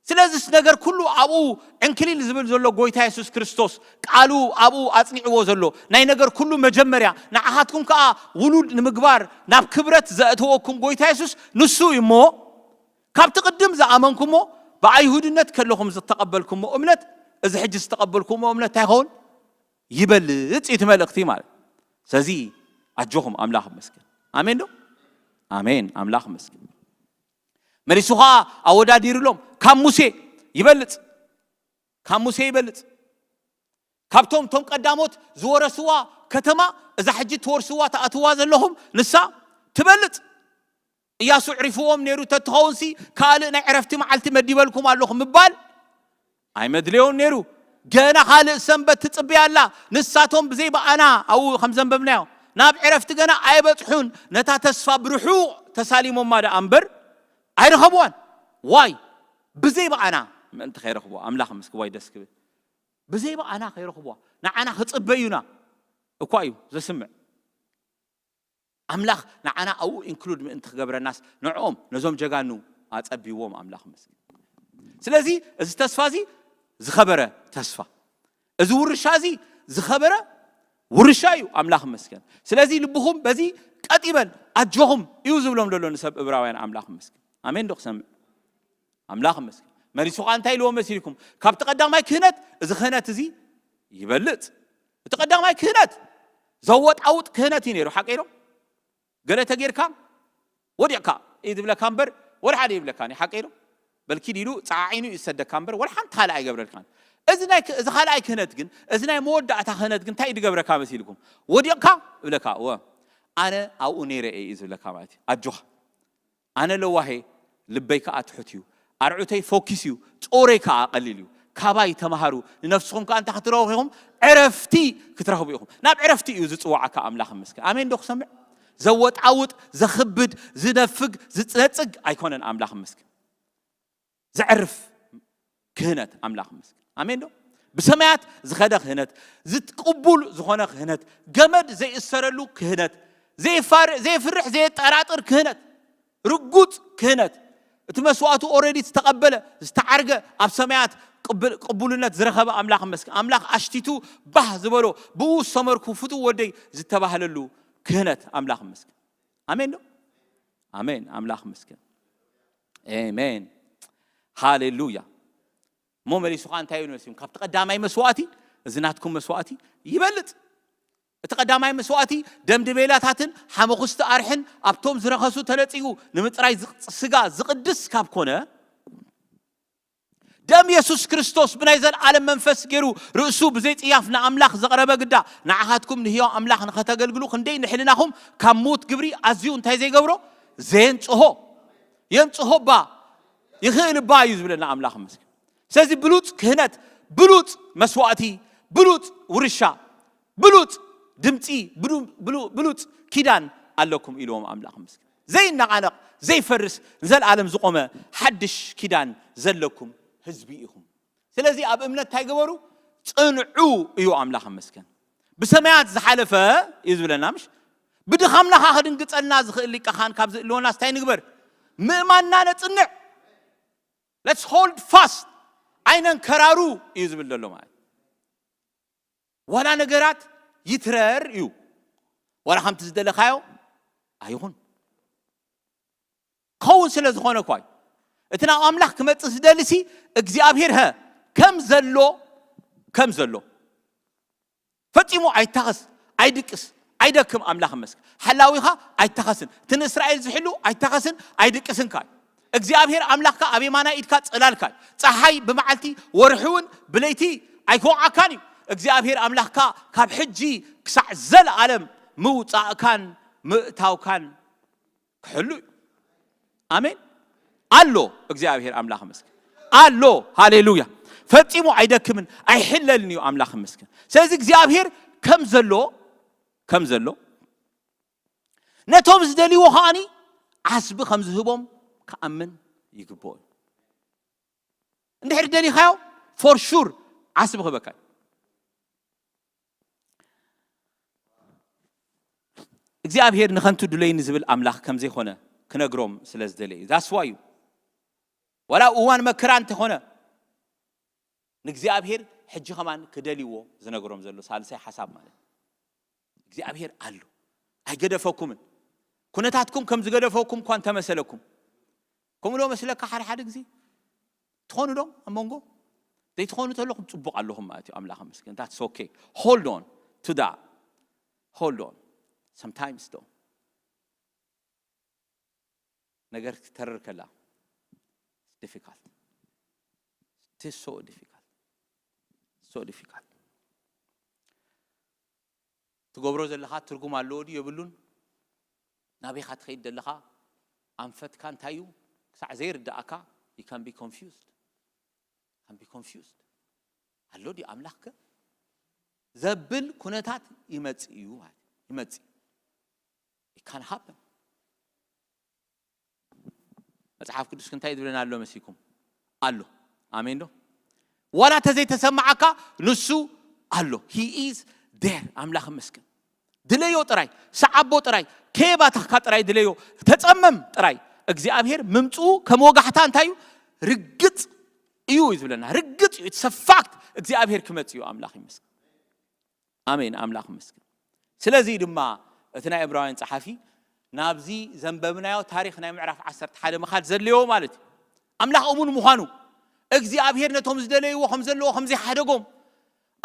ስለዚስ ነገር ኩሉ ኣብኡ ዕንክሊል ዝብል ዘሎ ጎይታ የሱስ ክርስቶስ ቃሉ ኣብኡ ኣጽኒዕዎ ዘሎ ናይ ነገር ኩሉ መጀመርያ ንዓኻትኩም ከኣ ውሉድ ንምግባር ናብ ክብረት ዘእተወኩም ጎይታ የሱስ ንሱ እዩ እሞ ካብቲ ቅድም ዝኣመንኩሞ ብኣይሁድነት ከለኹም ዝተቐበልኩሞ እምነት እዚ ሕጂ ዝተቐበልኩሞ እምነት እንታይ ይኸውን? ይበልጽ እዩ እቲ መልእኽቲ ማለት። ስለዚ ኣጆኹም ኣምላኽ ይመስገን። ኣሜን ዶ? ኣሜን። ኣምላኽ ይመስገን። መሊሱ ኸዓ ኣወዳዲሩሎም ካብ ሙሴ ይበልጽ፣ ካብ ሙሴ ይበልጽ። ካብቶም ቶም ቀዳሞት ዝወረስዋ ከተማ እዛ ሕጂ ትወርስዋ ትኣትዋ ዘለኹም ንሳ ትበልጽ። እያሱ ዕሪፍዎም ነይሩ ተትኸውንሲ ካልእ ናይ ዕረፍቲ መዓልቲ መዲበልኩም ኣለኹ ምባል ኣይመድለዮን ነይሩ። ገና ካልእ ሰንበት ትጽበያ ኣላ። ንሳቶም ብዘይ ብኣና ኣብኡ ከም ዘንበብናዮ ናብ ዕረፍቲ ገና ኣይበጽሑን። ነታ ተስፋ ብርሑቕ ተሳሊሞማ ደኣ እምበር ኣይረኸብዋን። ዋይ ብዘይ ብኣና ምእንቲ ከይረኽብዋ ኣምላኽ ምስክዋይ ደስ ክብል ብዘይ ብኣና ከይረኽብዋ ንዓና ክጽበዩና እኳ እዩ ዘስምዕ። ኣምላኽ ንዓና ኣብኡ ኢንክሉድ ምእንቲ ክገብረናስ ንዕኦም ነዞም ጀጋኑ ኣጸቢዎም ኣምላኽ መስገን። ስለዚ እዚ ተስፋ እዚ ዝኸበረ ተስፋ፣ እዚ ውርሻ እዚ ዝኸበረ ውርሻ እዩ። ኣምላኽ መስገን። ስለዚ ልብኹም በዚ ቀጥ ይበል ኣጆኹም እዩ ዝብሎም ዘሎ ንሰብ እብራውያን ኣምላኽ መስገን። ኣሜን ዶ ክሰምዕ ኣምላኽ መስገን። መሊሱ ኸዓ እንታይ ኢልዎ መሲልኩም? ካብቲ ቀዳማይ ክህነት እዚ ክህነት እዚ ይበልጽ። እቲ ቀዳማይ ክህነት ዘወጣውጥ ክህነት እዩ ነይሩ። ሓቀይ ዶ? ገለ ተጌርካ ወዲቕካ እዩ ዝብለካ እምበር ወላ ሓደ ይብለካ ሓቀይ ዶ? በልኪድ ኢሉ ጸዓዒኑ እዩ ዝሰደካ እምበር ወላ ሓንቲ ካልእ ኣይገብረልካን። እዚ ናይ ክ- እዚ ካልኣይ ክህነት ግን፣ እዚ ናይ መወዳእታ ክህነት ግን እንታይ እዩ ዝገብረካ መሲልኩም? ወዲቕካ እብለካ፣ እወ ኣነ ኣብኡ ነይረ እየ እዩ ዝብለካ ማለት እዩ። ኣጆኻ፣ ኣነ ለዋሄ፣ ልበይ ከዓ ትሑት እዩ፣ ኣርዑተይ ፎኪስ እዩ፣ ጾረይ ከዓ ቀሊል እዩ። ካባይ ተምሃሩ፣ ንነፍስኹም ከዓ እንታይ ክትረኽቡ ኢኹም? ዕረፍቲ ክትረኽቡ ኢኹም። ናብ ዕረፍቲ እዩ ዝጽዋዓካ ኣምላኽ ይመስገን። ኣሜን ዶ ክሰምዕ? ዘወጣውጥ፣ ዘኽብድ፣ ዝነፍግ፣ ዝነጽግ ኣይኮነን ኣምላኽ ይመስገን። ዘዕርፍ ክህነት ኣምላኽ ይመስገን። ኣሜን ዶ? ብሰማያት ዝኸደ ክህነት፣ ዝቅቡል ዝኾነ ክህነት፣ ገመድ ዘይእሰረሉ ክህነት፣ ዘይፋር- ዘይፍርሕ ዘየጠራጥር ክህነት፣ ርጉጽ ክህነት፣ እቲ መስዋእቱ ኦረዲ ዝተቐበለ ዝተዓርገ ኣብ ሰማያት ቅብል- ቅቡልነት ዝረኸበ ኣምላኽ ይመስገን። ኣምላኽ ኣሽቲቱ ባህ ዝበሎ ብኡ ዝሰመርኩ ፍቱው ወደይ ዝተባህለሉ ክህነት ኣምላኽ ይመስገን። ኣሜን ዶ? ኣሜን። ኣምላኽ ይመስገን። ኣሜን። ሃሌሉያ። እሞ መሊሱ ኸዓ እንታይ ይብል መሲልኩም? ካብቲ ቀዳማይ መስዋእቲ እዚ ናትኩም መስዋእቲ ይበልጽ። እቲ ቀዳማይ መስዋእቲ ደም ድቤላታትን ሓመኹስቲ ኣርሕን ኣብቶም ዝረኸሱ ተለጺጉ ንምጽራይ ዝቕ- ስጋ ዝቕድስ ካብ ኮነ፣ ደም የሱስ ክርስቶስ ብናይ ዘለኣለም መንፈስ ገይሩ ርእሱ ብዘይ ጽያፍ ንኣምላኽ ዘቕረበ ግዳ ንዓኻትኩም ንህያው ኣምላኽ ንኸተገልግሉ ክንደይ ንሕልናኹም ካብ ምዉት ግብሪ ኣዝዩ እንታይ ዘይገብሮ? ዘየንጽሆ። የንጽሆ እባ፣ ይኽእል እባ እዩ ዝብለና ኣምላኽ ይመስገን። ስለዚ ብሉጽ ክህነት፣ ብሉጽ መስዋእቲ፣ ብሉጽ ውርሻ፣ ብሉጽ ድምጺ፣ ብሉ- ብሉ- ብሉጽ ኪዳን ኣለኩም ኢልዎም ኣምላኽ ይመስገን። ዘይነቓነቕ ዘይፈርስ ንዘለኣለም ዝቖመ ሓድሽ ኪዳን ዘለኩም ህዝቢ ኢኹም። ስለዚ ኣብ እምነት እንታይ ገበሩ? ጽንዑ እዩ ኣምላኽ ይመስገን። ብሰማያት ዝሓለፈ እዩ ዝብለና ምሽ? ብድኻምና ኸዓ ክድንግጸልና ዝኽእል ሊቀ ካህን ካብ ዝእልወናስ እንታይ ንግበር? ምእማንና ነጽንዕ። Let's hold fast። ኣይነንከራሩ እዩ ዝብል ዘሎ ማለት። ዋላ ነገራት ይትረር እዩ። ዋላ ከምቲ ዝደለኻዮ ኣይኹን። ክኸውን ስለ ዝኾነ እኳ እዩ። እቲ ናብ ኣምላኽ ክመጽእ ዝደሊ ሲ እግዚኣብሔር ሀ ከም ዘሎ፣ ከም ዘሎ ፈጺሙ ኣይታኸስ፣ ኣይድቅስ፣ ኣይደክም ኣምላኽ ይመስገን። ሓላዊኻ ኣይታኸስን፣ እቲ ንእስራኤል ዝሕሉ ኣይታኸስን ኣይድቅስን ከኣ እዩ። እግዚኣብሔር ኣምላኽካ ኣብ የማናይ ኢድካ ጽላልካ እዩ። ጸሓይ ብመዓልቲ ወርሒ እውን ብለይቲ ኣይክወቕዓካን እዩ። እግዚኣብሔር ኣምላኽካ ካብ ሕጂ ክሳዕ ዘለኣለም ምውጻእካን ምእታውካን ክሕሉ እዩ። ኣሜን። ኣሎ፣ እግዚኣብሔር ኣምላኽ ይመስገን። ኣሎ። ሃሌሉያ። ፈጺሙ ኣይደክምን ኣይሕለልን እዩ ኣምላኽ ይመስገን። ስለዚ እግዚኣብሔር ከም ዘሎ፣ ከም ዘሎ ነቶም ዝደልይዎ ከዓኒ ዓስቢ ከም ዝህቦም ክኣምን ይግብኦ እዩ። እንድሕር ደሊኻዮ for sure ዓስቢ ክህበካ እዩ። እግዚኣብሔር ንኸንቱ ድለይኒ ዝብል ኣምላኽ ከም ዘይኮነ ክነግሮም ስለ ዝደለየ እዩ። That's why እዩ። ዋላ እዋን መከራ እንተኾነ ንእግዚኣብሔር ሕጂ ከማን ክደልይዎ ዝነግሮም ዘሎ ሳልሳይ ሓሳብ ማለት እዩ። እግዚኣብሔር ኣሎ፣ ኣይገደፈኩምን። ኩነታትኩም ከም ዝገደፈኩም እኳ እንተመሰለኩም፣ ከምኡ ዶ መስለካ? ሓደ ሓደ ግዜ ትኾኑ ዶ ኣብ መንጎ? ዘይትኾኑ ተለኹም ጽቡቕ ኣለኹም ማለት እዩ። ኣምላኽ ይመስገን። That's okay. Hold on to that. Hold on. Sometimes though ነገር ክትተርር ከላ difficult. It is so difficult. So difficult. ትገብሮ ዘለኻ ትርጉም ኣለዎ ድዩ የብሉን? ናበይኻ ትኸይድ ዘለኻ ኣንፈትካ እንታይ እዩ ክሳዕ ዘይርዳእካ you can be confused. Can be confused. ኣሎ ድዩ ኣምላኽከ ዘብል ኩነታት ይመጽእ እዩ ማለት እዩ። ይመጽእ። It can happen. መጽሓፍ ቅዱስ እንታይ ዝብለና ኣሎ መሲኩም? ኣሎ። ኣሜን ዶ? ዋላ ተዘይተሰማዓካ ንሱ ኣሎ። He is there. ኣምላኽ ይመስገን። ድለዮ ጥራይ፣ ሰዓቦ ጥራይ፣ ከየባተኽካ ጥራይ ድለዮ፣ ተጸመም ጥራይ። እግዚኣብሔር ምምጽኡ ከም ወጋሕታ እንታይ እዩ? ርግጽ እዩ እዩ ዝብለና። ርግጽ እዩ። It's a fact። እግዚኣብሔር ክመጽእ እዩ። ኣምላኽ ይመስገን። ኣሜን። ኣምላኽ ይመስገን። ስለዚ ድማ እቲ ናይ ዕብራውያን ጸሓፊ ናብዚ ዘንበብናዮ ታሪኽ ናይ ምዕራፍ ዓሰርተ ሓደ ምኻድ ዘድለዮ ማለት እዩ። ኣምላኽ እሙን ምዃኑ፣ እግዚኣብሔር ነቶም ዝደለይዎ ከም ዘለዎ ከም ዘይሓደጎም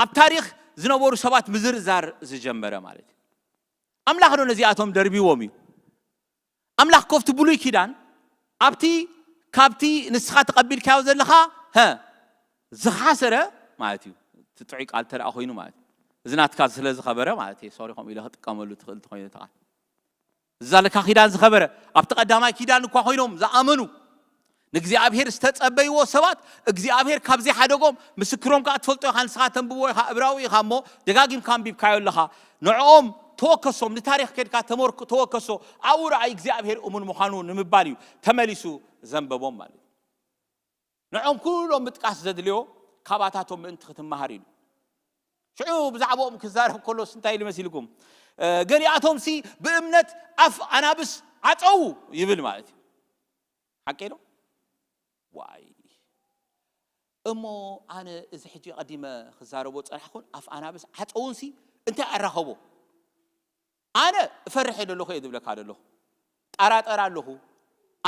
ኣብ ታሪኽ ዝነበሩ ሰባት ምዝርዛር ዝጀመረ ማለት እዩ። ኣምላኽ ዶ ነዚኣቶም ደርቢዎም እዩ? ኣምላኽ ኮፍቲ ብሉይ ኪዳን ኣብቲ ካብቲ ንስኻ ተቐቢልካዮ ዘለኻ ሀ ዝኻሰረ ማለት እዩ። እቲ ጥዑይ ቃል እንተ ደኣ ኮይኑ ማለት እዩ። እዚ ናትካ ስለ ዝኸበረ ማለት እዩ። ሶሪ፣ ከምኡ ኢለ ክጥቀመሉ ትኽእል እንተኾይኑ እቲ ቃል። እዛ ለካ ኪዳን ዝኸበረ፣ ኣብቲ ቀዳማይ ኪዳን እኳ ኮይኖም ዝኣመኑ፣ ንእግዚኣብሔር ዝተጸበይዎ ሰባት፣ እግዚኣብሔር ካብ ዘይሓደጎም ምስክሮም ከኣ ትፈልጦ ኢኻ፣ ንስኻ ተንብቦ ኢኻ፣ እብራዊ ኢኻ እሞ ደጋጊምካ ኣንቢብካዮ ኣለኻ። ንዕኦም ተወከሶም፣ ንታሪኽ ከድካ ተመርክ-፣ ተወከሶ፣ ኣብኡ ረኣይ እግዚኣብሔር እሙን ምዃኑ ንምባል እዩ ተመሊሱ ዘንበቦም ማለት እዩ። ንዕኦም ኩሎም ምጥቃስ ዘድልዮ ካባታቶም ምእንቲ ክትመሃር ኢሉ። ሽዑ ብዛዕባኦም ክዛረብ ከሎስ እንታይ ኢሉ መሲልኩም? እ፣ ገሊኣቶምሲ ብእምነት ኣፍ ኣናብስ ዓጸዉ ይብል ማለት እዩ። ሓቂ ዶ? ዋይ። እሞ ኣነ እዚ ሕጂ ቀዲመ ክዛረቦ ጸናሕኩን ኣፍ ኣናብስ ዓጸዉንሲ እንታይ ኣራኸቦ? ኣነ እፈርሕ እየ ዘለኹ እየ ዝብለካ ዘለኹ። ጠራጠር ኣለኹ።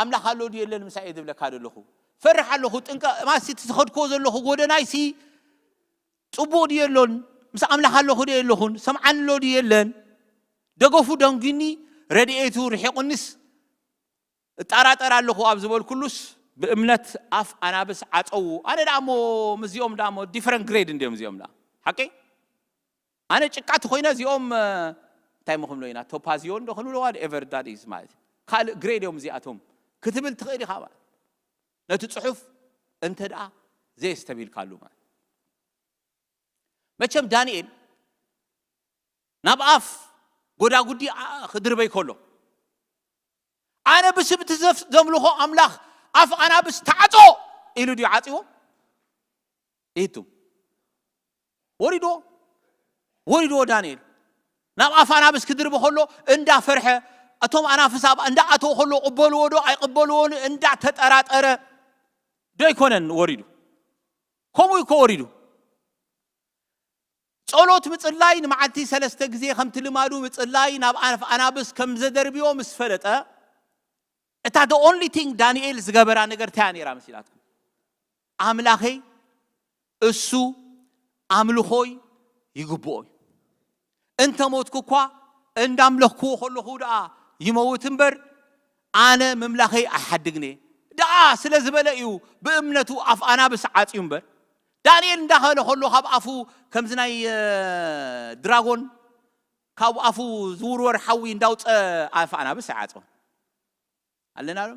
ኣምላኽ ኣሎ ድዩ የለን ምሳይ እየ ዝብለካ ዘለኹ። ፈርሕ ኣለኹ። ጥንቀ-፣ ማሲ እቲ ዝኸድክዎ ዘለኹ ጎደናይሲ ጽቡቕ ድዩ የሎን? ምስ ኣምላኽ ኣለኹ ድዩ የለኹን? ሰምዓኒ ኣሎ ድዩ የለን? ደገፉ ደንጒኒ፣ ረድኤቱ ርሒቑኒስ እጠራጠር ኣለኹ ኣብ ዝበልኩሉስ ብእምነት ኣፍ ኣናብስ ዓጸዉ። ኣነ ደኣ እሞ ምስዚኦም ደኣ እሞ ዲፈረንት ግሬድ እንድዮም እዚኦም ደኣ። ሓቂ? ኣነ ጭቃ ተኾይነ እዚኦም፣ እ፣ እንታይ ምኽምሎ ኢና፣ ቶፓዚዮን ዶ ክንብሎ ዋት ኤቨር ዳት ኢዝ ማለት እዩ። ካልእ ግሬድ እዮም እዚኣቶም ክትብል ትኽእል ኢኻ ማለት። ነቲ ጽሑፍ እንተ ደኣ ዘየስተብሂልካሉ ማለት። መቸም ዳንኤል ናብ ኣፍ ጎዳጉዲ፣ ኣ-፣ ክድርበይ ከሎ፣ ኣነ ብስም እቲ ዘፍ-፣ ዘምልኾ ኣምላኽ ኣፍ ኣናብስ ተዓጾ ኢሉ ድዩ ዓጽዎ? ይህቱም። ወሪድዎ። ወሪድዎ ዳንኤል። ናብ ኣፍ ኣናብስ ክድርበ ከሎ እንዳፈርሐ፣ እቶም ኣናፍስ ኣብ እንዳኣተወ ከሎ ቅበልዎ ዶ ኣይቅበልዎን እንዳተጠራጠረ ዶ ኣይኮነን ወሪዱ? ከምኡ እኮ ወሪዱ። ጸሎት ምጽላይ ንመዓልቲ ሰለስተ ግዜ ከምቲ ልማዱ ምጽላይ ናብ ኣፍ ኣናብስ ከም ዘደርብዮ ምስ ፈለጠ፣ እታ the only thing ዳንኤል ዝገበራ ነገር እንታይ እያ ነይራ መሲላትኩም? ኣምላኸይ እሱ ኣምልኾይ ይግብኦ እዩ። እንተ ሞትኩ እኳ እንዳምለኽክዎ ከለኹ ደኣ ይመውት እምበር፣ ኣነ ምምላኸይ ኣይሓድግን እየ ደኣ ስለ ዝበለ እዩ ብእምነቱ ኣፍ ኣናብስ ዓጽዩ እምበር። ዳንኤል እንዳኸለ ከሎ ካብ ኣፉ ከምዚ ናይ፣ እ፣ ድራጎን ካብ ኣፉ ዝውርወር ሓዊ እንዳውጸ ኣፍ ኣናብስ ኣይዓጽወን። ኣለና ዶ?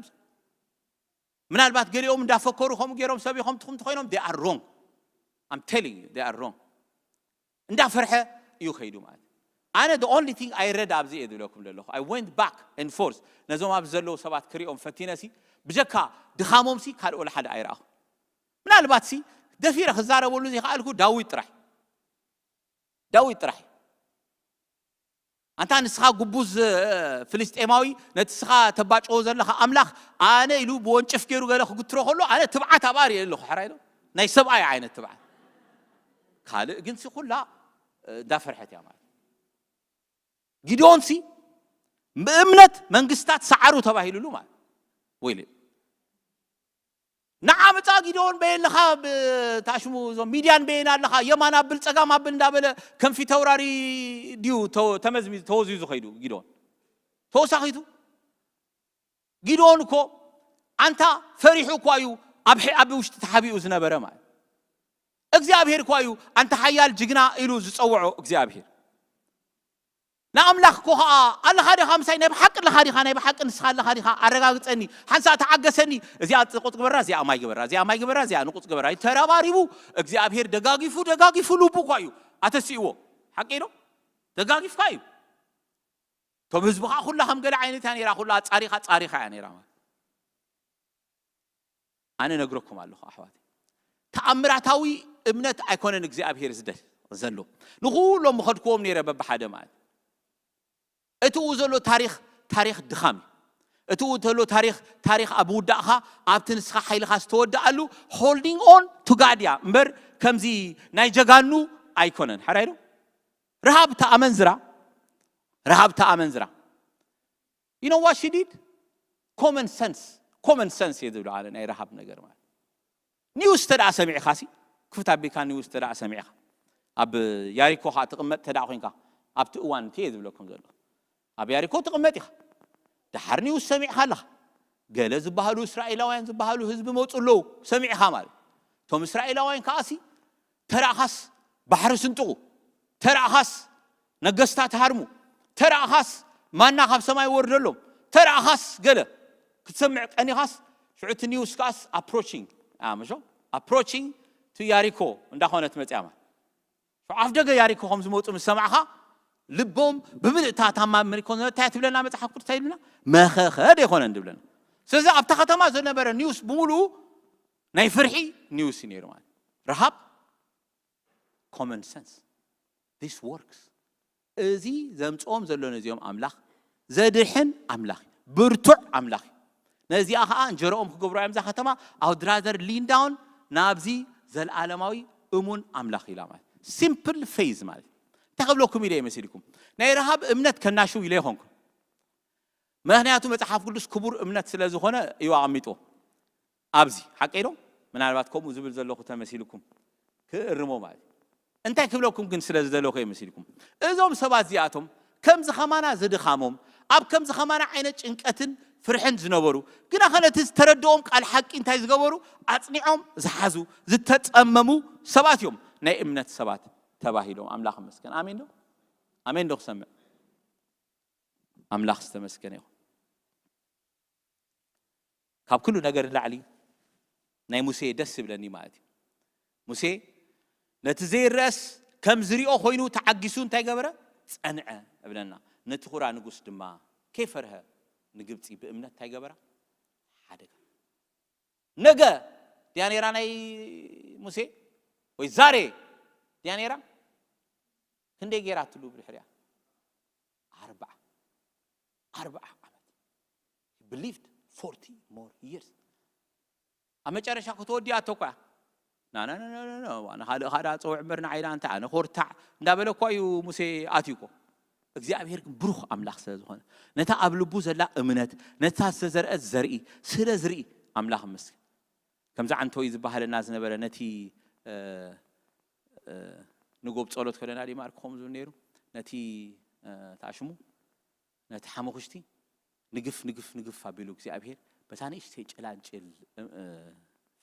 ምናልባት ገሊኦም እንዳፈከሩ ከምኡ ገይሮም ሰብ ይኾም ትኹም ተኾይኖም፣ they are wrong. I'm telling you, they are wrong. እንዳፈርሐ እዩ ከይዱ ማለት እዩ። ኣነ the only thing I read ኣብዚ እየ ዝብለኩም ዘለኹ። I went back and forth ነዞም ኣብዚ ዘለዉ ሰባት ክሪኦም ፈቲነሲ ብጀካ ድኻሞምሲ ካልእ ወላ ሓደ ኣይረኣኹ። ምናልባትሲ ደፊረ ክዛረበሉ ዘይከኣልኩ ዳዊት ጥራሕ። ዳዊት ጥራሕ። ኣንታ ንስኻ ግቡዝ፣ እ፣ ፍልስጤማዊ፣ ነቲ ስኻ ተባጭዎ ዘለኻ ኣምላኽ ኣነ ኢሉ ብወንጭፍ ገይሩ ገለ ክግትሮ ከሎ ኣነ ትብዓት ኣብኣ ርእየ ኣለኹ። ሕራይ ዶ? ናይ ሰብኣይ ዓይነት ትብዓት። ካልእ ግንሲ ኩላ፣ እ፣ እንዳፈርሐት እያ ማለት። ጊድዮንሲ ብእምነት መንግስታት ሰዓሩ ተባሂሉሉ ማለት። ወይለ ንዓ ምጻ ጊድዮን በየን ኣለኻ፣ ብ-፣ ታሽሙ እዞም ሚድያን በየን ኣለኻ፣ የማን ኣብል ጸጋም ኣብል እንዳበለ ከም ፊተውራሪ ድዩ ተ-፣ ተመዝሚዙ ተወዚዙ ኸይዱ ጊድዮን? ተወሳኺቱ ጊድዮን እኮ ኣንታ ፈሪሑ እኳ እዩ ኣብ ሕ-፣ ኣብ ውሽጢ ተሓቢኡ ዝነበረ ማለት። እግዚኣብሔር እኳ እዩ ኣንታ ሓያል ጅግና ኢሉ ዝጸውዖ እግዚኣብሔር። ንኣምላኽ እኮ ኸኣ ኣለኻ ዲኻ ምሳይ? ናይ ብሓቂ ኣለኻ ዲኻ? ናይ ብሓቂ ንስኻ ኣለኻ ዲኻ? ኣረጋግጸኒ። ሓንሳእ ተዓገሰኒ። እዚኣ ንቁጽ ግበራ፣ እዚኣ ማይ ግበራ፣ እዚኣ ማይ ግበራ፣ እዚኣ ንቁጽ ግበራ። ተረባሪቡ እግዚኣብሔር ደጋጊፉ፣ ደጋጊፉ ልቡ እኳ እዩ ኣተሲእዎ። ሓቂ ዶ? ደጋጊፍካ እዩ። እቶም ህዝቢ ኸኣ ኩላ ከም ገለ ዓይነት እያ ነይራ፣ ኩላ ኣጻሪኻ፣ ኣጻሪኻ እያ ነይራ ማለት። ኣነ ነግረኩም ኣለኹ ኣሕዋተይ፣ ተኣምራታዊ እምነት ኣይኮነን እግዚኣብሔር ዝደል-፣ ዘሎ። ንኹሎም ምኸድክዎም ነይረ በብሓደ ማለት። እቲኡ ዘሎ ታሪኽ፣ ታሪኽ ድኻም እዩ። እቲኡ ዘሎ ታሪኽ፣ ታሪኽ ኣብ ውዳእኻ፣ ኣብቲ ንስኻ ሓይልኻ ዝተወድኣሉ፣ holding on to God እያ እምበር፣ ከምዚ ናይ ጀጋኑ ኣይኮነን። ሓራይ ዶ? ረሃብ ተኣመንዝራ፣ ረሃብ ተኣመንዝራ። You know what she did? Common sense. Common sense እየ ዝብሎ ኣነ ናይ ረሃብ ነገር ማለት። ኒውስ ተደኣ ሰሚዕኻ ሲ፣ ክፍት ኣቢልካ ኒውስ ተደኣ ሰሚዕኻ፣ ኣብ ያሪኮ ኸኣ ትቕመጥ ተደኣ ኮይንካ፣ ኣብቲ እዋን እቲ እየ ዝብለኩም ዘሎ። ኣብ ያሪኮ ትቕመጥ ኢኻ። ደሓር ኒውስ ሰሚዕኻ ኣለኻ። ገለ ዝበሃሉ እስራኤላውያን ዝበሃሉ ህዝቢ መጹ ኣለዉ። ሰሚዕኻ ማለት። እቶም እስራኤላውያን ከኣ ሲ፣ ተራእኻስ ባሕሪ ስንጥቑ፣ ተራእኻስ ነገስታት ሃርሙ፣ ተራእኻስ ማና ካብ ሰማይ ወርደሎም፣ ተራእኻስ ገለ ክትሰምዕ ቀኒኻስ ሽዑ እቲ ኒውስ ካስ approaching ኣምሾ approaching to ያሪኮ እንዳኾነት መጽያ ማለት ሽዑ ኣፍ ደገ ያሪኮ ከም ዝመፁ ምስ ሰማዕኻ ልቦም ብምልእታ ታማ ምሪኮ እንታይ ትብለና መፅሓፍ ቅዱስ እንታይ ይብለና መኸኸ ደይኮነን ትብለና። ስለዚ ኣብታ ከተማ ዝነበረ ኒውስ ብምሉኡ ናይ ፍርሒ ኒውስ እዩ ነይሩ ማለት ረሃብ common sense this works እዚ ዘምፅኦም ዘሎ ነዚኦም ኣምላኽ ዘድሕን ኣምላኽ እዩ። ብርቱዕ ኣምላኽ እዩ። ነዚኣ ከዓ እንጀረኦም ክገብሩ እዮም እዛ ከተማ I would rather lean down ናብዚ ዘለዓለማዊ እሙን ኣምላኽ ኢላ ማለት simple faith ማለት እንታይ ክብለኩም ኢለ መሲልኩም ናይ ረሃብ እምነት ከናሽው ኢለ ይኾንኩም ምክንያቱ መፅሓፍ ቅዱስ ክቡር እምነት ስለ ዝኾነ እዩ ኣቐሚጥዎ ኣብዚ ሓቀይ ዶ ምናልባት ከምኡ ዝብል ዘለኹ ተመሲልኩም ክእርሞ ማለት እዩ እንታይ ክብለኩም ግን ስለ ዝደለኹ እየ መሲልኩም እዞም ሰባት እዚኣቶም ከምዚ ኸማና ዝድኻሞም ኣብ ከምዚ ኸማና ዓይነት ጭንቀትን ፍርሕን ዝነበሩ ግና ኸነቲ ዝተረድኦም ቃል ሓቂ እንታይ ዝገበሩ ኣፅኒዖም ዝሓዙ ዝተፀመሙ ሰባት እዮም ናይ እምነት ሰባት ተባሂሎም ኣምላኽ መስገን ኣሜን ዶ ኣሜን ዶ ክሰምዕ ኣምላኽ ዝተመስገነ ይኹን ካብ ኩሉ ነገር ንላዕሊ ናይ ሙሴ ደስ ዝብለኒ ማለት እዩ ሙሴ ነቲ ዘይረአስ ከም ዝሪኦ ኮይኑ ተዓጊሱ እንታይ ገበረ ጸንዐ እብለና ነቲ ኩራ ንጉስ ድማ ከይፈርሀ ንግብፂ ብእምነት እንታይ ገበራ ሓደጋ ነገ ድያ ነይራ ናይ ሙሴ ወይ ዛሬ ድያ ነይራ ክንደይ ገይራትሉ ብድሕሪያ ኣርብዓ ኣርብዓ ዓመት he believed forty more years ኣብ መጨረሻ ክትወዲኣ እተኳ ንኻልእ ካዳ ፀውዕ እምበር ንዓይዳ እንተ ኣነ ኮርታዕ እንዳበለ እኳ እዩ ሙሴ ኣትዩ እኮ እግዚኣብሔር ግን ብሩኽ ኣምላኽ ስለ ዝኾነ ነታ ኣብ ልቡ ዘላ እምነት ነታ ዝተዘርአት ዘርኢ ስለ ዝርኢ ኣምላኽ መስል ከምዚ ዓንተወይ ዝበሃለና ዝነበረ ነቲ ንጎብ ጸሎት ከለና ዲማር ክኾም ዝብል ነይሩ ነቲ ታሽሙ ነቲ ሓሙኽሽቲ ንግፍ ንግፍ ንግፍ ኣቢሉ እግዚኣብሔር በታ ንእሽተይ ጭላንጭል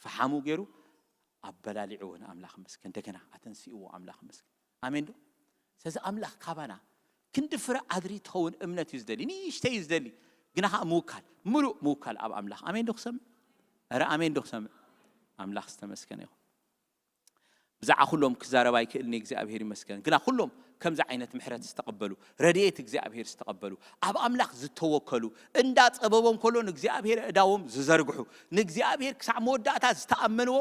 ፈሓሙ ገይሩ ኣበላሊዕዎ ንኣምላኽ መስገን እንደገና ኣተንስእዎ ኣምላኽ መስገን ኣሜን ዶ ስለዚ ኣምላኽ ካባና ክንዲ ፍረ ኣድሪ ትኸውን እምነት እዩ ዝደሊ ንእሽተይ እዩ ዝደሊ ግና ከዓ ምውካል ምሉእ ምውካል ኣብ ኣምላኽ ኣሜን ዶ ክሰምዕ ረ ኣሜን ዶ ክሰምዕ ኣምላኽ ዝተመስገነ ይኹን ብዛዕባ ኩሎም ክዛረብ ኣይክእልን እግዚኣብሔር ይመስገን ግና ኩሎም ከምዚ ዓይነት ምሕረት ዝተቐበሉ ረድኤት እግዚኣብሔር ዝተቐበሉ ኣብ ኣምላኽ ዝተወከሉ እንዳ ጸበቦም ከሎ ንእግዚኣብሔር እዳዎም ዝዘርግሑ ንእግዚኣብሔር ክሳዕ መወዳእታ ዝተኣመንዎ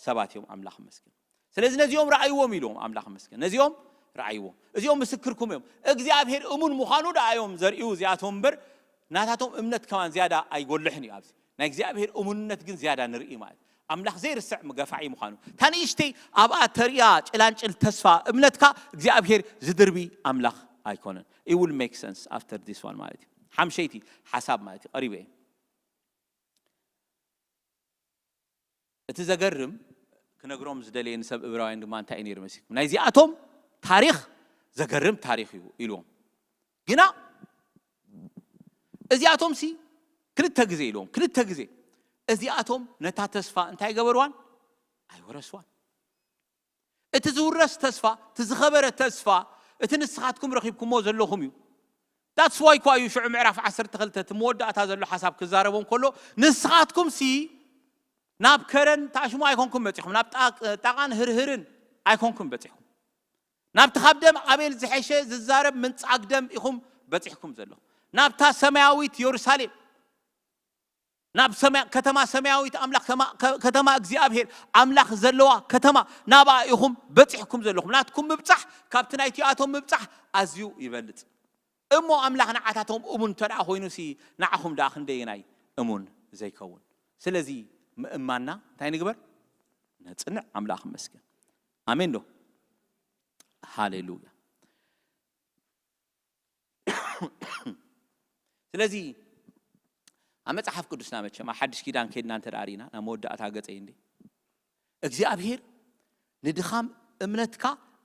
ሰባት እዮም ኣምላኽ ይመስገን ስለዚ ነዚኦም ረኣይዎም ኢልዎም ኣምላኽ ይመስገን ነዚኦም ረኣይዎም እዚኦም ምስክርኩም እዮም እግዚኣብሔር እሙን ምዃኑ ደኣ እዮም ዘርእዩ እዚኣቶም እምበር ናታቶም እምነት ከማን ዝያዳ ኣይጎልሕን እዩ ኣብዚ ናይ እግዚኣብሔር እሙንነት ግን ዝያዳ ንርኢ ማለት ኣምላኽ ዘይርስዕ መገፋዒ ምዃኑ እታ ንእሽተይ ኣብኣ ተርእያ ጭላንጭል ተስፋ እምነትካ እግዚኣብሔር ዝድርቢ ኣምላኽ ኣይኮነን it will make sense after this one ማለት እዩ ሓምሸይቲ ሓሳብ ማለት እዩ ቀሪበ እየ እቲ ዘገርም ክነግሮም ዝደለየ ንሰብ እብራውያን ድማ እንታይ እዩ ነይሩ መሲልኩም ናይዚኣቶም ታሪኽ ዘገርም ታሪኽ እዩ ኢልዎም ግና እዚኣቶም ሲ ክልተ ግዜ ኢልዎም ክልተ ግዜ እዚኣቶም ነታ ተስፋ እንታይ ገበርዋን ኣይወረስዋን እቲ ዝውረስ ተስፋ እቲ ዝኸበረ ተስፋ እቲ ንስኻትኩም ረኺብኩሞ ዘለኹም እዩ that's why እኳ እዩ ሽዑ ምዕራፍ ዓሰርተ ክልተ እቲ መወዳእታ ዘሎ ሓሳብ ክዛረቦም ከሎ ንስኻትኩም ሲ ናብ ከረን ታሽሙ ኣይኮንኩም በፂኹም ናብ ጣቃን ህርህርን ኣይኮንኩም በፂኹም ናብቲ ካብ ደም ኣቤል ዝሐሸ ዝዛረብ ምንጻግ ደም ኢኹም በፂሕኩም ዘለኹም ናብታ ሰማያዊት የሩሳሌም ናብ ሰማያ- ከተማ ሰማያዊት ኣምላኽ ከማ- ከ- ከተማ እግዚኣብሔር ኣምላኽ ዘለዋ ከተማ ናብኣ ኢኹም በፂሕኩም ዘለኹም ናትኩም ምብፃሕ ካብቲ ናይቲኣቶም ምብፃሕ ኣዝዩ ይበልፅ እሞ ኣምላኽ ንዓታቶም እሙን እንተ ደኣ ኮይኑሲ ንዓኹም ደኣ ክንደየናይ እሙን ዘይከውን ስለዚ ምእማንና እንታይ ንግበር ነፅንዕ ኣምላኽ መስገን ኣሜን ዶ ሃሌሉያ ስለዚ ኣብ መፅሓፍ ቅዱስና መቸም ኣብ ሓድሽ ኪዳን ከድና እንተ ርኢና ናብ መወዳእታ ገፀይ እንዲ እግዚኣብሄር ንድኻም እምነትካ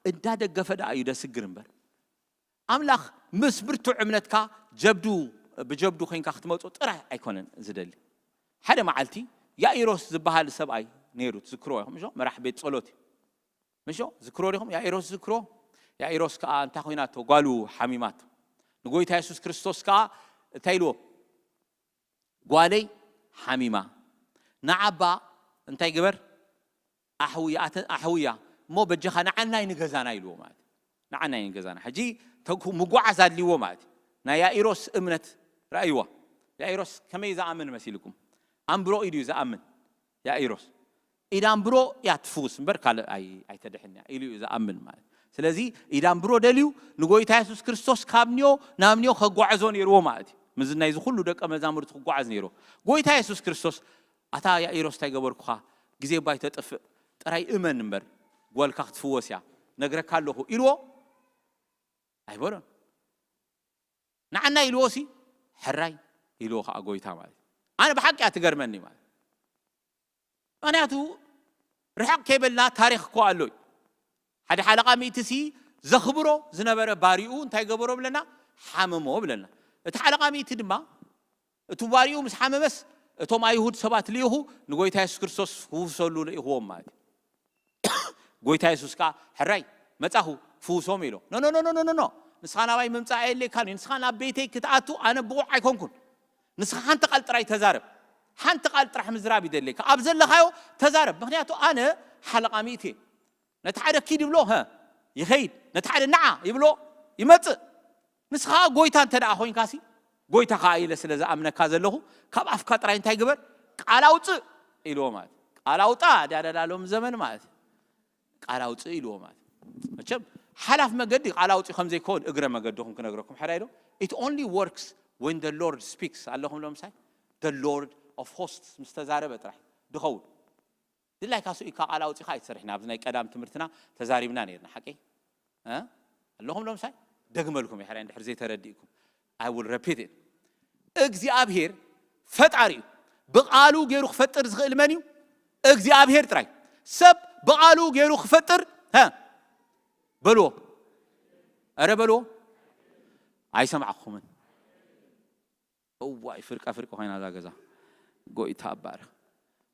እንዳደገፈ ደኣ እዩ ደስግር እምበር ኣምላኽ ምስ ብርቱዕ እምነትካ ጀብዱ ብጀብዱ ኮይንካ ክትመፁ ጥራይ ኣይኮነን ዝደሊ ሓደ መዓልቲ ያኢሮስ ዝበሃል ሰብኣይ ነይሩ ትዝክርዎ ኢኹም እሾ መራሕ ቤት ጸሎት እዩ ምሾ ዝክሮ ዲኹም? ያኢሮስ ዝክሮ። ያኢሮስ ከዓ እንታይ ኮይናቶ? ጓሉ ሓሚማቶ። ንጎይታ የሱስ ክርስቶስ ከዓ እንታይ ኢልዎ? ጓለይ ሓሚማ፣ ንዓባ እንታይ ግበር? ኣሕውያ፣ ኣተ-፣ ኣሕውያ እሞ በጃኻ ንዓናይ ንገዛና ኢልዎ ማለት እዩ። ንዓናይ ንገዛና። ሕጂ ተኩ-፣ ምጉዓዝ ኣድልይዎ ማለት እዩ። ናይ ያኢሮስ እምነት ረኣይዋ። ያኢሮስ ከመይ ዝኣምን መሲልኩም? ኣንብሮ ኢዱ እዩ ዝኣምን ያኢሮስ። ኢድ ኣንብሮ እያ ትፍውስ እምበር ካልእ ኣይ-፣ ኣይተድሕን እያ ኢሉ እዩ ዝኣምን ማለት እዩ። ስለዚ ኢድ ኣንብሮ ደልዩ ንጎይታ የሱስ ክርስቶስ ካብ ኒዮ ናብ ኒዮ ከጓዕዞ ነይርዎ ማለት እዩ። ምዝ ናይዚ ኩሉ ደቀ መዛሙርቲ ክጓዓዝ ነይርዎ። ጎይታ የሱስ ክርስቶስ ኣታ ያኢሮስ እንታይ ገበርኩኻ? ግዜ እባ ኣይተጥፍእ፣ ጥራይ እመን እምበር ጓልካ ክትፍወስ እያ፣ ነግረካ ኣለኹ ኢልዎ ኣይበሎን። ንዓና ኢልዎ ሲ ሕራይ ኢልዎ ከዓ ጎይታ ማለት እዩ። ኣነ ብሓቂ እያ ትገርመኒ ማለት እዩ። ምኽንያቱ ርሕቕ ከይበልና ታሪኽ እኮ ኣሎ እዩ። ሓደ ሓለቓ ሚእቲ ሲ ዘኽብሮ ዝነበረ ባሪኡ እንታይ ገበሮ ብለና? ሓመሞ ብለና። እቲ ሓለቓ ሚእቲ ድማ እቲ ባሪኡ ምስ ሓመመስ እቶም ኣይሁድ ሰባት ልኢኹ ንጎይታ የሱስ ክርስቶስ ፍውሰሉ ልኢኽዎም ማለት እዩ። ጎይታ የሱስ ከዓ ሕራይ መጻኹ ፍውሶም ኢሎ። ኖ ኖ ኖ ኖ ኖ ኖ፣ ንስኻ ናባይ ምምጻእ ኣየድልየካን እዩ። ንስኻ ናብ ቤተይ ክትኣቱ ኣነ ብቑዕ ኣይኮንኩን። ንስኻ ሓንቲ ቃል ጥራይ ተዛረብ። ሓንቲ ቃል ጥራሕ ምዝራብ ይደልየካ። ኣብ ዘለኻዮ ተዛረብ። ምኽንያቱ ኣነ ሓለቓ ሚእቲ እየ። ነቲ ሓደ ኪድ ይብሎ፣ ሀ፣ ይኸይድ። ነቲ ሓደ ንዓ ይብሎ፣ ይመጽእ። ንስኻ ጎይታ እንተ ደኣ ኮይንካሲ፣ ጎይታ ኸኣ ኢለ ስለ ዝኣምነካ ዘለኹ፣ ካብ ኣፍካ ጥራይ እንታይ ግበር? ቃል ኣውጽእ ኢልዎ ማለት እዩ። ቃል ኣውጣ ድያ ደላ ሎም ዘመን ማለት እዩ። ቃል ኣውጽእ ኢልዎ ማለት እዩ። መቸም ሓላፍ መገዲ ቃል ኣውጽእ ከም ዘይከውን እግረ መገድኹም ክነግረኩም። ሕራይ ዶ? It only works when the Lord speaks። ኣለኹም ሎምሳይ? The Lord of hosts ምስ ተዛረበ ጥራሕ ድኸውን። ድላይካ ስኢካ ቃል ኣውጺኻ ኣይትሰርሕን። ኣብዚ ናይ ቀዳም ትምህርትና ተዛሪብና ነይርና፣ ሓቀይ? እ? ኣለኹም ሎምሳይ? ደግመልኩም፣ ይሕራይ እንድሕር ዘይተረዲእኩም። I will repeat it። እግዚኣብሔር ፈጣሪ እዩ። ብቓሉ ገይሩ ክፈጥር ዝኽእል መን እዩ? እግዚኣብሔር ጥራይ። ሰብ ብቓሉ ገይሩ ክፈጥር፣ ሀ? በልዎ። ኧረ በልዎ። ኣይሰማዕኩምን። እዋይ፣ ፍርቃ ፍርቂ ኮይና እዛ ገዛ። ጎይታ ኣባርኽ።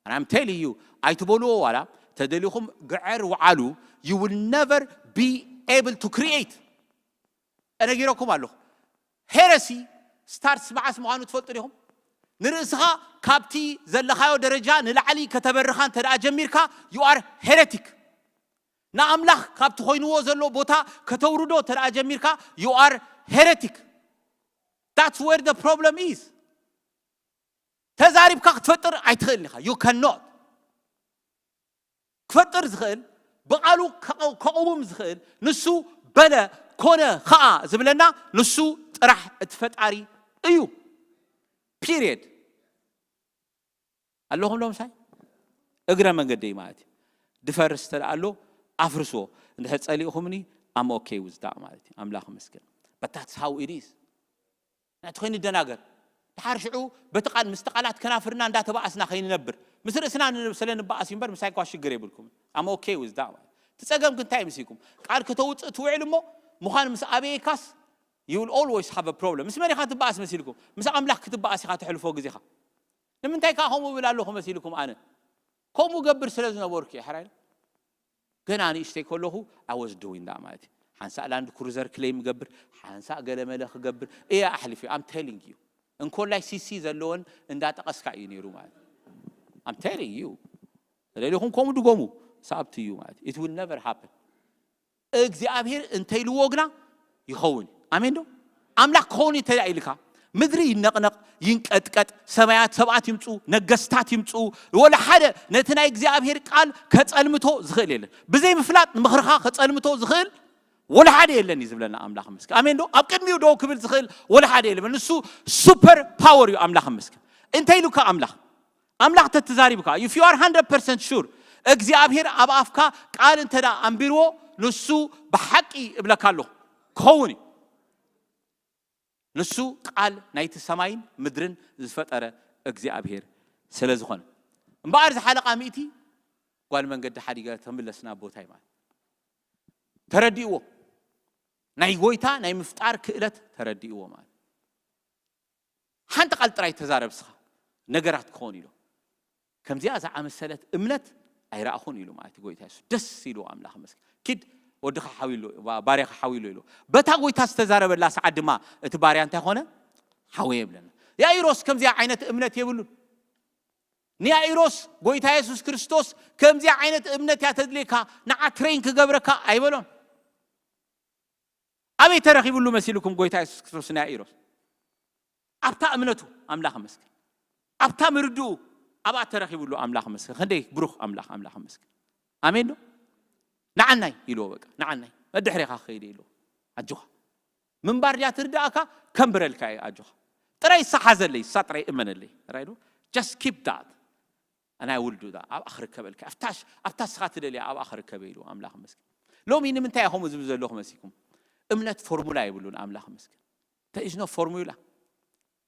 And I'm telling you፣ ኣይትበልዎ ዋላ ተደሊኹም ግዕር ውዓሉ፣ you will never be able to create። እነጊረኩም ኣለኹ። Heresy starts መዓስ ምዃኑ ትፈልጡ ዲኹም? ንርእስኻ ካብቲ ዘለኻዮ ደረጃ ንላዕሊ ከተበርኻ እንተ ደኣ ጀሚርካ፣ you are heretic። ንኣምላኽ ካብቲ ኮይንዎ ዘሎ ቦታ ከተውርዶ እንተ ደኣ ጀሚርካ፣ you are heretic። That's where the problem is። ተዛሪብካ ክትፈጥር ኣይትኽእልን ኢኻ። You cannot። ክፈጥር ዝኽእል፣ ብቓሉ ከቐ-፣ ከቕውም ዝኽእል፣ ንሱ በለ ኮነ ኸኣ ዝብለና ንሱ ጥራሕ እቲ ፈጣሪ እዩ። ፒሪየድ። ኣለኹም ዶ ምሳይ? እግረ መንገደይ ማለት እዩ። ድፈርስ እንተ ደኣ ኣሎ ኣፍርስዎ። እንድሕር ጸሊእኹምኒ፣ I'm okay with that ማለት እዩ። ኣምላኽ ይመስገን። But that's how it is። ናቲ ከይንደናገር። ድሓር ሽዑ በቲ ቃል፣ ምስቲ ቃላት ከናፍርና እንዳተባኣስና ከይንነብር። ምስ ርእስና ን-፣ ስለ ንባኣስ እዩ እምበር ምሳይ እኳ ሽግር የብልኩም። I'm okay with that ማለት። እቲ ጸገም ግን እንታይ እዩ መሲልኩም? ቃል ከተውጽእ ትውዕል እሞ፣ ምዃን ምስ ኣበየካስ፣ you will always have a problem። ምስ መን ኢኻ ትባኣስ መሲልኩም? ምስ ኣምላኽ ክትባኣስ ኢኻ ተሕልፎ ግዜኻ። ንምንታይ ከኣ ከምኡ እብል ኣለኹ መሲልኩም ኣነ? ከምኡ ገብር ስለ ዝነበርኩ እየ፣ ሕራይ። ገና ንእሽተይ ከለኹ I was doing that ማለት እዩ። ሓንሳእ ላንድ ክሩዘር ክሌም ገብር፣ ሓንሳእ ገለመለ ክገብር እየ ኣሕሊፈ። I'm telling you። እንኮላይ ሲሲ ዘለወን እንዳጠቐስካ እዩ ነይሩ ማለት እዩ። I'm telling you። ተደሊኹም ከምኡ ድገሙ፣ it's up to you ማለት እዩ። It will never happen። እግዚኣብሔር እንተኢልዎ ግና ይኸውን። ኣሜን ዶ? ኣምላኽ ክኸውን እንተ ኢልካ፣ ምድሪ ይነቕነቕ፣ ይንቀጥቀጥ፣ ሰማያት ሰባት ይምፁ፣ ነገስታት ይምፁ፣ ወላ ሓደ ነቲ ናይ እግዚኣብሔር ቃል ከጸልምቶ ዝኽእል የለን። ብዘይ ምፍላጥ ምኽርኻ ከጸልምቶ ዝኽእል ወላ ሓደ የለን እዩ ዝብለና ኣምላኽ። መስኪ ኣሜን ዶ? ኣብ ቅድሚኡ ደው ክብል ዝኽእል ወላ ሓደ የለን። ንሱ ሱፐር ፓወር እዩ ኣምላኽ። መስኪ እንተ ኢሉካ ኣምላኽ፣ ኣምላኽ ተተዛሪብካ፣ if you are hundred percent sure፣ እግዚኣብሔር ኣብ ኣፍካ ቃል እንተ ደኣ ኣንቢርዎ፣ ንሱ ብሓቂ እብለካ ኣለኹ ክኸውን እዩ። ንሱ ቃል ናይቲ ሰማይን ምድርን ዝፈጠረ እግዚኣብሔር ስለ ዝኾነ። እምበኣር ዝሓለቓ ሚእቲ ጓል መንገዲ ሓዲጋ ተምለስ ናብ ቦታይ ማለት ተረዲእዎ። ናይ ጎይታ ናይ ምፍጣር ክእለት ተረዲእዎ ማለት። ሓንቲ ቃል ጥራይ ተዛረብ ስኻ፣ ነገራት ክኸውን ኢሎ። ከምዚኣ ዝኣመሰለት እምነት ኣይረኣኹን ኢሉ ማለት እዩ ጎይታ የሱስ። ደስ ኢሉ ኣምላኽ መስኪን። ኪድ ወድኻ ሓው ኢሉ፣ ባ- ባርያኻ ሓው ኢሉ ኢሉ። በታ ጎይታ ዝተዛረበላ ሰዓት ድማ እቲ ባርያ እንታይ ኾነ? ሓወየ ይብለና። ያኢሮስ ከምዚኣ ዓይነት እምነት የብሉን። ንያኢሮስ ጎይታ የሱስ ክርስቶስ ከምዚኣ ዓይነት እምነት እያ ተድልየካ፣ ንዓ ትሬን ክገብረካ ኣይበሎን። ኣበይ ተረኺብሉ መሲልኩም ጎይታ የሱስ ክርስቶስ ንያኢሮስ? ኣብታ እምነቱ ኣምላኽ መስገን፣ ኣብታ ምርድኡ ኣብኣ ተረኺብሉ ኣምላኽ መስገን። ክንደይ ብሩኽ ኣምላኽ፣ ኣምላኽ መስገን። ኣሜን ዶ? ንዓናይ ኢልዎ፣ በቃ ንዓናይ መድሕሬኻ ክኸይድ ኢልዎ። ኣጆኻ ምንባር ድያ ትርዳእካ? ከንብረልካ እየ ኣጆኻ። ጥራይ ይሰሓዘለይ፣ እሳ ጥራይ እመነለይ። ራይዶ just keep that and I will do that። ኣብኣ ክርከበልካ፣ ኣብታ ኣብታ ስኻ ትደልያ ኣብኣ ክርከበ ኢሉ ኣምላኽ መስገን። ሎሚ ንምንታይ ኢኹም ዝብል ዘለኹ መሲኩም? እምነት ፎርሙላ የብሉን። ኣምላኽ መስገን። There is no formula።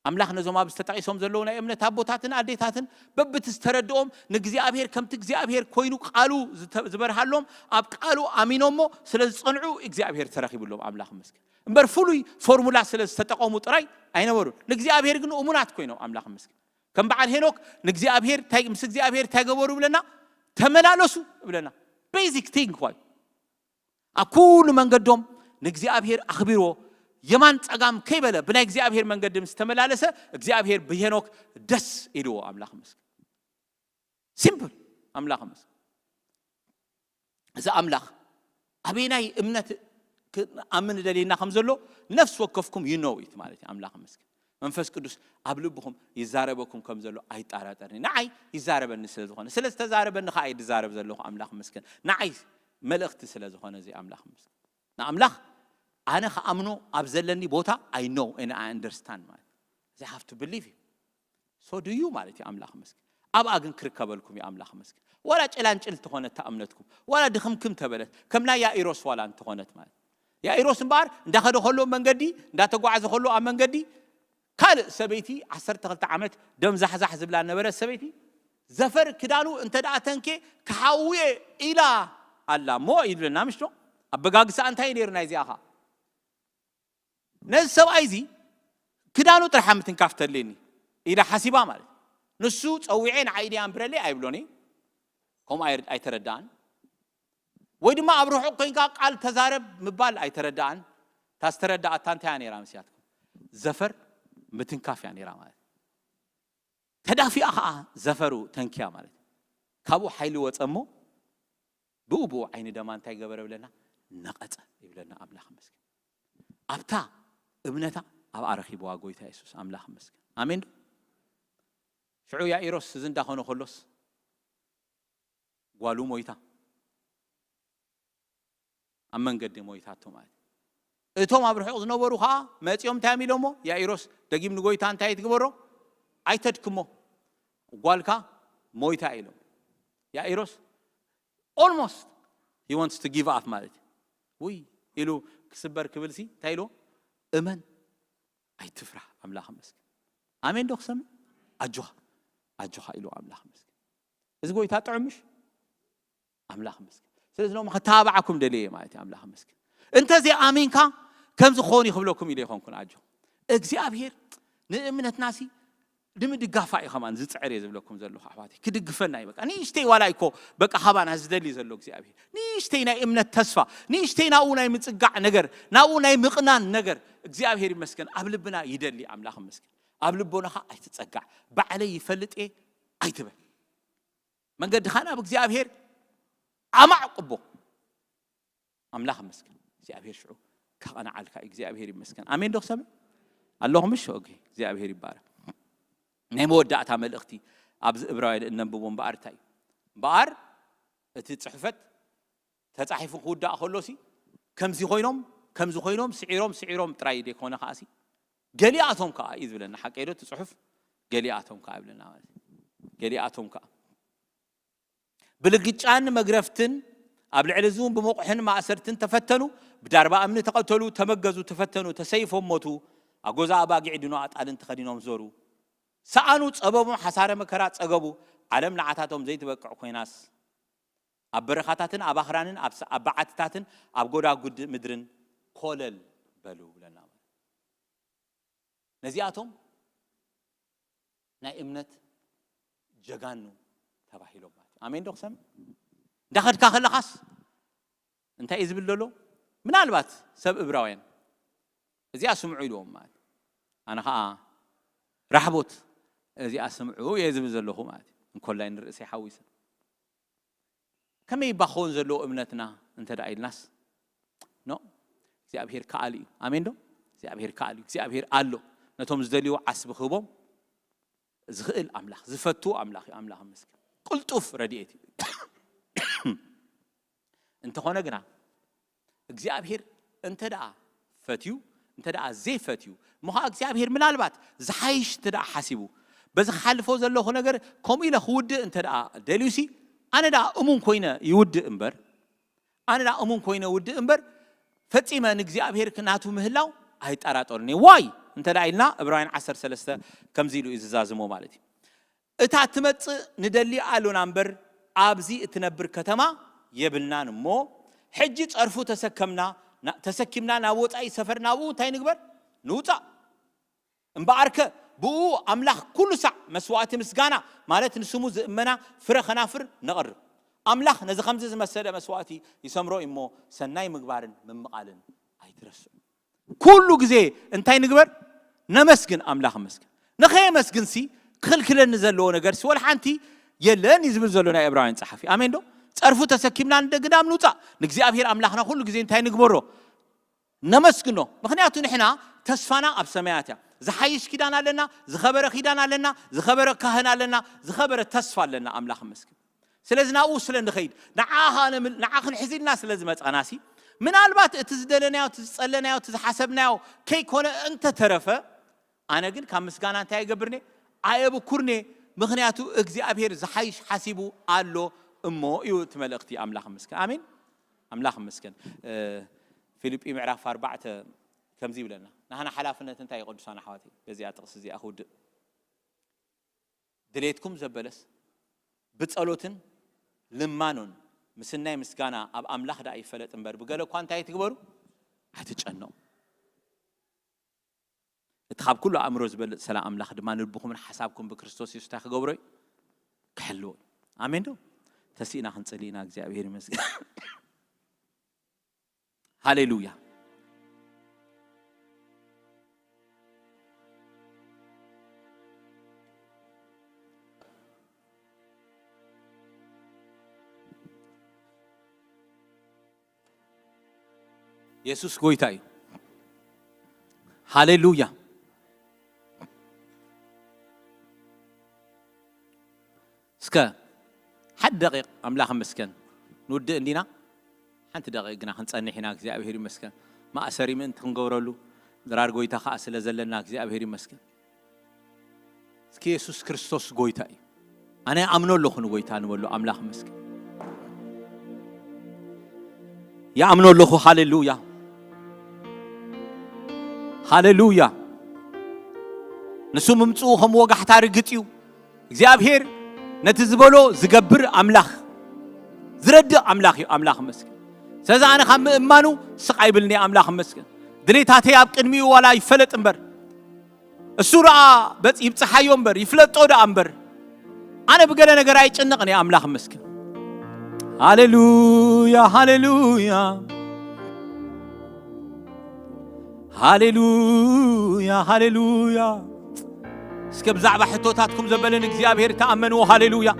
ኣምላኽ ነዞም ኣብ ዝተጠቂሶም ዘለዉ ናይ እምነት ኣቦታትን ኣዴታትን በብቲ ዝተረድኦም ንእግዚኣብሔር ከምቲ እግዚኣብሔር ኮይኑ ቃሉ ዝተ- ዝበርሃሎም ኣብ ቃሉ ኣሚኖሞ ስለ ዝጸንዑ እግዚኣብሔር ተረኺብሎም። ኣምላኽ መስገን። እምበር ፍሉይ ፎርሙላ ስለ ዝተጠቐሙ ጥራይ ኣይነበሩን። ንእግዚኣብሔር ግን እሙናት ኮይኖም ኣምላኽ መስገን። ከም በዓል ሄኖክ ንእግዚኣብሔር እንታይ- ምስ እግዚኣብሔር እንታይ ገበሩ ብለና? ተመላለሱ ብለና። Basic thing ኳይ ኣብ ኩሉ መንገዶም ንእግዚኣብሔር ኣኽቢርዎ፣ የማን ጸጋም ከይበለ ብናይ እግዚኣብሔር መንገዲ ምስ ተመላለሰ እግዚኣብሔር ብሄኖክ ደስ ኢልዎ። ኣምላኽ መስገን። ሲምፕል። ኣምላኽ መስገን። እዚ ኣምላኽ ኣበየናይ እምነት ክኣምን ደልየና ከም ዘሎ ነፍሲ ወከፍኩም you know it ማለት እዩ። ኣምላኽ መስገን። መንፈስ ቅዱስ ኣብ ልብኹም ይዛረበኩም ከም ዘሎ ኣይጠራጠርን። ንዓይ ይዛረበኒ ስለ ዝኾነ፣ ስለ ዝተዛረበኒ ከዓ እየ ዝዛረብ ዘለኹ። ኣምላኽ መስገን። ንዓይ መልእኽቲ ስለ ዝኾነ እዚ ኣምላኽ መስገን። ንኣምላኽ ኣነ ክኣምኖ ኣብ ዘለኒ ቦታ I know and I understand ማለት እዚ have to believe you። So do you ማለት እዩ። ኣምላኽ መስገን። ኣብኣ ግን ክርከበልኩም እዩ። ኣምላኽ መስገን። ዋላ ጨላንጭል እንተኾነት እታ እምነትኩም፣ ዋላ ድኽምክም ተበለት፣ ከም ናይ ያኢሮስ ዋላ እንተኾነት ማለት። ያኢሮስ እምበኣር እንዳኸደ ከሎ መንገዲ፣ እንዳተጓዓዘ ከሎ ኣብ መንገዲ ካልእ ሰበይቲ ዓሰርተ ክልተ ዓመት ደም ዛሕዛሕ ዝብላ ነበረት ሰበይቲ፣ ዘፈር ክዳኑ እንተ ደኣ ተንኬ ክሓውየ ኢላ ኣላ እሞ ይብለና ምሽቶ። ኣበጋግሳ እንታይ ነይሩ ናይዚኣ ኸ? ነዚ ሰብኣይ እዚ ክዳኑ ጥራሕ ምትንካፍ ተድልየኒ ኢላ ሓሲባ ማለት። ንሱ ጸዊዐ ንዓይ ድያ እምብረለይ ኣይብሎን። ከምኡ ኣይ- ኣይተረዳኣን። ወይ ድማ ኣብ ርሑቕ ኮይንካ ቃል ተዛረብ ምባል ኣይተረዳኣን። እታ ዝተረዳኣታ እንታይ እያ ነይራ መስያትኩም? ዘፈር ምትንካፍ እያ ነይራ ማለት። ተዳፊኣ ኸዓ ዘፈሩ ተንኪያ ማለት እዩ። ካብኡ ሓይሊ ወፀ እሞ ብኡ ብኡ ዓይኒ ደማ እንታይ ገበረ ብለና? ነቐፀ ይብለና። ኣምላኽ መስገን። ኣብታ እምነታ ኣብኣ ረኺብዋ ጎይታ የሱስ። ኣምላኽ መስገን። ኣሜን ዶ? ሽዑ ያኢሮስ እዚ እንዳኾነ ከሎስ ጓሉ ሞይታ፣ ኣብ መንገዲ ሞይታቶ ማለት እዩ። እቶም ኣብ ርሑቕ ዝነበሩ ኸዓ መፂኦም እንታይ ኢሎሞ? ያኢሮስ ደጊም ንጎይታ እንታይ ትግበሮ? ኣይተድክሞ፣ ጓልካ ሞይታ ኢሎም። ያኢሮስ almost he wants to give up ማለት እዩ። ውይ ኢሉ ክስበር ክብልሲ እንታይ ኢልዎ? እመን ኣይትፍራህ ኣምላኽ መስገን። ኣሜን ዶ ክሰምዕ? ኣጆኻ ኣጆኻ ኢልዎ ኣምላኽ መስገን። እዚ ጎይታ ጥዑም ምሽ? ኣምላኽ መስገን። ስለዚ ሎሚ ከተባብዓኩም ደልየ ማለት እዩ። ኣምላኽ መስገን። እንተዘይኣሚንካ ከምዚ ክኸውን እዩ ክብለኩም ኢለ ይኾንኩን ኣጆ እግዚኣብሔር ንእምነትናሲ ንምድጋፋ እዩ ከማን ዝፅዕር እየ ዝብለኩም ዘለኹ ኣሕዋተይ። ክድግፈና እዩ በቃ። ንእሽተይ ዋላ እኮ በቃ ሃባና ዝደሊ ዘሎ እግዚኣብሔር። ንእሽተይ ናይ እምነት ተስፋ፣ ንእሽተይ ናብኡ ናይ ምፅጋዕ ነገር፣ ናብኡ ናይ ምቕናን ነገር እግዚኣብሔር ይመስገን ኣብ ልብና ይደሊ። ኣምላኽ ይመስገን። ኣብ ልቦናኻ ኣይትፀጋዕ። ባዕለይ ይፈልጥ እየ ኣይትበል። መንገድኻ ናብ እግዚኣብሔር ኣማዕቅቦ። ኣምላኽ ይመስገን። እግዚኣብሔር ሽዑ ከቐንዓልካ እዩ። እግዚኣብሔር ይመስገን። ኣሜን ዶ ክሰምዕ ኣለኹም? እሺ፣ ኦኬ። እግዚኣብሔር ይባረክ። ናይ መወዳእታ መልእኽቲ ኣብዚ እብራውያን እነንብቦ እምበኣር እንታይ እዩ? እምበኣር እቲ ጽሕፈት ተጻሒፉ ክውዳእ ከሎሲ ከምዚ ኮይኖም፣ ከምዚ ኮይኖም፣ ስዒሮም፣ ስዒሮም ጥራይ ዘይኮነ ከኣሲ ገሊኣቶም ከኣ እዩ ዝብለና። ሓቀይ ዶ እቲ ጽሑፍ? ገሊኣቶም ከኣ ይብለና ማለት እዩ። ገሊኣቶም ከኣ ብልግጫን መግረፍትን ኣብ ልዕሊ እዚ እውን ብመቑሕን ማእሰርትን ተፈተኑ፣ ብዳርባ እምኒ ተቐተሉ፣ ተመገዙ፣ ተፈተኑ፣ ተሰይፎም ሞቱ፣ ኣጎዛ ኣባጊዕ ድኖ ኣጣልን ተኸዲኖም ዞሩ። ሰኣኑ፣ ጸበቡ፣ ሓሳረ መከራ ጸገቡ፣ ዓለም ንዓታቶም ዘይትበቅዕ ኮይናስ፣ ኣብ በረኻታትን ኣብ ኣኽራንን ኣብ ሰ- ኣብ በዓትታትን ኣብ ጎዳጉዲ ምድርን ኮለል በሉ ብለና። ነዚኣቶም ናይ እምነት ጀጋኑ ተባሂሎም ማለት ኣሜን ዶ ክሰምዕ? እንዳኸድካ ከለኻስ እንታይ እዩ ዝብል ዘሎ? ምናልባት ሰብ እብራውያን እዚኣ ስምዑ ኢልዎም ማለት፣ ኣነ ኸዓ ራሕቦት እዚኣ ስምዑ እየ ዝብል ዘለኹ ማለት እዩ። እንኮላይ ንርእሰይ ሓዊሰ ከመይ እባ ክኸውን ዘለዎ እምነትና እንተ ደኣ ኢልናስ፣ ኖ፣ እግዚኣብሔር ከኣል እዩ። ኣሜን ዶ? እግዚኣብሔር ከኣል እዩ። እግዚኣብሔር ኣሎ። ነቶም ዝደልዩ ዓስቢ ክህቦም ዝኽእል ኣምላኽ፣ ዝፈቱ ኣምላኽ እዩ። ኣምላኽ ይመስገን። ቅልጡፍ ረድኤት እዩ። እንተኾነ ግና እግዚኣብሔር እንተ ደኣ ፈትዩ፣ እንተ ደኣ ዘይፈትዩ፣ እሞ ኸዓ እግዚኣብሔር ምናልባት ዝሓይሽ እንተ ደኣ ሓሲቡ፣ በዚ ክሓልፎ ዘለኹ ነገር ከምኡ ኢለ ክውድእ እንተ ደኣ ደልዩሲ፣ ኣነ ደኣ እሙን ኮይነ ይውድእ እምበር፣ ኣነ ደኣ እሙን ኮይነ ውድእ እምበር፣ ፈጺመ ንእግዚኣብሔር ናቱ ምህላው ኣይጠራጠርን እየ። ዋይ እንተ ደኣ ኢልና፣ ዕብራውያን ዓሰርተ ሰለስተ ከምዚ ኢሉ እዩ ዝዛዝሞ ማለት እዩ። እታ ትመጽእ ንደሊ ኣሎና እምበር፣ ኣብዚ እትነብር ከተማ የብልናን እሞ፣ ሕጂ ጸርፉ ተሰከምና፣ ና-፣ ተሰኪምና ናብ ወጻኢ ሰፈር ናብኡ እንታይ ንግበር? ንውጻእ። እምበኣርከ ብኡ ኣምላኽ ኩሉ ሳዕ መስዋዕቲ ምስጋና፣ ማለት ንስሙ ዝእመና ፍረ ኸናፍር ነቕርብ። ኣምላኽ ነዚ ኸምዚ ዝመሰለ መስዋዕቲ ይሰምሮ እዩ እሞ፣ ሰናይ ምግባርን ምምቓልን ኣይትረስዑ። ኩሉ ግዜ እንታይ ንግበር? ነመስግን፣ ኣምላኽ መስግን። ንኸየመስግንሲ ክኽልክለኒ ዘለዎ ነገርሲ ወላ ሓንቲ የለን እዩ ዝብል ዘሎ ናይ ዕብራውያን ጸሓፊ። ኣሜን ዶ? ጸርፉ ተሰኪምና ንደግዳም ንውጻእ። ንእግዚኣብሔር ኣምላኽና ኩሉ ግዜ እንታይ ንግበሮ? ነመስግኖ። ምኽንያቱ ንሕና ተስፋና ኣብ ሰማያት እያ። ዝሓይሽ ኪዳን ኣለና፣ ዝኸበረ ኪዳን ኣለና፣ ዝኸበረ ካህን ኣለና፣ ዝኸበረ ተስፋ ኣለና። ኣምላኽ መስግን። ስለዚ ናብኡ ስለ ንኸይድ፣ ንዓ ኸኣ ነምል-፣ ንዓ ክንሕዝ ኢልና ስለ ዝመጻናሲ፣ ምናልባት እቲ ዝደለናዮ፣ እቲ ዝጸለናዮ፣ እቲ ዝሓሰብናዮ ከይኮነ እንተተረፈ፣ ኣነ ግን ካብ ምስጋና እንታይ ኣይገብርኔ? ኣየብኩርኔ። ምኽንያቱ እግዚኣብሔር ዝሓይሽ ሓሲቡ ኣሎ እሞ እዩ እቲ መልእኽቲ። ኣምላኽ ይመስገን። ኣሜን። ኣምላኽ ይመስገን። እ፣ ፊልጲ ምዕራፍ ኣርባዕተ ከምዚ ይብለና። ናህና ሓላፍነት እንታይ እዩ ቅዱሳን ኣሕዋተይ? በዚኣ ጥቕሲ እዚኣ ክውድእ። ድሌትኩም ዘበለስ ብጸሎትን ልማኖን ምስናይ ምስጋና ኣብ ኣምላኽ ደኣ ይፈለጥ እምበር፣ ብገለ እኳ እንታይ ኣይትግበሩ፣ ኣይትጨነቑ። እቲ ካብ ኩሉ ኣእምሮ ዝበልጽ ሰላም ኣምላኽ ድማ ንልብኹምን ሓሳብኩም ብክርስቶስ የሱስ እንታይ ክገብሮ እዩ? ክሕልዎ እዩ። ኣሜን ዶ? ተሲእና ክንጽሊ ኢና። እግዚኣብሔር ይመስገን። ሃሌሉያ። የሱስ ጎይታ እዩ። ሃሌሉያ። እስከ ሓደ ደቂቕ ኣምላኽ ይመስገን። ንውድእ እንዲና? ሓንቲ ደቂቕ ግና ክንጸንሕ ኢና። እግዚኣብሔር ይመስገን። ማእሰሪ ምእንቲ ክንገብረሉ ድራር ጎይታ ኸኣ ስለ ዘለና እግዚኣብሔር ይመስገን። እስኪ የሱስ ክርስቶስ ጎይታ እዩ። ኣነ ይኣምኖ ኣለኹ ንጎይታ ንበሎ። ኣምላኽ ይመስገን። ይኣምኖ ኣለኹ። ሃሌሉያ። ሃሌሉያ። ንሱ ምምጽኡ ከም ወጋሕታ ርግጽ እዩ። እግዚኣብሔር ነቲ ዝበሎ ዝገብር ኣምላኽ፣ ዝረድእ ኣምላኽ እዩ። ኣምላኽ ይመስገን። ስለዚ ኣነ ካብ ምእማኑ ስቕ ኣይብልኒ። ኣምላኽ ይመስገን። ድሌታተይ ኣብ ቅድሚኡ ዋላ ይፈለጥ እምበር፣ እሱ ደኣ በጽ-፣ ይብጽሓዮ እምበር፣ ይፍለጦ ደኣ እምበር፣ ኣነ ብገለ ነገር ኣይጭነቕን እየ። ኣምላኽ ይመስገን። ሃሌሉያ፣ ሃሌሉያ፣ ሃሌሉያ፣ ሃሌሉያ። እስከ ብዛዕባ ሕቶታትኩም ዘበለ ንእግዚኣብሔር ተኣመንዎ። ሃሌሉያ።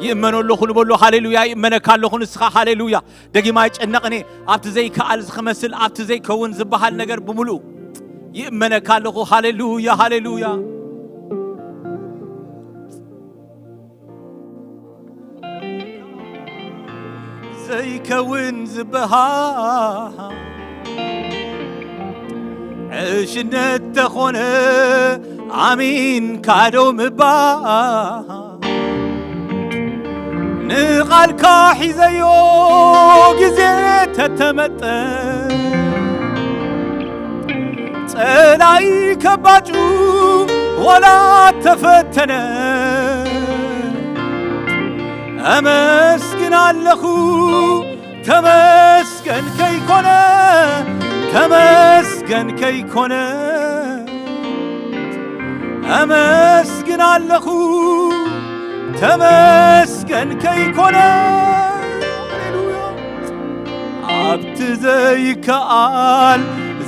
ይእመኖ ኣለኹ ንበሎ። ሃሌሉያ። ይእመነካ ኣለኹ ንስኻ። ሃሌሉያ። ደጊም ኣይጨነቕን እየ። ኣብቲ ዘይከኣል ዝኽመስል፣ ኣብቲ ዘይከውን ዝበሃል ነገር ብምሉኡ ይእመነካ ኣለኹ። ሃሌሉያ፣ ሃሌሉያ። ዘይከውን ዝበሃል ዕሽነት ተኾነ ኣሚንካ ዶ ምባል? ንቓልካ ሒዘዮ ግዜ ተተመጠ፣ ጸላኢ ከባጩ ዋላ ተፈተነ። ኣመስግን ኣለኹ ተመስገን ከይኮነ፣ ተመስገን ከይኮነ። ኣመስግን ኣለኹ ተመስገን ከይኮነ፣ ሃሌሉያ፣ ኣብቲ ዘይከኣል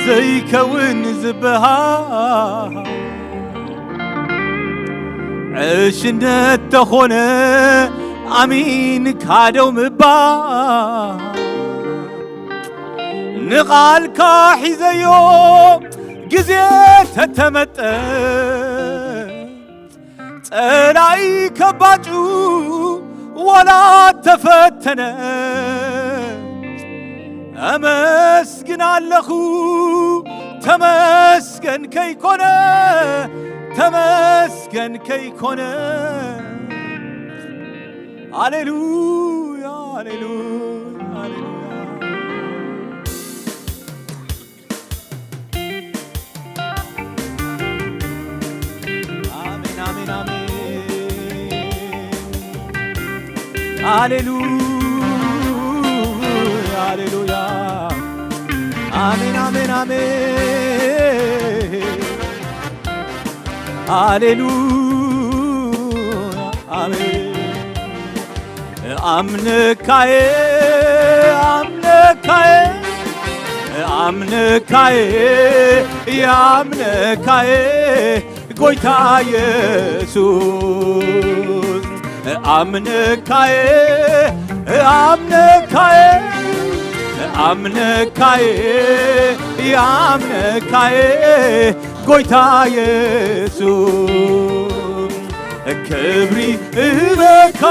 ዘይከውን ዝበሃል ዕሽነት ተኾነ፣ ኣሚንካ ደው ምባል። ንቓልካ ሒዘዮ ግዜ ተተመጠ፣ ጸላኢ ከባጩ ዋላ ተፈተነ። ኣመስግን ኣለኹ ተመስገን ከይኮነ፣ ተመስገን ከይኮነ። ሃሌሉያ፣ ሃሌሉያ፣ ሃሌሉያ። ኣሜን፣ ኣሜን፣ ኣሜን። ሃሌሉያ፣ ሃሌሉያ። ኣሜን፣ ኣሜን፣ ኣሜን። ሃሌሉያ፣ ኣሜን። ኣምነካየ፣ ኣምነካየ፣ ኣምነካየ፣ ኣምነካየ፣ ጎይታ ኢየሱስ። ኣምነካየ፣ ኣምነካየ፣ ኣምነካየ፣ ኣምነካየ፣ ጎይታ ኢየሱስ። ክብሪ እህበካ፣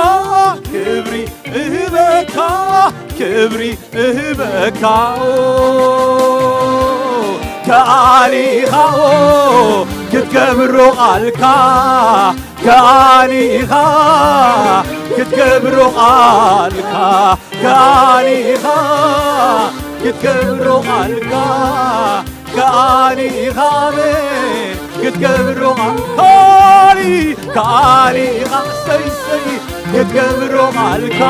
ክብሪ እህበካ፣ ክብሪ እህበካ። ከኣሊኻኦ ክትገብሮ ቃልካ፣ ከኣሊኻ ክትገብሮ ቃልካ፣ ከኣሊኻ ክትገብሮ ቃልካ፣ ከኣሊኻ ኣሜን ክትገብሮ ቃል-፣ ከኣሊ-፣ ከኣሊኻ ሰይ ሰይ ክትገብሮ ቃልካ፣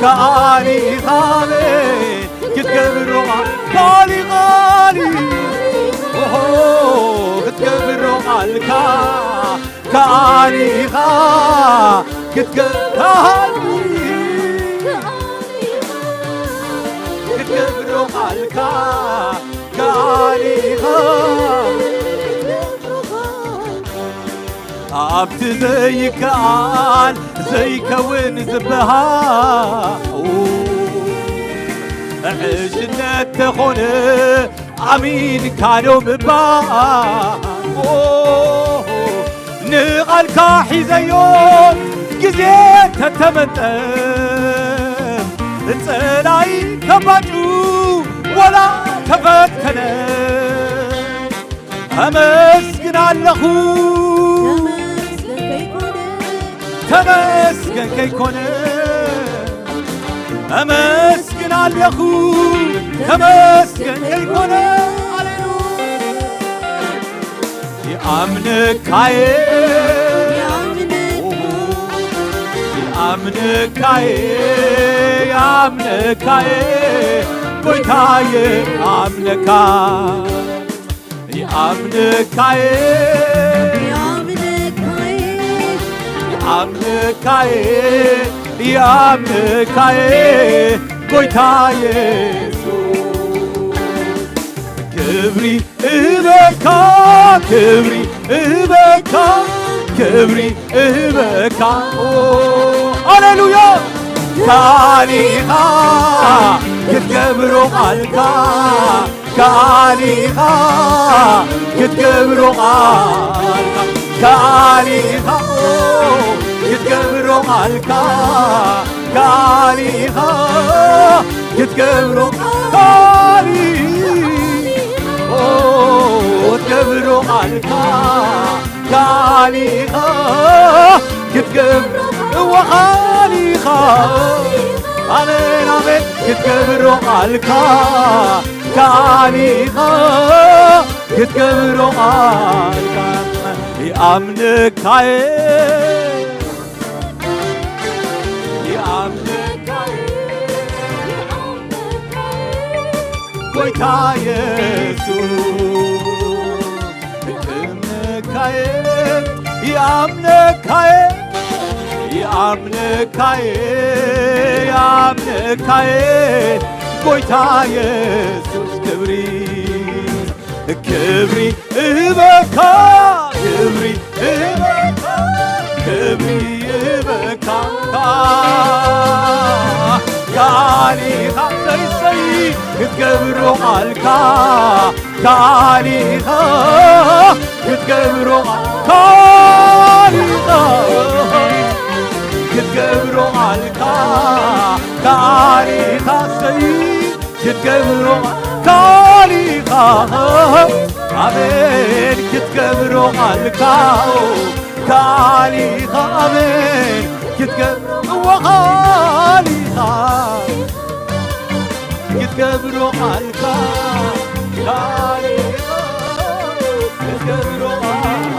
ከኣሊኻ ኣሜን ክትገብሮ ቃል-፣ ከኣሊ-፣ ከኣሊ-፣ ኦሆ ክትገብሮ ቃልካ፣ ከኣሊኻ ክትገ-፣ ከኣሊ-፣ ክትገብሮ ቃልካ፣ ከኣሊኻ ኣብቲ ዘይከኣል ዘይከውን ዝበሃል ዕሽነት ተኾነ ኣሚንካ ዶ ምባል። ንቓልካ ሒዘዮ ግዜ ተተመንጠ፣ ጸላኢ ከባጩ ወላ ተፈተነ። ኣመስግን ኣለኹ ተመስገን ከይኮነ፣ ተመስገን ከይኮነ፣ ኣመስግን ኣለኹ ተመስገን ከይኮነ። ሃሌሉያ። ይኣምነካየ፣ ይኣምነካየ፣ ይኣምነካየ፣ ጎይታየ፣ ይኣምነካ፣ ይኣምነካየ፣ ይኣምነካየ፣ ይኣምነካየ፣ ጎይታየ፣ ክብሪ እህበካ፣ ክብሪ እህበካ፣ ክብሪ እህበካ። ኦ፣ ሃሌሉያ። ካሊኻ ክትገብሮ ቃልካ፣ ካሊኻ ክትገብሮ ቃልካ፣ ካሊኻ ክትገብሮ ቃልካ፣ ካሊኻ ክትገብሮ ቃሊ፣ ኦ፣ ክትገብሮ ቃልካ፣ ካሊኻ ክትገብሮ፣ እወ፣ ካሊኻ፣ ኣሜን፣ ኣሜን፣ ክትገብሮ ቃልካ፣ ካሊኻ ክትገብሮ ቃልካ፣ ይኣምነካየ፣ ይኣምነካየ፣ ጎይታ የሱስ፣ ይኣምነካየ፣ ይኣምነካየ፣ ኣምልካዬ ኣምልካዬ ጎይታ የሱስ ክብሪ ክብሪ እህበካ ክብሪ እህበካ ክብሪ እህበካ ቃሊኻ ሰይሰይ ክትገብሮ ቃልካ ቃሊኻ ክትገብሮ ቃሊኻ ክትገብሮ ቃልካ ቃሊኻ ሰይ ክትገብሮ ቃሊኻ ኣሜን ክትገብሮ ቃልካ ቃሊኻ ኣሜን ክትገብሮ ቃሊኻ ክትገብሮ ቃልካ ቃልካ ክትገብሮ ቃልካ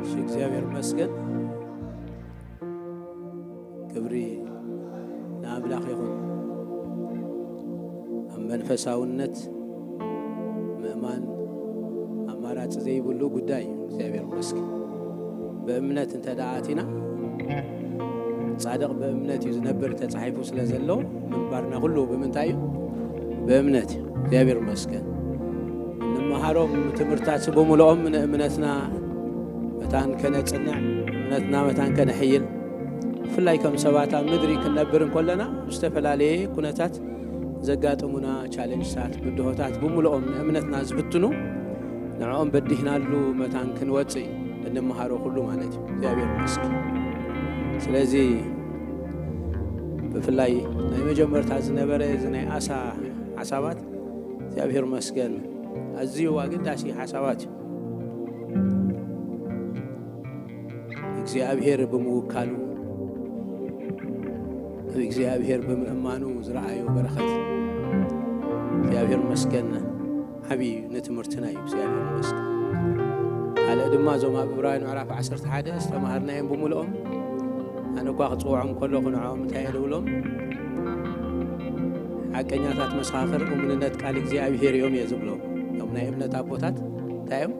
እሺ፣ እግዚኣብሔር ይመስገን። ክብሪ ንኣምላኽ ይኹን። ኣብ መንፈሳውነት ምእማን ኣማራጺ ዘይብሉ ጉዳይ እዩ። እግዚኣብሔር ይመስገን። ብእምነት እንተ ደኣ ኣቲና፣ ጻድቕ ብእምነት እዩ ዝነብር ተጻሒፉ ስለ ዘሎ፣ ምንባርና ኩሉ ብምንታይ እዩ? ብእምነት እዩ። እግዚኣብሔር ይመስገን። እንመሃሮም ትምህርታት ብምልኦም ንእምነትና መታን ከነጽንዕ፣ እምነትና መታን ከነሕይል፣ ብፍላይ ከም ሰባት ኣብ ምድሪ ክንነብር እንከለና፣ ዝተፈላለየ ኩነታት ዘጋጥሙና ቻለንጅታት፣ ብድሆታት ብምልኦም ንእምነትና ዝፍትኑ፣ ንዕኦም በዲህናሉ መታን ክንወጽእ እንመሃሮ ኩሉ ማለት እዩ። እግዚኣብሔር ይመስገን። ስለዚ ብፍላይ ናይ መጀመርታ ዝነበረ እዚ ናይ ኣሳ ሓሳባት እግዚኣብሔር ይመስገን ኣዝዩ ኣገዳሲ ሓሳባት እዩ። እግዚኣብሔር ብምውካሉ፣ ኣብ እግዚኣብሔር ብምእማኑ ዝረኣዮ በረኸት እግዚኣብሔር ይመስገን ዓብዪ እዩ፣ ንትምህርትና እዩ። እግዚኣብሔር ይመስገን። ካልእ ድማ እዞም ኣብ ዕብራውያን ምዕራፍ ዓሰርተ ሓደ ዝተማሃርናዮም ብምልኦም ኣነ እኳ ክጽውዖም ከለኹ ንዕኦም እንታይ እየ ዝብሎም? ሓቀኛታት መሰኻኽር እሙንነት ቃል እግዚኣብሔር እዮም እየ ዝብሎም። እቶም ናይ እምነት ኣቦታት እንታይ እዮም?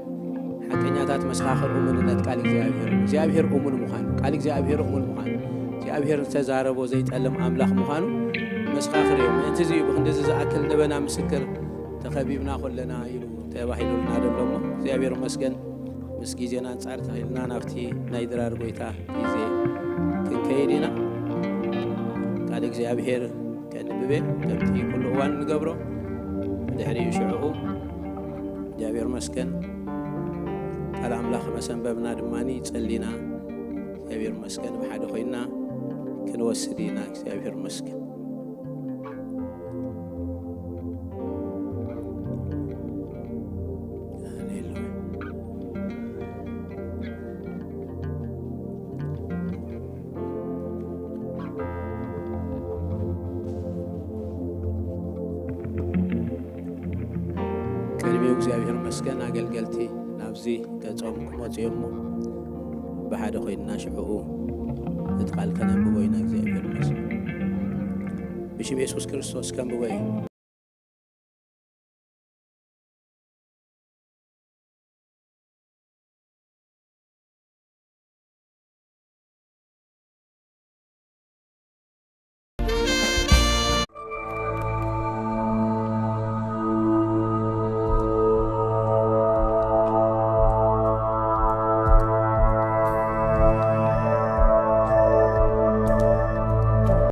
ሓቀኛታት መሰኻኽር እሙንነት ቃል እግዚኣብሔር። እግዚኣብሔር እሙን ምዃኑ፣ ቃል እግዚኣብሔር እሙን ምዃኑ፣ እግዚኣብሔር ዝተዛረቦ ዘይጠልም ኣምላኽ ምዃኑ መሰኻኽር እዮም። ምእንቲ እዚ እዩ ብኽንድዚ ዝኣክል ንበና ምስክር ተኸቢብና ኮለና ኢሉ ተባሂሉልና ዘሎ እሞ እግዚኣብሔር ይመስገን። ምስ ግዜና ኣንጻር ተኺልና ናብቲ ናይ ድራር ጎይታ ግዜ ክንከይድ ኢና። ቃል እግዚኣብሔር ከንብብ እየ፣ ከምቲ ኩሉ እዋን ንገብሮ። ድሕሪኡ ሽዕኡ እግዚኣብሔር መስገን ቃል ኣምላኽ መሰንበብና ድማ ጸሊና እግዚኣብሔር መስገን ብሓደ ኮይና ክንወስድ ኢና። እግዚኣብሔር መስገን። ሃሌሉያ። ቅድሚኡ እግዚኣብሔር መስገን ኣገልገልቲ ናብዚ ገጾም ክመጹ እዮም እሞ ብሓደ ኮይንና ሽዕኡ እቲ ቃል ከነንብቦ ኢና። እግዚኣብሔር መስገን። ብሽም የሱስ ክርስቶስ ከንብቦ እዩ።